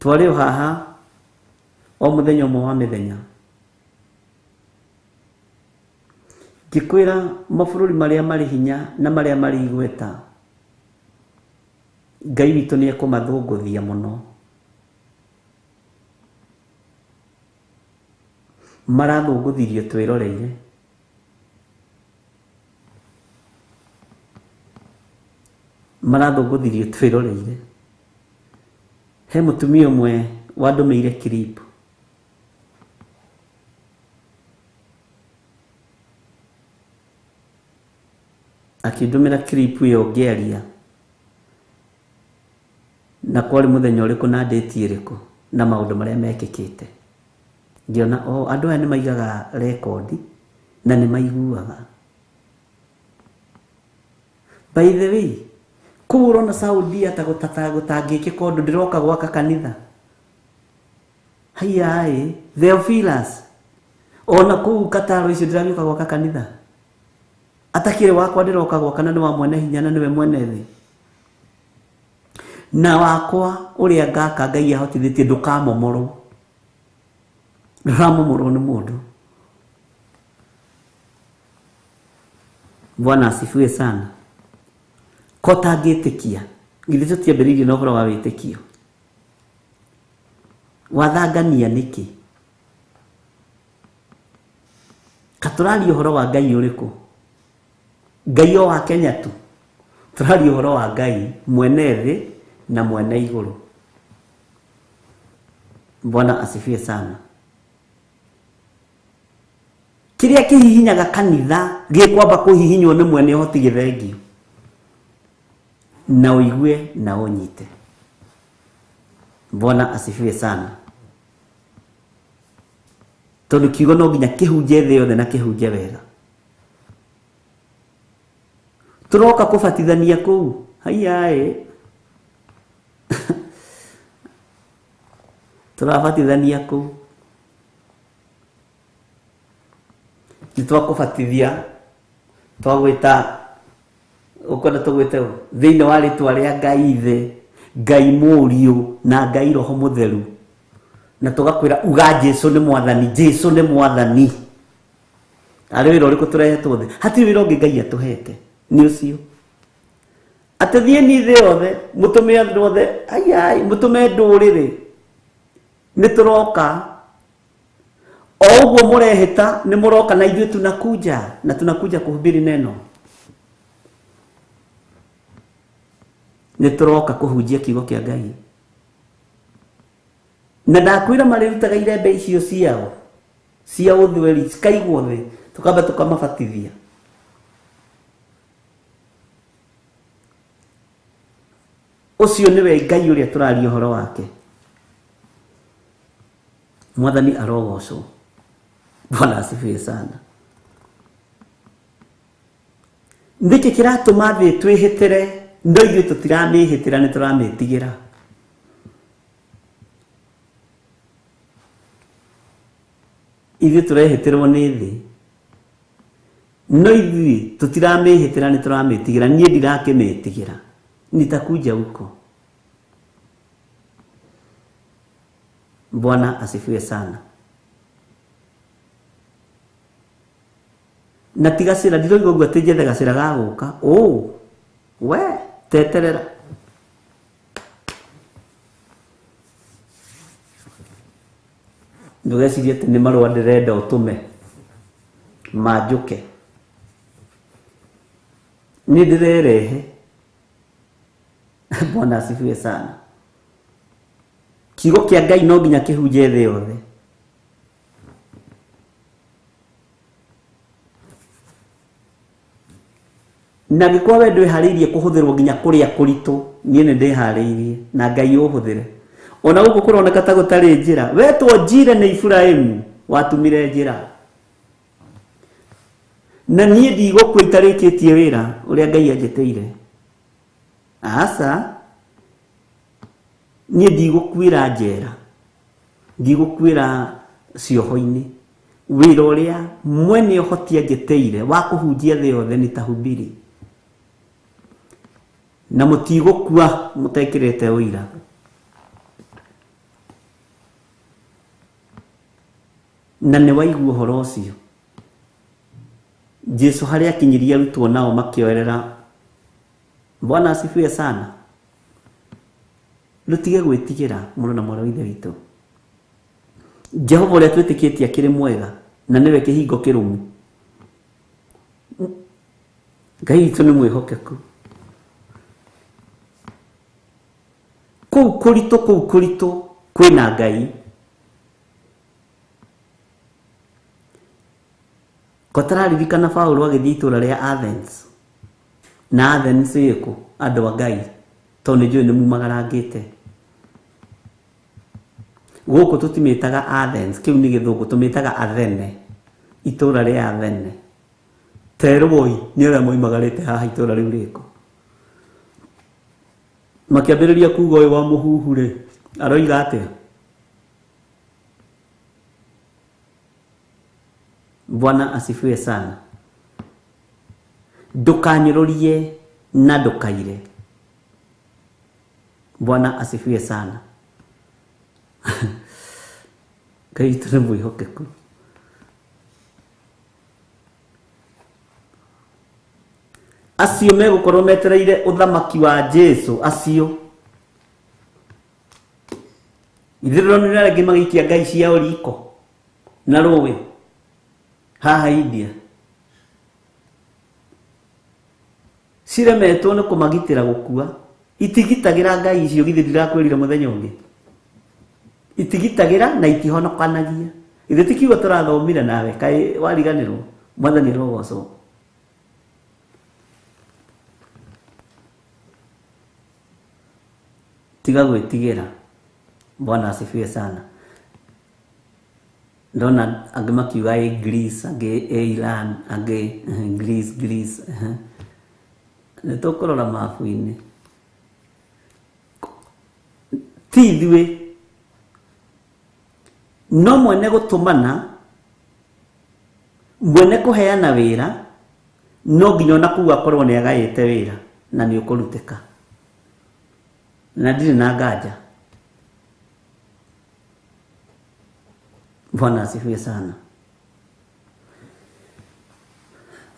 Twarĩ o haha o mũthenya ũmwe wa mĩthenya, ngĩkwĩra mabũrũri marĩa marĩ hinya na marĩa marĩ igweta, Ngai witũ nĩ ekũmathũngũthia mũno. Marathũngũthirio twĩroreire. Marathũngũthirio twĩroreire. He mũtumia ũmwe wandũmĩire clip. Akĩndũmĩra clip ĩyo ngĩaria, na kwarĩ mũthenya ũrĩkũ na date ĩrĩkũ na maũndũ marĩa mekĩkĩte. Ngĩona o andũ aya nĩ maigaga rekondi na nĩ maiguaga. By the way, kũu ũrona Saudi ata gũtangĩkĩka ũndũ, ndĩroka gwaka kanitha. Haiya ĩ, Theophilus, ona kũu Qatar icio ndĩragĩũka gwaka kanitha. Atakĩrĩ wakwa ndĩroka gwaka na nĩ wa mwene hinya na nĩwe mwene thĩ. Na wakwa ũrĩa ngaka Ngai ahotithĩtie ndũkamomorwo. Ndũramomorwo nĩ mũndũ. Bwana asifiwe sana. Ko tangĩtĩkia, githĩ tũtiambĩrĩirie na ũhoro wa wĩtĩkio. Wathangania nĩkĩ? Katũraria ũhoro wa Ngai ũrĩkũ? Ngai o wa Kenya tu. Tũraria ũhoro wa Ngai mwene thĩ na mwene igũrũ. Bwana asifiwe sana. Kĩrĩa kĩhihinyaga kanitha gĩkwamba kũhihinywo nĩ mwene ũhoti gĩthengio. Na ũigue na ũnyite. Bwana asifiwe sana. Tondũ kiugo no nginya kĩhunje thĩ yothe na kĩhunje wega. Tũroka kũbatithania kũu. Haiyaĩ tũrabatithania kũ? Nĩ twakũbatithia twagwĩta ũkwenda tũgwĩte ũ thĩinĩ wa rĩtwa rĩa Ngai Ithe, Ngai Mũriũ na Ngai Roho Mũtheru, na tũgakwĩra uga Jesu nĩ mwathani, Jesu nĩ mwathani. Arĩ wĩra ũrĩkũ tũrehetwo thĩ? Hatirĩ wĩra ũngĩ Ngai atũhete, nĩ ũcio. Atĩ thiĩ ni thĩ yothe mũtũme andũ othe, ayai mũtũme ndũrĩrĩ, nĩ tũroka. O ũguo mũrehĩta nĩ mũroka, na ithuĩ tunakuja na tunakuja kuhubiri neno. Nĩ tũroka kũhunjia kiugo kĩa Ngai. Na ndakwĩra marĩrutaga irembe icio ciao cia ũthweri cikaigwo thĩ, tukamba tukamabatithia. Ũcio nĩwe Ngai ũrĩa tũraria ũhoro wake. Mwathani arogocwo. Bwana asifiwe sana. Nĩkĩ kĩratũma thĩ twĩhĩtĩre no ithuĩ tũtiramĩhĩtĩra, nĩ tũramĩtigĩra? Ithuĩ tũrehĩtĩrwo nĩ thĩ no ithuĩ tũtiramĩhĩtĩra, nĩ tũramĩtigĩra. Niĩ ndirakĩmĩtigĩra, nitakuja huko. Bwana asifiwe sana. Na ti gacĩra, ndiroiga ũguo atĩ njethe gacĩra ga gũka. Ũ we teterera. Ndũgecirie atĩ nĩ marũa ndĩrenda ũtũme manjũke. Niĩ ndĩrerehe. Bwana asifiwe sana. Kiugo kĩa Ngai no nginya kĩhunje thĩ yothe. Na angĩkorwo we ndwĩharĩirie kũhũthĩrwo nginya kũrĩa kũritũ, niĩ nĩ ndĩharĩirie na Ngai ũhũthĩre. Ona gũkũ kũroneka ta gũtarĩ njĩra, wetwo Njire nĩ Iburahĩmu watumire njĩra. Na niĩ ndigũkua itarĩkĩtie wĩra ũrĩa Ngai anjĩtĩire. Aca, niĩ ndigũkuĩra njera, ndigũkuĩra cioho-inĩ. Wĩra ũrĩa mwene ũhoti anjĩtĩire wa kũhunjia thĩ yothe nitahubiri. Na mũtigũkua mũtekĩrĩte ũira. Na nĩ waigua ũhoro ũcio. Jesu harĩa akinyirie arutwo nao makĩoerera. Bwana asifiwe sana. Rũtige gwĩtigĩra mũrũ na mwarĩ wa Ithe witũ. Jehova ũrĩa twĩtĩkĩtie akĩrĩ mwega na nĩwe kĩhingo kĩrũmu. Ngai witũ nĩ mwĩhokeku. Kũu kũritũ, kũu kũritũ kwĩna Ngai. Kotararirikana Paũlũ agĩthiĩ itũũra rĩa Athens. Na Athens ĩkũ andũ a Ngai, tondũ nĩ njũĩ nĩ mumagarangĩte. Gũkũ tũtimĩtaga Athens, kĩu nĩ gĩthũngũ, tũmĩtaga Athene, itũũra rĩa Athene. Terwoi nĩ arĩa moimagarĩte haha itũũra rĩu rĩkũ. Makĩambĩrĩria kuga ũyũ wa mũhuhu rĩ, aroiga atĩa? Bwana asifiwe sana. Ndũkanyũrũrie na ndũkaire. Bwana asifiwe sana. Ngai witũ nĩ mwĩhokeku. Acio megũkorwo metereire ũthamaki wa Jesu, acio ithuĩ tũronire arĩa angĩ magĩikia ngai ciao riko na rũĩ haha India, ciremetwo nĩ kũmagitĩra gũkua. Itigitagĩra ngai icio, githĩ ndirakwĩrire mũthenya ũngĩ? Itigitagĩra na itihonokanagia. Ithuĩ ti kiugo tũrathomire nawe, kaĩ wariganĩrwo? Mwathani arogocwo. Tiga gwĩtigĩra. Bwana asifiwe sana. Ndona angĩ makiuga ĩ Greece, angĩ ĩ Iran, angĩ Greece, Greece. Nĩ tũkũrora mabu-inĩ. Ti ithuĩ. No mwene gũtũmana, mwene kũheana wĩra, no nginya ona kũu akorwo nĩ agaĩte wĩra na nĩ ũkũrutĩka. Na ndirĩ na nganja. Bwana asifiwe sana.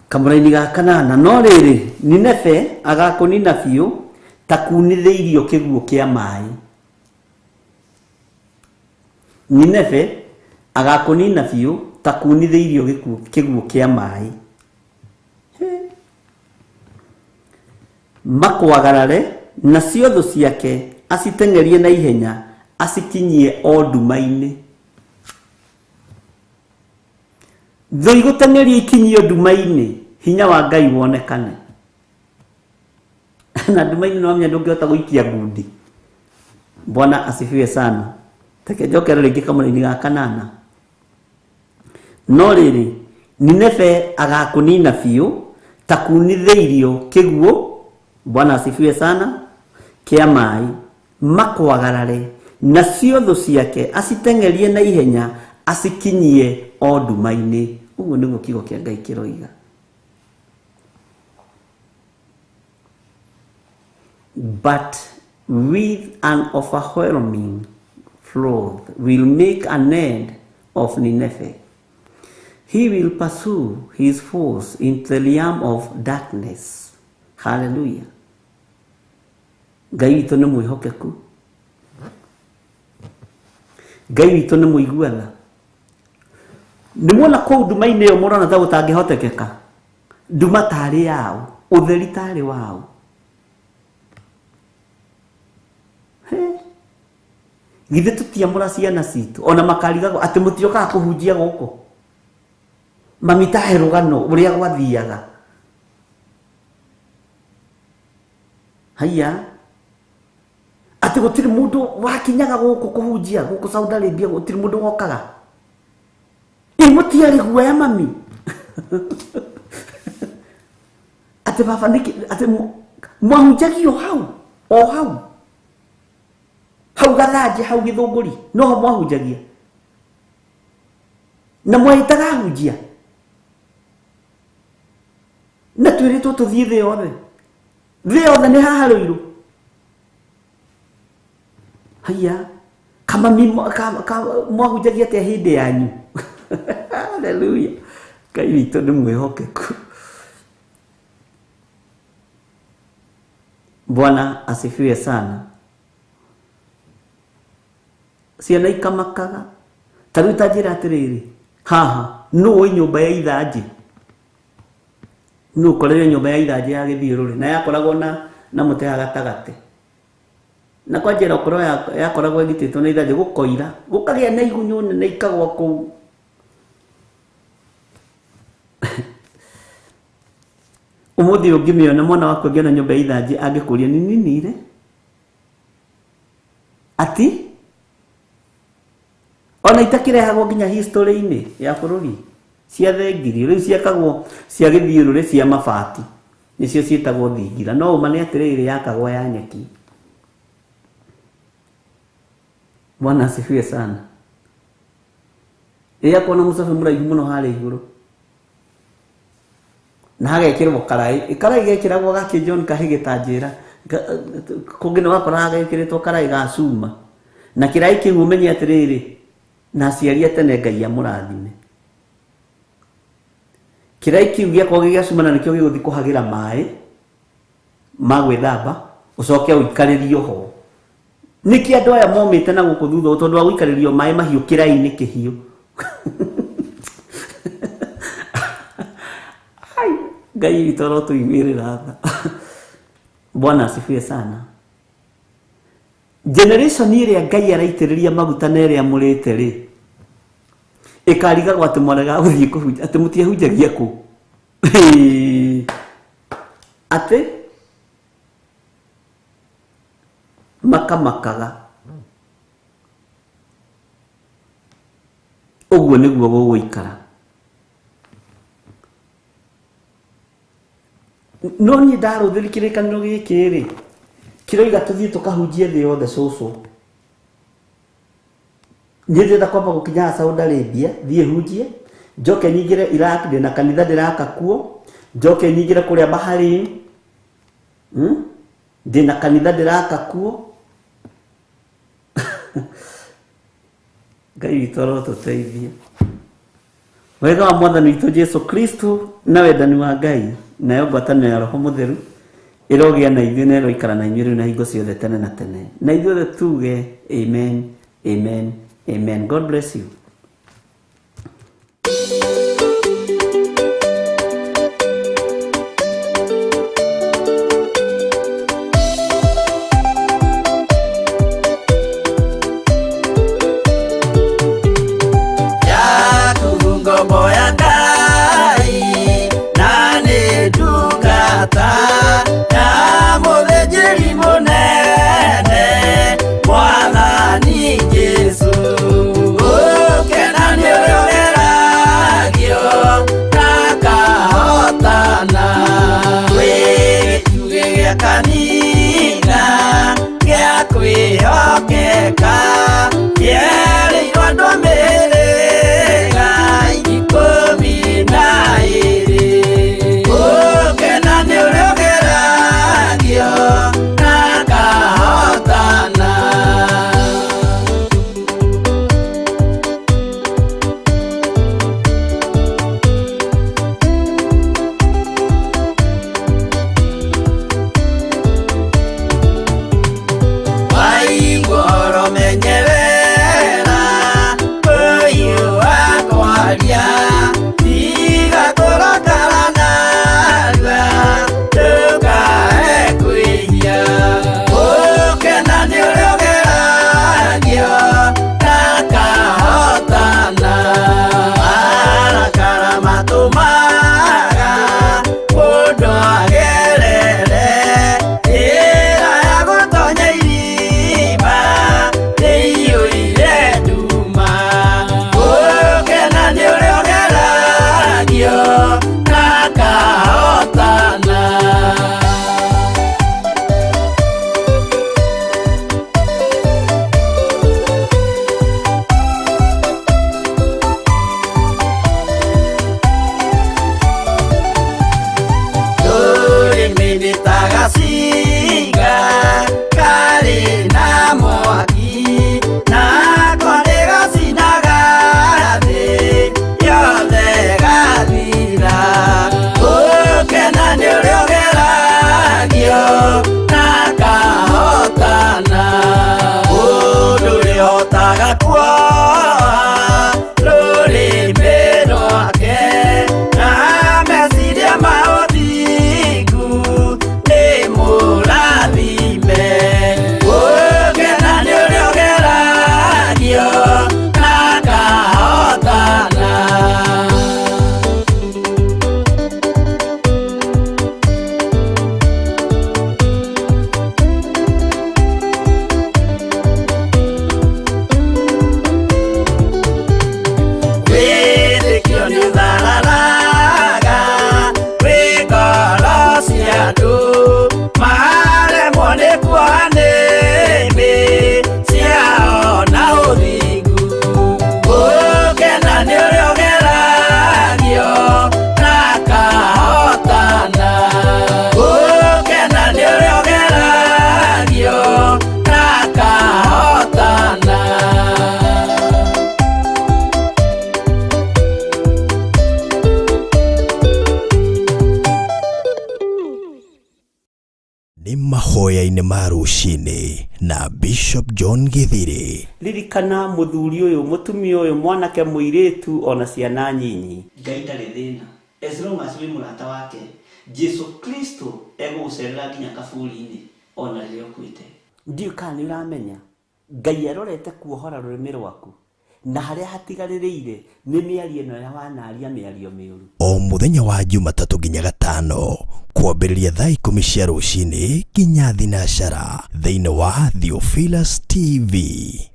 Kamũraini ga kanana, no rĩrĩ Nineve agakũnina biũ ta kunithĩirio kĩguũ kĩa maĩ. Nineve agakũnina biũ ta kunithĩirio kĩguũ kĩa maĩ. Makwagarare nacio thũ ciake aciteng'erie na ihenya acikinyie o nduma-inĩ. Thũ igũteng'erie ikinyio nduma-inĩ, hinya wa Ngai wonekane. Na nduma-inĩ no amenya ndũngĩhota gũikia ngundi. Bwana asifiwe sana. Reke njokere rĩngĩ kamũraini ga kanana. No rĩrĩ Nineve agakũnina biũ ta kunithĩirio kĩguũ, Bwana asifiwe sana, kĩa maĩ, makwagarare nacio thũ ciake aciteng'erie na ihenya acikinyie o nduma-inĩ. Ũguo nĩguo kiugo kĩa Ngai kĩroiga. But with an overwhelming flood will make an end of Nineveh. He will pursue his foes into the realm of darkness. Hallelujah. Ngai witũ nĩ mwĩhokeku. Ngai witũ nĩ mũigua tha. Nĩ muona kũu nduma-inĩ ĩyo mũrona ta gũtangĩhotekeka. Nduma tarĩ yao, ũtheri tarĩ wao. Githĩ tũtiamũra ciana citũ ona makarigagwo atĩ mũtiokaga kũhunjia gũkũ. Mami tahe rũgano ũrĩa gwathiaga. Haiya, atĩ gũtirĩ mũndũ wakinyaga gũkũ kũhunjia gũkũ Saudi Arabia, gũtirĩ mũndũ wokaga. Ĩ mũtiarĩ guoya mami. Atĩ baba nĩkĩ, atĩ mwahunjagio hau o hau hau gathanje hau gĩthũngũri noho mwahunjagia na mwahĩtaga ahunjia na twĩrĩtwo tũthiĩ thĩ yothe. Thĩ yothe nĩ haha rũirũ. Haiya, kamami mwahunjagia atĩa hĩndĩ yanyu? Hallelujah. Ngai witũ nĩ mwĩhokeku. Bwana asifiwe sana. Ciana ikamakaga. Ta rĩu ta njĩra atĩrĩrĩ, haha nũ ũĩ nyũmba ya ithanjĩ? Nũ ũkorire nyũmba ya ithanjĩ ya gĩthiũrũrĩ na yakoragwo na mũtĩ haha gatagatĩ? Na kwa njĩra okorwo yakoragwo ĩgitĩtwo na ithanjĩ, gũkoira gũkagĩa na igunyũ nene ikagwa kũu. Ũmũthĩ ũngĩmĩona mwana waku angĩona nyũmba ya ithanjĩ angĩkũria nĩ nini ire? Ati ona itakĩrehagwo nginya history-inĩ ya bũrũri cia thengiri, rĩu ciakagwo cia gĩthiũrũrĩ cia mabati, nĩcio ciĩtagwo thingira. No ũma nĩ atĩrĩrĩ, yakagwo ya nyeki. Bwana asifiwe sana. Ĩyakwo na mũcabe mũraihu mũno harĩa igũrũ na hagekĩrwo karaĩ. Karaĩ gekĩragwo gakĩ John Kahĩgĩ ta njĩra, kũngĩ nĩ wakora hagekĩrĩtwo karaĩ ga cuma. Na kĩraĩ kĩu ũmenye atĩrĩrĩ, na aciari a tene Ngai amũrathime. Kĩraĩ kĩu gĩakorwo gĩ gĩa cuma na nĩkĩo gĩgũthiĩ kũhagĩra maĩ ma gwĩthamba, ũcoke ũikarĩrio ho. Nĩkĩ andũ aya momĩte na gũkũ thutha tondũ wa gũikarĩrio maĩ mahiũ kĩraĩ-inĩ kĩhiũ? Ai, Ngai witũ arotũiguĩrĩra tha. Bwana asifiwe sana. Generation ĩrĩa Ngai araitĩrĩria maguta na ĩrĩa amũrĩte rĩ, ĩkarigagwo atĩ mwarega gũthiĩ kũhunjia, atĩ mũtiahunjagia kũ? Atĩ makamakaga. Ũguo nĩguo gũgũikara. No niĩ ndarũthĩri kĩrĩkanĩro gĩkĩ rĩ, kĩroiga tũthiĩ tũkahunjie thĩ yothe cũcũ. Niĩ ndĩrenda kwamba gũkinya Saudi Arabia thiĩ hunjie, njoke nyingĩre Iraq, ndĩna kanitha ndĩraka kuo, njoke nyingĩre kũrĩa Bahrain, ndĩna kanitha ndĩraka kuo. Ngai witũ arotũteithia. Wega wa Mwathani witũ Jesu Kristo na wendani wa Ngai nayo ngwatanĩro ya Roho Mũtheru ĩrogĩa na ithuĩ na ĩroikara na inyuĩ rĩu na hingo ciothe tene na tene. Na ithuothe tuge amen, amen, amen. God bless you. Yaku ngombo ya Ngai na nĩ ndungata ya mũthĩnjĩri mũnene Mwathani Jesũ. Gũkena nĩ ũrĩa ũgeragio na akahotana. Wĩ gĩtugĩ gĩa kanitha gĩa kwĩhokeka, kĩerĩirwo andũ a mĩhĩrĩga 12. Gũkena nĩ ũrĩa ũgeragio na akahotana. Waigua ũhoro menye wega, ũyũ wakwaria, tiga kũrakara narua, ndũkae kwĩhia. Gũkena nĩ ũrĩa ũgeragio na akahotana. Marakara matũmaga mũndũ agerere njĩra ya gũtonya irima rĩiyũire nduma. Gũkena nĩ ũrĩa ũgeragio na akahotana. Rũrĩmĩ nĩ ta gacinga karĩ na mwaki, nako nĩ gacinaga thĩ yothe gathira. Gũkena nĩ ũrĩa ũgeragio na akahotana. Mũndũ ũrĩa ũhotaga kuoha rũrĩmĩ rwake na meciria ma ũthingu nĩ mũrathime. Gũkena nĩ ũrĩa ũgeragio na akahotana. Wĩtĩkio nĩ ũthararaga wĩ ngoro cia andũ, maremwo nĩ kuoha nĩmĩ ciao na ũthingu. Gũkena nĩ ũrĩa ũgeragio na akahotana. Gũkena nĩ ũrĩa ũgeragio na akahotana. Nĩ mahoya-inĩ ma rũcinĩ na Bishop John Githiri. Ririkana mũthuri ũyũ, mũtumia ũyũ, mwanake, mũirĩtu ona ciana nyinyi. Ngai ndarĩ thĩna as long as wĩ mũrata wake. Jesu Kristo egũgũcerera nginya kaburi-inĩ ona rĩrĩa ũkuĩte. Ndiũĩ kana nĩ ũramenya Ngai arorete kuohora rũrĩmĩ rwaku na harĩa hatigarĩrĩire nĩ mĩario ĩno ya wanaria mĩario mĩũru. O mũthenya wa Jumatatũ nginya Gatano kwambĩrĩria thaa 10 cia rũcinĩ nginya thinacara thĩinĩ wa Theophilus TV.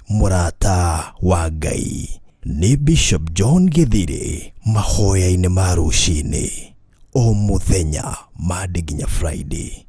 Mũrata wa Ngai nĩ Bishop John Githiri mahoya-inĩ ma rũcinĩ o mũthenya Monday nginya Friday.